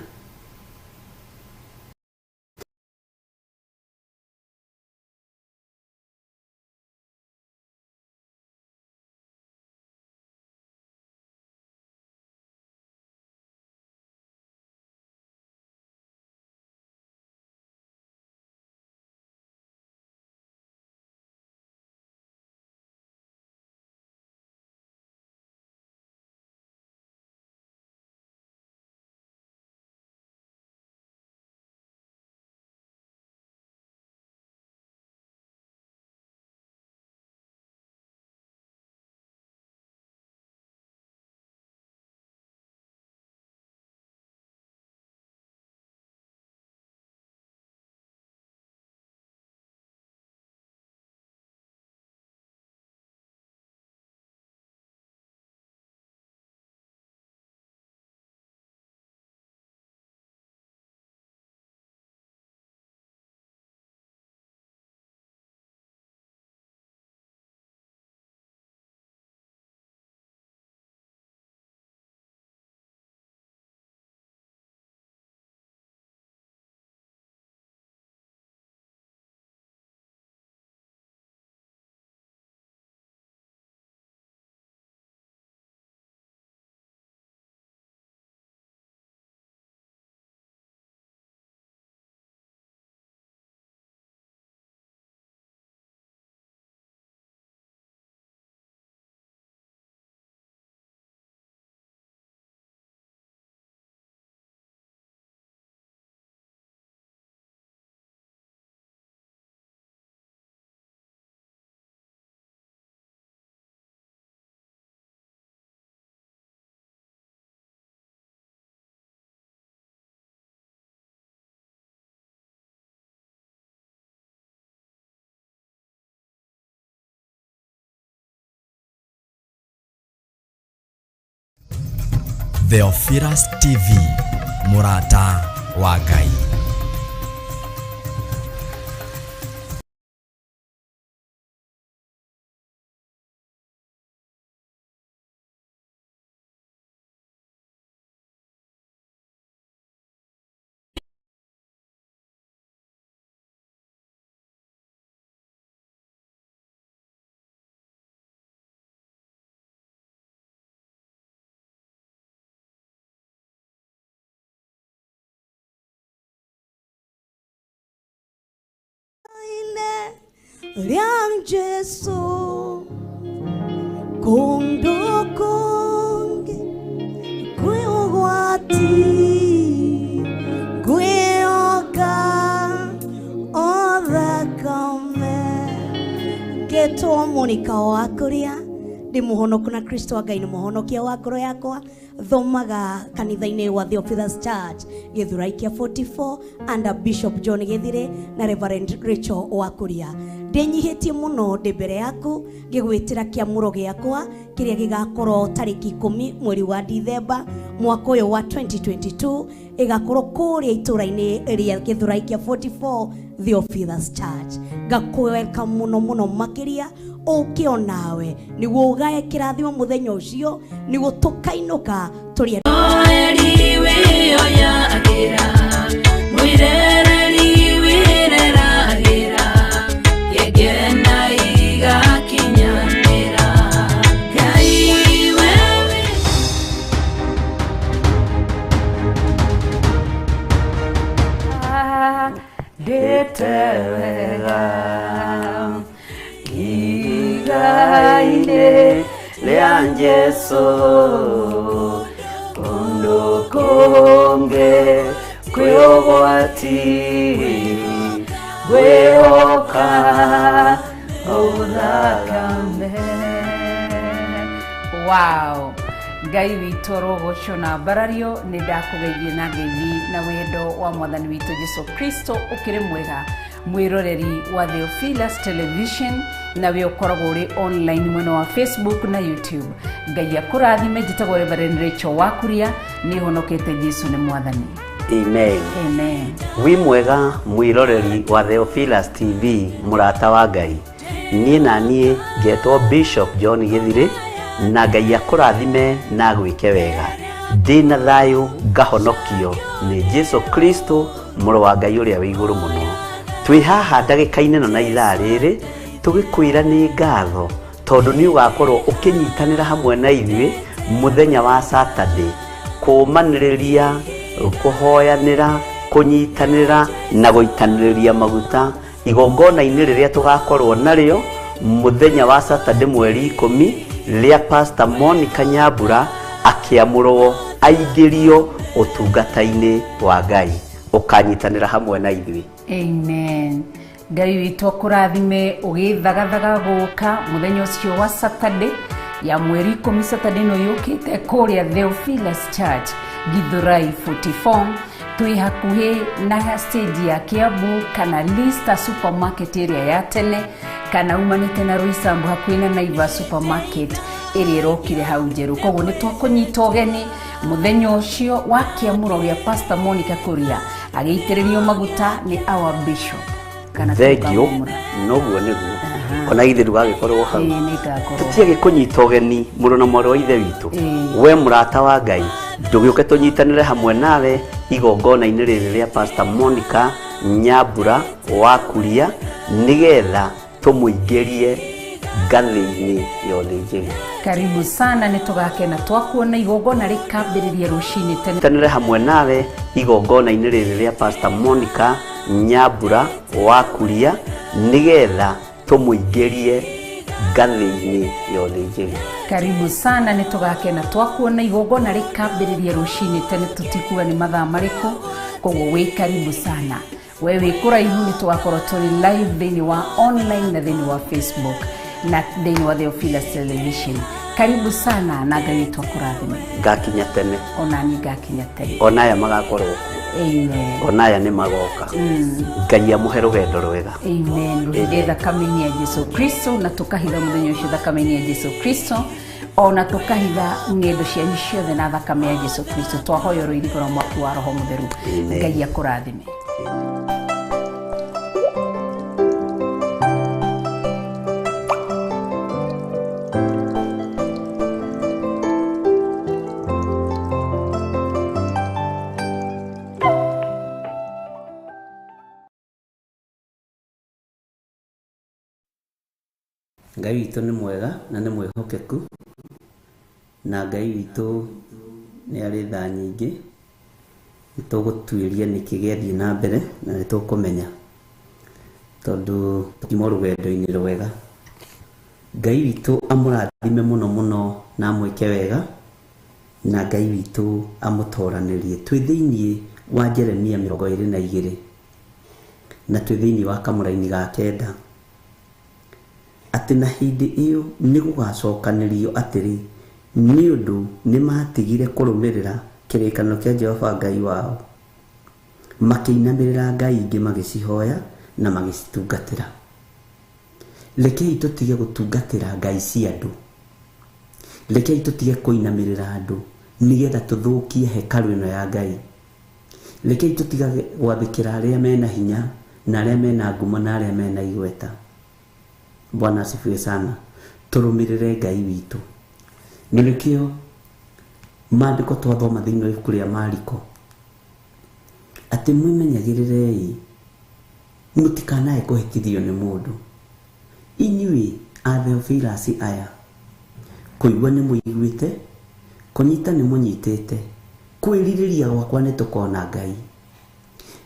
Theophilus TV, mũrata wa Ngai. Rĩang Jesu kũndũ kũngĩ kwĩ ũgwati ngwĩhoka o thakame. Ngetwo Monica wa Kũrĩa, ndĩ mũhonoku na Kristo wa Ngai nĩ mũhonokia wa ngoro yakwa. Thomaga kanitha-inĩ wa Theophilus Church Gĩthurai kĩa 44 under Bishop John Gĩthire na Reverend Rachel wa Kũrĩa. Ndĩnyihĩtie mũno ndĩ mbere yaku ngĩgwĩtĩra kĩamũro gĩakwa kĩrĩa gĩgakorwo tarĩki 10 mweri wa Dithemba mwaka ũyũ wa 2022, ĩgakorwo kũrĩa itũra-inĩ rĩa Gĩthurai kĩa 44 Theophilus Church. Ngakũwelcome mũno mũno makĩria ũke onawe nĩguo ũgae kĩrathimo mũthenya ũcio, nĩguo tũkainũka tũrĩ Mweri wĩyoyagĩra, mwĩrereri wĩreragĩra, ngegena igakinyanĩra. Ngai wewe. Ndĩte wega igai-inĩ rĩa Jesũ, kũndũ kũngĩ kwĩ ũgwati ngwĩhoka o thakame. Wow, Ngai witũ arogocwo na mbarario. Nĩ ndakũgeithie na ngeithi na wendo wa mwathani witũ Jesu Kristo. Ũkĩrĩ mwega mwĩroreri wa Theophilus Television na we ũkoragwo ũrĩ online mwena wa Facebook na YouTube. Ngai akũrathime. Njĩtagwo Reverend Rachel Wakuria, nĩ honokete Jesu nĩ mwathani. Amen. Amen. Wĩ mwega mwĩroreri wa Theophilus TV, mũrata wa Ngai. Niĩ na niĩ ngetwo Bishop John Gĩthirĩ, na Ngai akũrathime na agwĩke wega. Ndĩ na thayũ ngahonokio nĩ Jesu Kristo mũrũ wa Ngai ũrĩa wĩ igũrũ mũno. Twĩ haha ndagĩka-inĩ ĩno na ithaa rĩrĩ tũgĩkwĩra nĩ ngatho tondũ nĩ ũgakorwo ũkĩnyitanĩra hamwe na ithuĩ mũthenya wa Saturday kũũmanĩrĩria, kũhoyanĩra, kũnyitanĩra na gũitanĩrĩria maguta igongona-inĩ rĩrĩa tũgakorwo narĩo mũthenya wa Saturday mweri 10 rĩa Pastor Monica Nyambura akĩamũrwo aingĩrio ũtungata-inĩ wa Ngai. Ũkanyitanĩra hamwe na ithuĩ. Amen. Ngai witũ akũrathime ũgĩthagathaga gũka mũthenya ũcio wa Saturday ya mweri 10, Saturday ĩno yũkĩte, kũrĩa Theophilus Church Githurai 44, twĩ hakuhĩ na stage ya Kiambu kana Lista supermarket ĩrĩa ya tene, kana umanĩte na Roysambu hakuhĩ na Naivas supermarket ĩrĩa ĩrokire hau njerũ. Koguo nĩ twakũnyita ũgeni mũthenya ũcio wa kĩamũro gĩa Pastor Monica Kuria agĩitĩrĩrio maguta nĩ our bishop. Kana Thengio. tũkamũra. Noguo nĩguo ona ithe ndũgagĩkorwo hau. Ĩĩ, nĩngakorwo. Tũtiage kũnyita ũgeni mũrũ na mwarĩ wa ithe witũ. Ĩĩ. We mũrata wa Ngai, ndũgĩũke tũnyitanĩre hamwe nawe igongona-inĩ rĩrĩ rĩa Pastor Monica Nyambura wa Kuria, nĩgetha tũmũingĩrie ngathĩ-inĩ ya ũthĩnjĩri. Karibu sana, nĩ tũgakena twakuona. Igongona rĩkambĩrĩria rũcinĩ tene. Nyitanĩre hamwe nawe igongona-inĩ rĩrĩ rĩa Pastor Monica Nyambura wa Kuria, nĩgetha tũmũingĩrie ngathĩ-inĩ ya ũthĩnjĩri. Karibu sana, nĩ tũgakena twakuona. Igongona rĩkambĩrĩria rũcinĩ tene, tũtikuga nĩ mathaa marĩkũ, koguo wĩ karibu sana. We wĩ kũraihu, nĩ tũgakorwo tũrĩ live thĩinĩ wa online na thĩinĩ wa Facebook na thĩinĩ wa Theophilus Television. Karibu sana na Ngai witũ akũrathime. Ngakinya tene. Ona niĩ ngakinya tene. Ona aya magakorwo kuo. Amen. Ona aya nĩ magoka. Ngai amũhe rũgendo rwega. Amen. Rũhithie thakame-inĩ ya Jesu Kristo na tũkahitha mũthenya ũcio thakame-inĩ ya Jesu Kristo. Ona tũkahitha ng'endo cianyu ciothe na thakame ya Jesu Kristo. Twahoya rũirigo rwa mwaki wa Roho Mũtheru. Amen. Ngai akũrathime. Ngai witũ nĩ mwega na nĩ mwĩhokeku, na Ngai witũ nĩ arĩ tha nyingĩ. Nĩ tũgũtuĩria nĩkĩ gĩathiĩ na mbere na nĩ tũkũmenya, tondũ tũkiuma rũgendo-inĩ rwega. Ngai witũ amũrathime mũno mũno na amwĩke wega, na Ngai witũ amũtoranĩrie. Twĩ thĩiniĩ wa Jeremia 22 na twĩ thĩiniĩ wa kamũraini ga 9, atĩ na hĩndĩ ĩyo nĩ gũgacokanĩrio atĩrĩ, nĩ ũndũ nĩ matigire kũrũmĩrĩra kĩrĩkanĩro kĩa Jehova Ngai wao, makĩinamĩrĩra ngai ingĩ magĩcihoya na magĩcitungatĩra. Rekei tũtige gũtungatĩra ngai cia andũ, rekei tũtige kũinamĩrĩra andũ nĩgetha tũthũkie hekarũ ĩno ya Ngai. Rekei tũtige gwathĩkĩra arĩa mena hinya na arĩa mena ngumo na arĩa mena igweta. Bwana asifiwe sana. Tũrũmĩrĩre Ngai witũ. Na nĩkĩo maandĩko twathoma thĩinĩ wa ibuku rĩa Mariko atĩ mwĩmenyagĩrĩrei mũtikanae kũhĩtithio nĩ mũndũ. Inyuĩ a Theophilus aya, kũigua nĩ mũiguĩte, kũnyita nĩ mũnyitĩte, kwĩrirĩria gwakwa nĩ tũkona Ngai,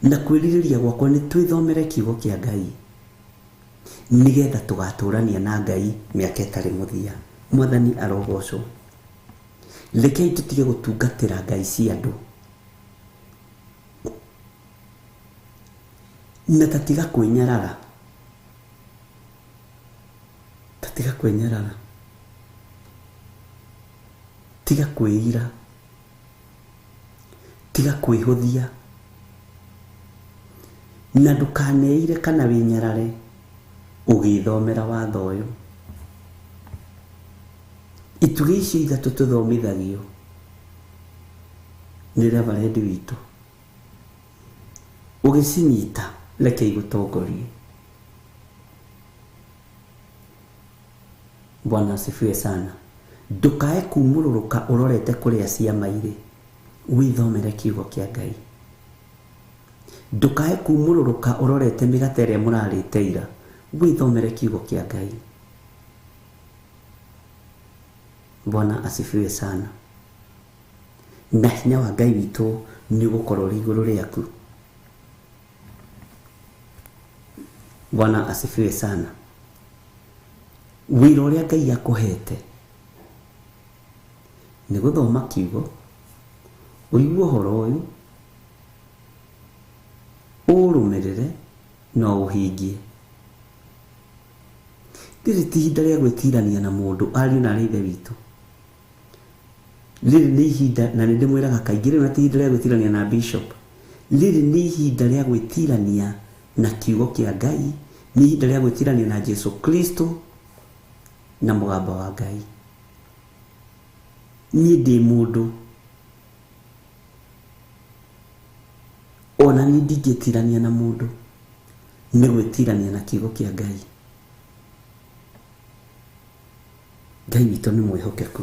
na kwĩrirĩria gwakwa nĩ twĩthomere kiugo kĩa Ngai, nĩgetha tũgatũrania na Ngai mĩaka ĩtarĩ mũthia. Mwathani arogocwo. Rekei tũtige gũtungatĩra ngai cia andũ, na tatiga kwĩnyarara, tatiga kwĩnyarara, tiga kwĩira, tiga kwĩhũthia, na ndũkaneire kana wĩnyarare ũgĩthomera watho ũyũ. Itugĩ icio ithatũ tũthomithagio nĩ reverendi witũ, ũgĩcinyita reke igũtongorie. Bwana asifiwe sana. Ndũkae kumũrũrũka ũrorete kũrĩa ciama irĩ, wĩthomere kiugo kĩa Ngai. Ndũkae kumũrũrũka ũrorete mĩgate ĩrĩa mũrarĩte ira, wĩthomere kiugo kĩa Ngai. Bwana asifiwe sana. Na hinya wa Ngai witũ nĩ ũgũkorwo ũrĩ igũrũ rĩaku. Bwana asifiwe sana. Wĩra ũrĩa Ngai akũhete nĩ gũthoma kiugo, ũigue ũhoro ũyũ, ũrũmĩrĩre na ũhingie. Rĩrĩ ti ihinda rĩa gwĩtirania na mũndũ, ariũ na arĩ ithe witũ. Rĩrĩ nĩ ihinda, na nĩ ndĩmwĩraga kaingĩ, rĩrĩ ti ihinda rĩa gwĩtirania na bishop. Rĩrĩ nĩ ihinda rĩa gwĩtirania na kiugo kĩa Ngai, nĩ ihinda rĩa gwĩtirania na Jesu Kristo na mũgambo wa Ngai. Niĩ ndĩ mũndũ, ona niĩ ndingĩtirania na mũndũ, nĩ gwĩtirania na kiugo kĩa Ngai. Ngai witũ nĩ mwĩhokeku.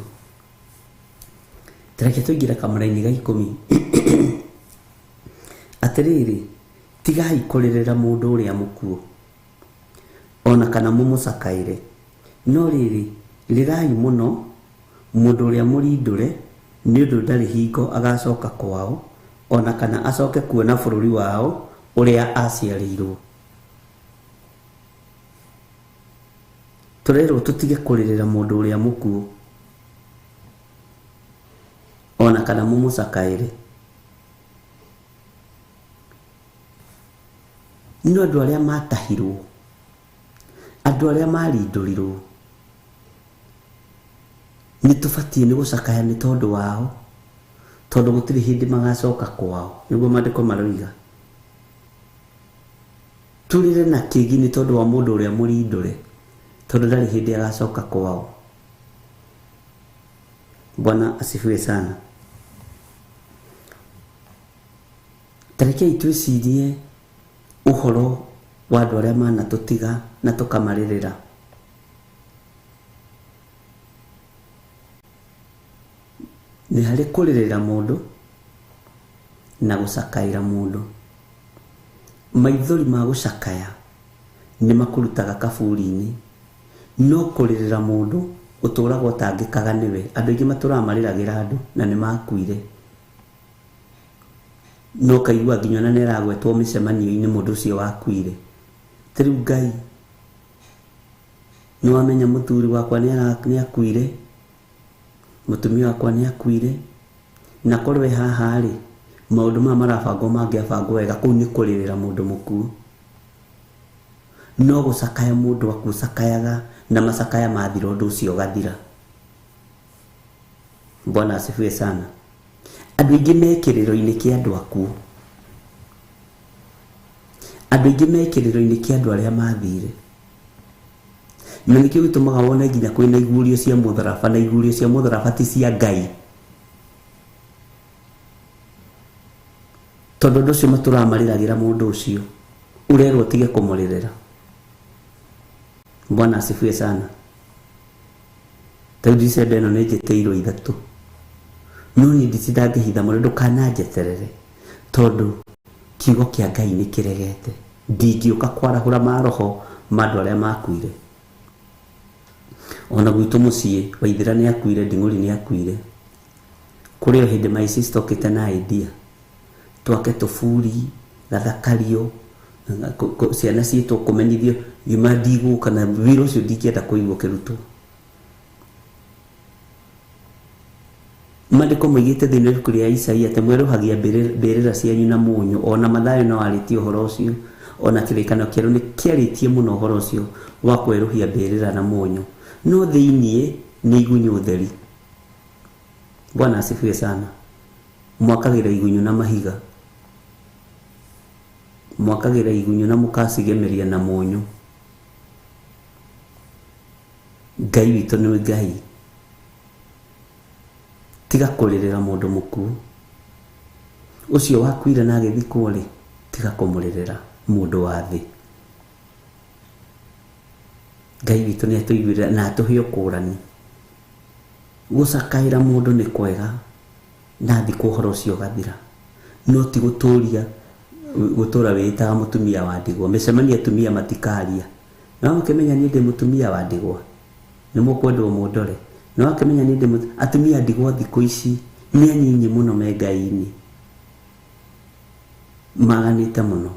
Tareke tũingĩre kamũra-inĩ ga 10. Atĩrĩrĩ, tigai kũrĩrĩra mũndũ ũrĩa mũkuũ, ona kana mũmũcakaĩre. No rĩrĩ, rĩrai mũno mũndũ ũrĩa mũrindũre, nĩ ũndũ ndarĩ hingo agacoka kwao, ona kana acoke kuona bũrũri wao ũrĩa aciarĩirwo. Tũrerwo tũtige kũrĩrĩra mũndũ ũrĩa mũkuũ, ona kana mũmũcakaĩre. No andũ arĩa matahirwo, andũ arĩa marindũrirwo, nĩ tũbatiĩ nĩ gũcakaya nĩ tondũ wao, tondũ gũtirĩ hĩndĩ magacoka kwao, nĩguo maandĩko maroiga. Tũrĩre na kĩgi nĩ tondũ wa mũndũ ũrĩa mũrindũre, tondũ ndarĩ hĩndĩ agacoka kwao. Bwana asifiwe sana. Tarekei twĩcirie ũhoro wa andũ arĩa manatũtiga na tũkamarĩrĩra. Nĩ harĩ kũrĩrĩra mũndũ na gũcakaĩra mũndũ. Maithori ma gũcakaya nĩ makũrutaga kaburi-inĩ, no kũrĩrĩra mũndũ ũtũraga ũtangĩkaga nĩwe. Andũ aingĩ matũraga marĩragĩra andũ na nĩ makuire, no kaigua nginya ona nĩ aragwetwo mĩcemanio-inĩ mũndũ ũcio wakuire. Ta rĩu Ngai nĩ wamenya mũthuri wakwa nĩ akuire, mũtumia wakwa nĩ akuire, na korwo e haha rĩ, maũndũ maya marabangwo mangĩabangwo wega. Kũu nĩ kũrĩrĩra mũndũ mũkuũ. No gũcakaya mũndũ akucakayaga na macakaya mathira ũndũ ũcio ũgathira. Bwana asifiwe sana. Andũ aingĩ me kĩrĩro-inĩ kĩa andũ akuũ. Andũ aingĩ me kĩrĩro-inĩ kĩa andũ arĩa mathire. Na nĩkĩo gĩtũmaga wone nginya kwĩna igurio cia mũtharaba, na igurio cia mũtharaba ti cia Ngai. Tondũ ũndũ ũcio matũraga marĩragĩra mũndũ ũcio, ũrerwo ũtige kũmũrĩrĩra. Bwana asifiwe sana. Ta rĩu Dicemba ĩno nĩ njĩtĩirwo ithatũ, no niĩ ndicindangĩhitha mũno, ndũkananjeterere, tondũ kiugo kĩa Ngai nĩ kĩregete. Ndingĩũka kwarahũra maroho ma andũ arĩa makuire. Ona gwitũ mũciĩ Waithĩra nĩ akuire, Nding'ũri nĩ akuire. Kũrĩ o hĩndĩ my sister okĩte na idea twake tũburi gathakario, ciana ciitũ kũmenyithio ngiuma ndigũka, na wĩra ũcio ndingĩenda kũigua ũkĩrutwo. Maandĩko moigĩte thĩinĩ wa ibuku rĩa Isaia atĩ mwerũhagia mbĩrĩra cianyu na mũnyũ. Ona Mathayo no arĩtie ũhoro ũcio, ona kĩrĩkanĩro kĩerũ nĩ kĩarĩtie mũno ũhoro ũcio wa kwerũhia mbĩrĩra na mũnyũ, no thĩiniĩ nĩ igunyũ theri. Bwana asifiwe sana. Mwakagĩra igunyũ na mahiga, mwakagĩra igunyũ na mũkacigemeria na mũnyũ. Ngai witũ nĩ Ngai. Tiga kũrĩrĩra mũndũ mũkuũ. Ũcio wakuire na agĩthikwo rĩ, tiga kũmũrĩrĩra mũndũ wa thĩ. Ngai witũ nĩ atũiguĩrĩra na atũhe ũkũrani. Gũcakaĩra mũndũ nĩ kwega na thikũ ũhoro ũcio ũgathira, no ti gũtũria gũtũra wĩtaga mũtumia wa ndigwa. Mĩcemanio atumia matikaria. No makĩmenya niĩ ndĩ mũtumia wa ndigwa, nĩ mũkwendwo mũndore. No akĩmenya niĩ ndĩ atumia a ndigwa thikũ ici nĩ anyinyi mũno me Ngai-inĩ, maganĩte mũno.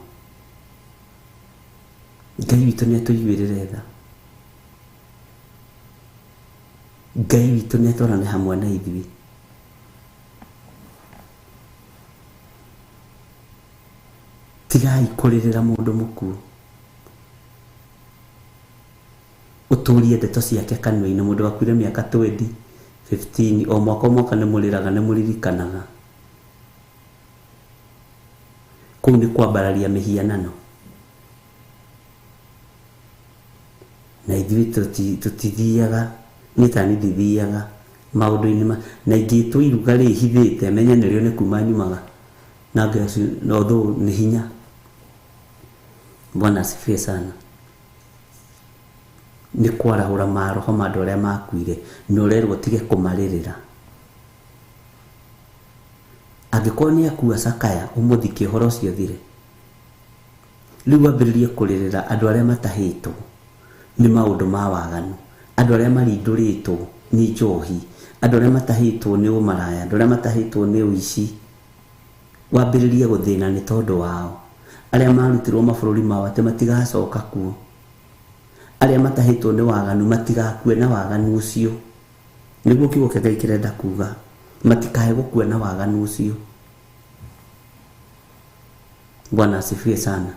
Ngai witũ nĩ atũiguĩrĩre tha. Ngai witũ nĩ atwarane hamwe na ithuĩ. Tigai kũrĩrĩra mũndũ mũkuũ. Ũtũrie ndeto ciake kanua-inĩ. Mũndũ wakuire mĩaka 20, 15, o mwaka o mwaka nĩ mũrĩraga, nĩ mũririkanaga. Kũu nĩ kwambararia mĩhianano. Na ithuĩ tũtithiaga, niĩ ta niĩ ndithiaga maũndũ-inĩ ma, na ingĩtwo iruga rĩhithĩte menye nĩrĩo nĩ kuma nyumaga. Na although nĩ hinya. Bwana asifiwe sana. Nĩ kwarahũra maroho ma andũ arĩa makuire, na ũrerwo ũtige kũmarĩrĩra. Angĩkorwo nĩ akua cakaya, ũmũthike ũhoro ũcio ũthire. Rĩu wambĩrĩrie kũrĩrĩra andũ arĩa matahĩtwo nĩ maũndũ ma waganu, andũ arĩa marindũrĩtwo nĩ njohi, andũ arĩa matahĩtwo nĩ ũmaraya, andũ arĩa matahĩtwo nĩ ũici. Wambĩrĩrie gũthĩna nĩ tondũ wao. Arĩa marutirwo mabũrũri mao atĩ matigacoka kuo. Arĩa matahĩtwo nĩ waganu matigakue na waganu ũcio. Nĩguo kiugo kĩa Ngai kĩrenda kuga, matikae gũkua na waganu ũcio. Bwana asifiwe sana.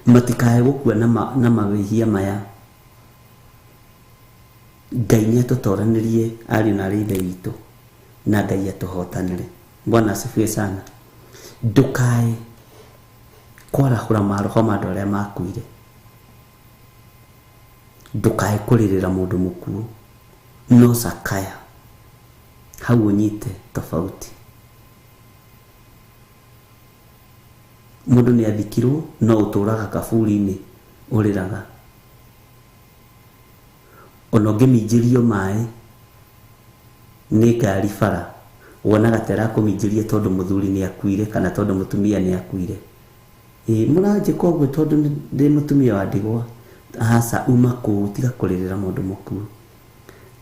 Matikae gũkua na mawĩhia maya. Ngai nĩ atũtoranĩrie ariũ na aarĩ a Ithe witũ, na Ngai atũhotanĩre. Bwana asifiwe sana. Ndũkae kwarahũra maroho ma andũ arĩa makuire. Ndũkae kũrĩrĩra mũndũ mũkuũ, no cakaya. Hau ũnyite tofauti. Mũndũ nĩ athikirwo no ũtũraga kaburi-inĩ ũrĩraga. Ona ũngĩminjĩrio maĩ nĩ ngari bara wonaga ta ĩrakũminjĩria tondũ mũthuri nĩ akuire kana tondũ mũtumia nĩ akuire. Ĩ mũranjĩka ũguo tondũ ndĩ mũtumia wa ndigwa. Aca, uma kũu, tiga kũrĩrĩra mũndũ mũkuũ.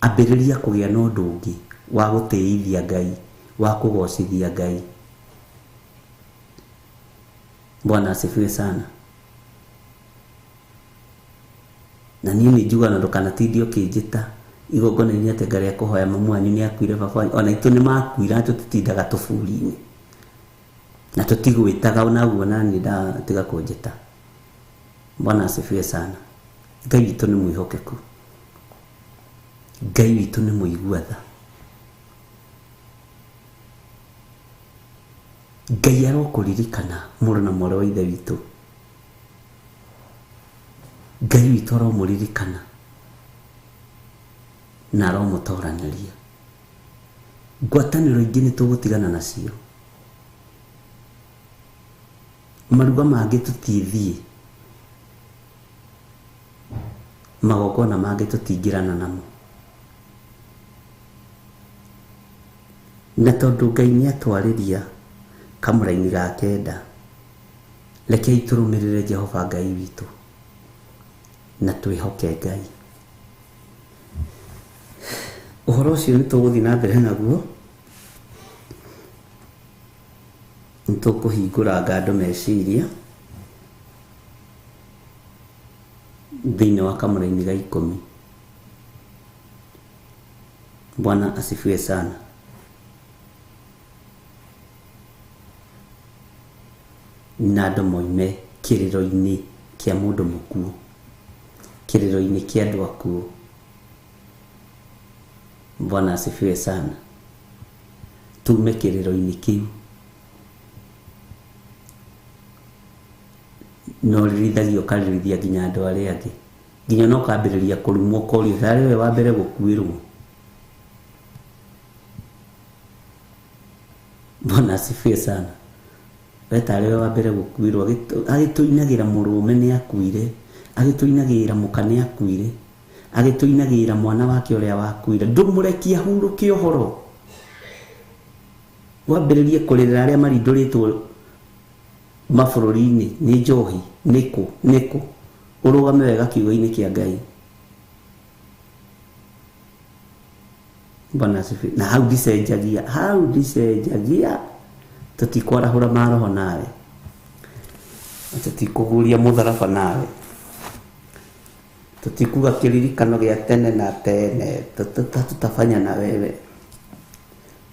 Ambĩrĩria kũgĩa na ũndũ ũngĩ wa gũtĩithia Ngai, wa kũgocithia Ngai. Bwana asifiwe sana. Na niĩ nĩ njugaga na ndũkanatinde ũkĩnjĩta igongona-inĩ atĩ ngarĩa kũhoya mamu wanyu nĩ akuire, baba wanyu ona itũ nĩ makuire, na tũtitindaga tũburi-inĩ na tũtigwĩtaga ona ũguo, na niĩ ndatiga kũnjĩta. Bwana asifiwe sana. Ngai witũ nĩ mwĩhokeku, Ngai witũ nĩ mũigua tha. Ngai arokũririkana mũrũ na mwarĩ wa ithe witũ. Ngai witũ aromũririkana na aromũtoranĩria. Ngwatanĩro ingĩ nĩ tũgũtigana nacio, maruga mangĩ tũtithiĩ, magongona mangĩ tũtingĩrana namo. Na tondũ Ngai nĩ atwarĩria kamũraini ga kenda, rekei tũrũmĩrĩre Jehova Ngai witũ na twĩhoke Ngai. Ũhoro ũcio nĩ tũgũthiĩ na mbere naguo, nĩ tũkũhingũra ngando meciria thĩinĩ wa kamũraini ga 10. Bwana asifiwe sana. Na andũ moime kĩrĩro-inĩ kĩa mũndũ mũkuũ, kĩrĩro-inĩ kĩa andũ akuũ. Bwana asifiwe sana. Tume kĩrĩro-inĩ kĩu. No rĩrithagia ũkarĩrithia nginya andũ arĩa angĩ, nginya no ũkambĩrĩria kũrumwo ũkorio tarĩ we wa mbere gũkuĩrwo. Bwana asifiwe sana. We tarĩ we wa mbere gũkuĩrwo, agĩtũinagĩra mũrũme nĩ akuire, agĩtũinagĩra mũka nĩ akuire, agĩtũinagĩra mwana wake ũrĩa wakuire. Ndũmũrekie ahurũke ũhoro, wambĩrĩrie kũrĩrĩra arĩa marindũrĩtwo mabũrũri-inĩ nĩ njohi, nĩkũ nĩkũ. Ũrũgame wega kiugo-inĩ kĩa Ngai. Bwana asifiwe. Na hau ndicenjagia, hau ndicenjagia. Tũtikwarahũra maroho nawe, tũtikũguria mũtharaba nawe, tũtikuga kĩririkano gĩa tene na tene, tutafanya na wewe.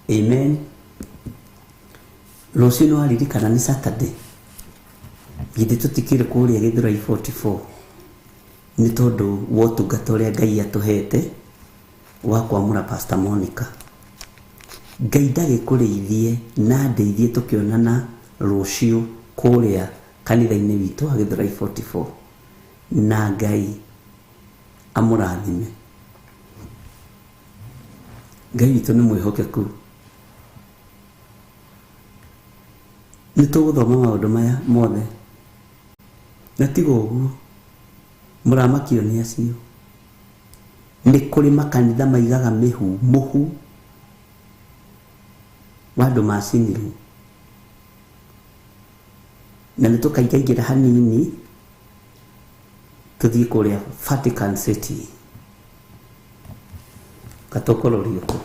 Amen. Rũciũ nĩ waririkana nĩ Saturday, githĩ tũtikĩrĩ kũrĩa Gĩthũrai 44 nĩ tondũ wa ũtungata ũrĩa Ngai atũhete wa kwamũra Pastor Monica. Ngai ndagĩkũrĩithie na ndeithie tũkĩonana rũciũ kũrĩa kanitha-inĩ witũ wa Gĩthũrai 44, na Ngai amũrathime. Ngai witũ nĩ mwĩhokeku. Nĩ tũgũthoma maũndũ maya mothe, na tiga ũguo mũramakio nĩ acio. Nĩ kũrĩ makanitha maigaga mĩhu mũhu wa andũ macinirwo, na nĩ tũkaingaingĩra hanini tũthiĩ kũrĩa Vatican City katũkũrũrio kũ.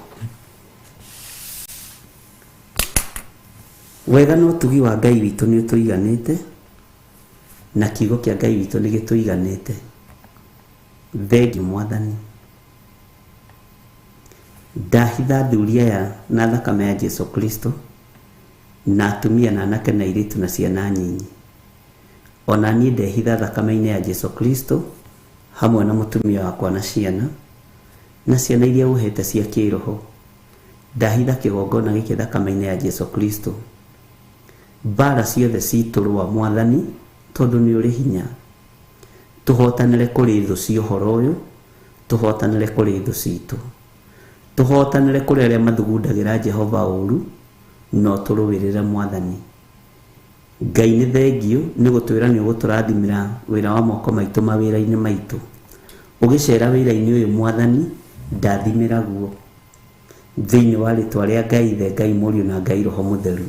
Wega na ũtugi wa Ngai witũ nĩ ũtũiganĩte, na kiugo kĩa Ngai witũ nĩ gĩtũiganĩte. Thengiũ Mwathani. Ndahitha athuri aya na thakame ya Jesu Kristo, na atumia na anake na airĩtu na ciana nyinyi. Ona niĩ ndehitha thakame-inĩ ya Jesu Kristo hamwe na mũtumia wakwa na ciana, na ciana iria ũhete cia kĩroho. Ndahitha kĩgongona gĩkĩ thakame-inĩ ya Jesu Kristo. Mbara ciothe citũrũa Mwathani, tondũ nĩ ũrĩ hinya. Tũhotanĩre kũrĩ thũ cia ũhoro ũyũ, tũhotanĩre kũrĩ thũ citũ. Tũhotanĩre kũrĩ arĩa mathugundagĩra Jehova ũũru, no tũrũĩrĩre Mwathani. Ngai nĩ thengiũ nĩ gũtwĩra nĩ ũgũtũrathimĩra wĩra wa moko maitũ mawĩra-inĩ maitũ. Ũgĩcera wĩra-inĩ ũyũ Mwathani, ndathimĩra guo. Thĩinĩ wa rĩtwa rĩa Ngai Ithe, Ngai Mũriũ na Ngai Roho Mũtheru.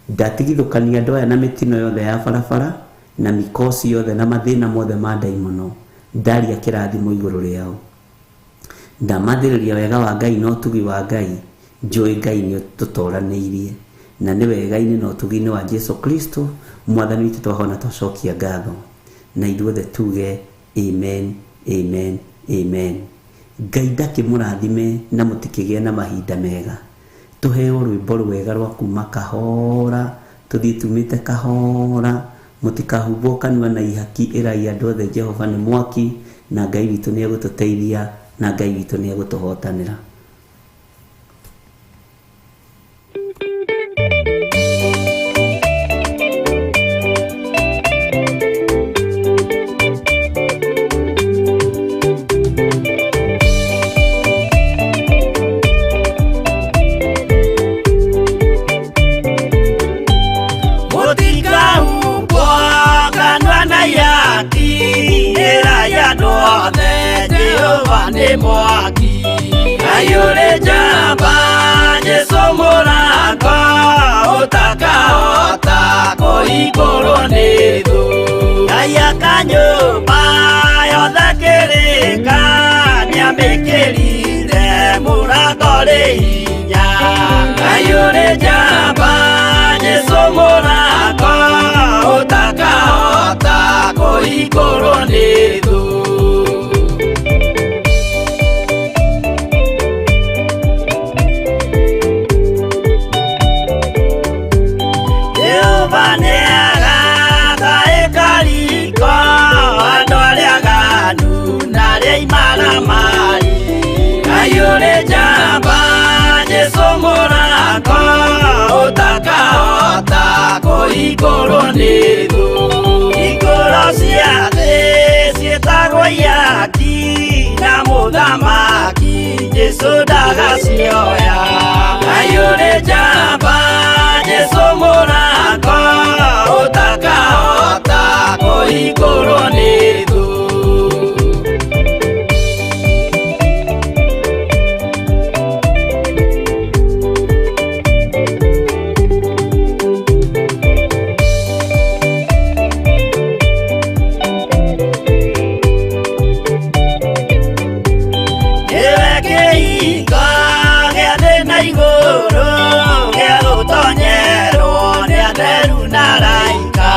Ndatigithũkania andũ aya na mĩtino yothe ya barabara, na mikosi yothe na mathĩna mothe ma ndaimono. Ndaria kĩrathimo igũrũ rĩao. Ndamathĩrĩria wega wa Ngai na ũtugi wa Ngai, njũĩ Ngai nĩ ũtũtoranĩirie. Na nĩ wega-inĩ na ũtugi-inĩ wa Jesu Kristo, Mwathani witũ twahona twacokia ngatho. Na ithuothe tuge amen, amen, amen. Ngai ndakĩmũrathime na mũtikĩgĩe na mahinda mega. Tũheo rwĩmbo rwega rwa kuma kahora, tũthiĩ tumĩte kahora, mũtikahumbwo kanua na ihaki, ĩrai andũ othe Jehova nĩ mwaki, na Ngai witũ nĩ egũtũteithia, na Ngai witũ nĩ egũtũhotanĩra. Mũtikahumbwo kanua na ihaki, ĩrai andũ othe Jehova nĩ mwaki. Ngai ũrĩ njamba, Jesũ mũrango, ũtakahota kũhingũrwo nĩ thũ. Ngai aka nyũmba yothe kĩrĩka, nĩamĩkĩrire mũrango rĩ hinya. Ngai ũrĩ njamba, Jesũ mũrango, ũtakahota kũhingũrwo nĩ thũ. Jehova nĩagaka ĩkariko, andũ arĩa aganu na arĩa imaramari. Ngai ũrĩ njamba, Jesũ mũrango, ũtakahota kũhingũrwo nĩ thũ. Hingũro cia thĩ ciĩtagwo ihaki, na mũthamaki Jesũ ndagacioya. Ngai ũrĩ njamba, Jesũ mũrango, ũtakahota kũhingũrwo nĩ thũ. Nĩwe kĩhingo gĩa thĩ na igũrũ, gĩa gũtonyerwo nĩ atheru na araika.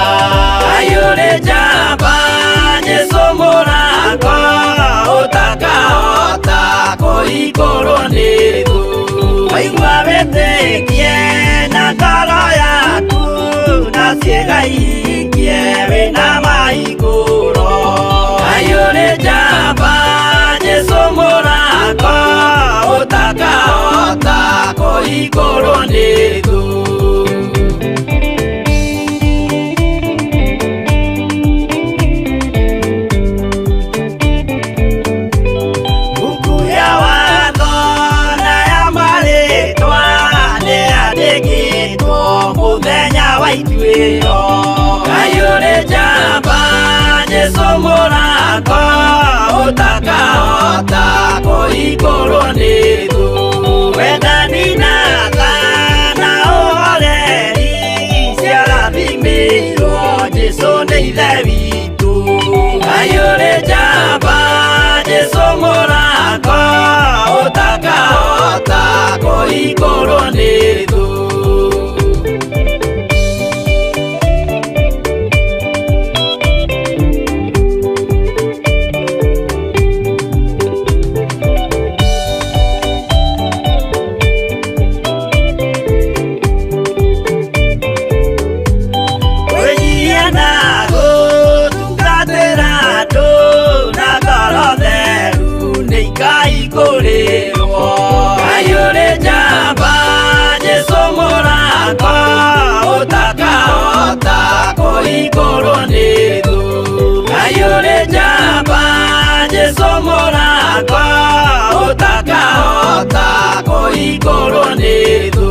Ngai ũrĩ njamba, Jesũ mũrango, ũtakahota kũhingũrwo nĩ thũ. Waigua wĩtĩkie na ngoro yaku, na ciĩga ihingie wĩna mahingũro. Ngai ũrĩ njamba, Jesũ mũrango, ũtakahota kũhingũrwo nĩ thũ. Buku ya watho na ya marĩtwa nĩyandĩkĩtwo mũthenya wa ituĩro. Ngai ũrĩ njamba, Jesũ mũrango, ũtakahota kũhingũrwo nĩ thũ. Wendani na tha na ũhoreri ciarathimĩirwo Jesũ nĩ Ithe witũ. Ngai ũrĩ njamba, Jesũ mũrango, ũtakahota kũhingũrwo nĩ thũ. Kwĩnyihia na gũtungatĩra andũ na ngoro theru nĩ ikaihingũrĩrwo. Ngai ũrĩ njamba, Jesũ mũrango, ũtakahota kũhingũrwo nĩ thũ. Ngai ũrĩ njamba, Jesũ mũrango, ũtakahota Kũhingũrwo nĩ thũ.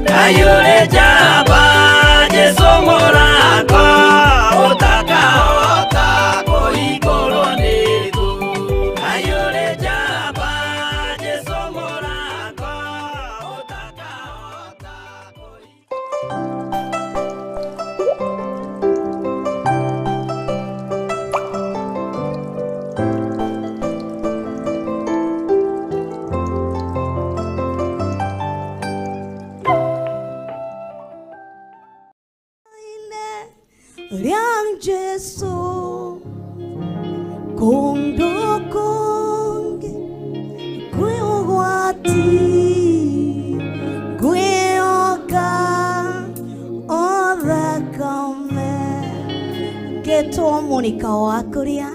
Kayore njamba Jesu mũrata ũtakahota kũhingũrwo nĩ thũ. Kayore njamba Jesu mũrata ũtakahota kũhingũrwo. Rĩa Jesu kũndũ kũngĩ kwĩ ũgwati ngwĩhoka o thakame ngetwo Monica wa kũrĩa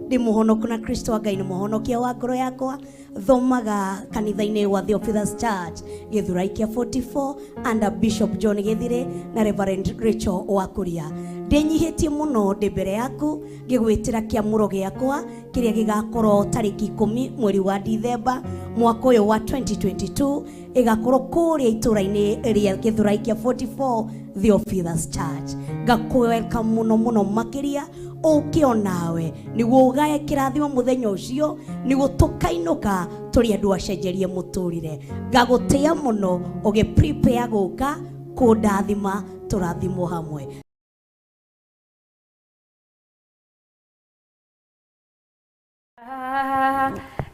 ndĩ mũhonoku na Kristo wa Ngai nĩ mũhonokia wa ngoro yakwa. Thomaga kanitha-inĩ wa Theophilus Church Gĩthurai kĩa 44 under Bishop John Gĩthire na Reverend Rachel Wakuria. Ndĩnyihĩtie mũno ndĩ mbere yaku ngĩgwĩtĩra kĩamũro gĩakwa kĩrĩa gĩgakorwo tarĩki 10 mweri wa Dithemba mwaka ũyũ wa 2022, ĩgakorwo kũrĩa itũra-inĩ rĩa Gĩthurai kĩa 44 Theophilus Church. Ngakũwelcome mũno mũno makĩria ũke onawe nĩguo ũgae kĩrathimo mũthenya ũcio, nĩguo tũkainũka tũrĩ andũ acenjerie mũtũrĩre. Ngagũtĩa mũno ũgĩ prepare gũka kũndathima, tũrathimwo hamwe.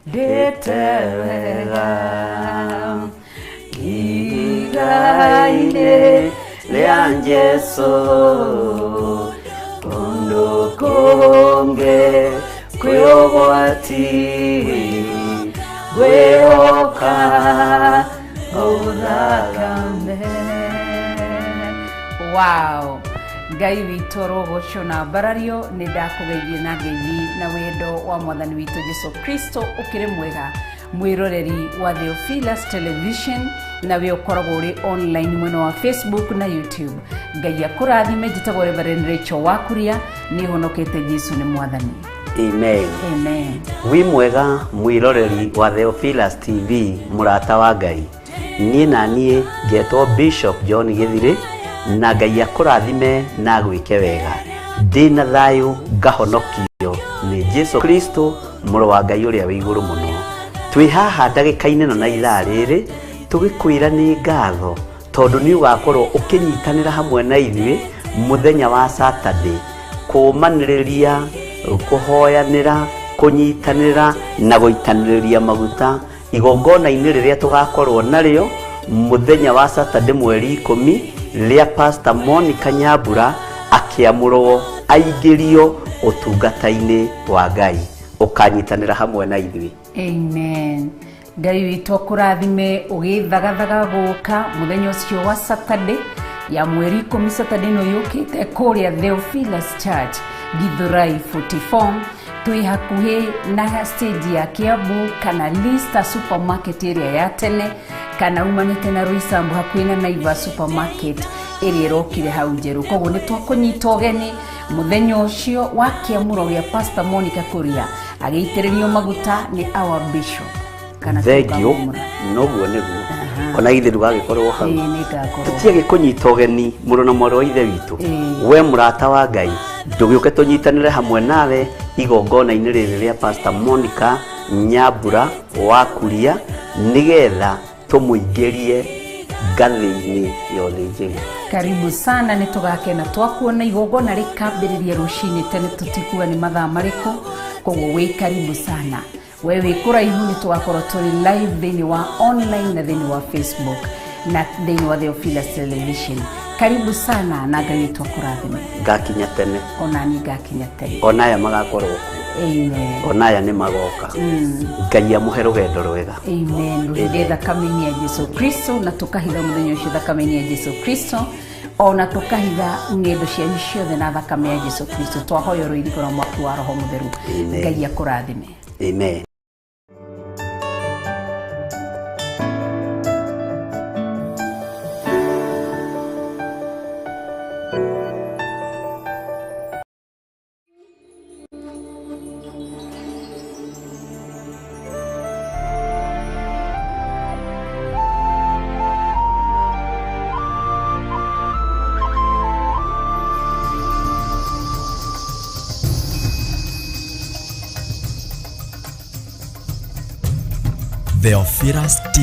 Ndĩte wega igai-inĩ rĩa Jesũ, kũndũ kũngĩ kwĩ ũgwati ngwĩhoka o thakame. Wow, Ngai witũ arogocwo na mbarario. Nĩ ndakũgeithie na ngeithi na wendo wa mwathani witũ Jesu Kristo. Ũkĩrĩ mwega mwĩroreri wa Theophilus Television na we ũkoragwo ũrĩ online mwena wa Facebook na YouTube. Ngai akũrathime. Njĩtagwo Reverend Rachel Wakuria, nĩ honokete. Jesu nĩ mwathani. Amen. Amen. Wĩ mwega mwĩroreri wa Theophilus TV, mũrata wa Ngai. Niĩ na niĩ ngetwo Bishop John Gĩthirĩ, na Ngai akũrathime na agwĩke wega. Ndĩna thayũ ngahonokio nĩ Jesu Kristo mũrũ wa Ngai ũrĩa wĩ igũrũ mũno. Twĩ haha ndagĩka-inĩ ĩno na ithaa rĩrĩ tũgĩkwĩra nĩ ngatho tondũ nĩ ũgakorwo ũkĩnyitanĩra hamwe na ithuĩ mũthenya wa Saturday kũũmanĩrĩria, kũhoyanĩra, kũnyitanĩra na gũitanĩrĩria maguta igongona-inĩ rĩrĩa tũgakorwo narĩo mũthenya wa Saturday mweri 10 rĩa Pastor Monica Nyambura akĩamũrwo aingĩrio ũtungata-inĩ wa Ngai. Ũkanyitanĩra hamwe na ithuĩ. Amen. Ngai witũ akũrathime ũgĩthagathaga gũka mũthenya ũcio wa Saturday ya mweri 10, Saturday ĩno yũkĩte, kũrĩa Theophilus Church Githurai 44. Twĩ hakuhĩ na stage ya Kiambu kana Lista supermarket ĩrĩa ya tene, kana umanĩte na Roysambu hakuhĩ na Naivas supermarket ĩrĩa ĩrokire hau njerũ. Koguo nĩ twakũnyita ũgeni mũthenya ũcio wa kĩamũro gĩa Pastor Monica Kuria agĩitĩrĩrio maguta nĩ our bishop kana Thengio. tũkamũra. Noguo nĩguo ona ithe ndũgagĩkorwo hau. Ĩĩ, nĩngakorwo. Tũtiage kũnyita ũgeni mũrũ na mwarĩ wa ithe witũ. Ĩĩ. We mũrata wa Ngai, ndũgĩũke tũnyitanĩre hamwe nawe igongona-inĩ rĩrĩ rĩa Pastor Monica Nyambura wa Kuria, nĩgetha tũmũingĩrie ngathĩ-inĩ ya ũthĩnjĩri. Karibu sana, nĩ tũgakena twakuona. Igongona rĩkambĩrĩria rũcinĩ tene, tũtikuga nĩ mathaa marĩkũ, koguo wĩ karibu sana. We wĩ kũraihu, nĩ tũgakorwo tũrĩ live thĩinĩ wa online na thĩinĩ wa Facebook na thĩinĩ wa Theophilus Television. Karibu sana na Ngai witũ akũrathime. Ngakinya tene. Ona niĩ ngakinya tene. Ona aya magakorwo kuo. Amen. Ona aya nĩ magoka. Ngai amũhe rũgendo rwega. Amen. Rũhithie thakame-inĩ ya Jesu Kristo, na tũkahitha mũthenya ũcio thakame-inĩ ya Jesu Kristo, ona tũkahitha ng'endo cianyu ciothe na thakame ya Jesu Kristo. Twahoya rũirigo rwa mwaki wa Roho Mũtheru. Amen. Ngai akũrathime. Amen. Theophilus T.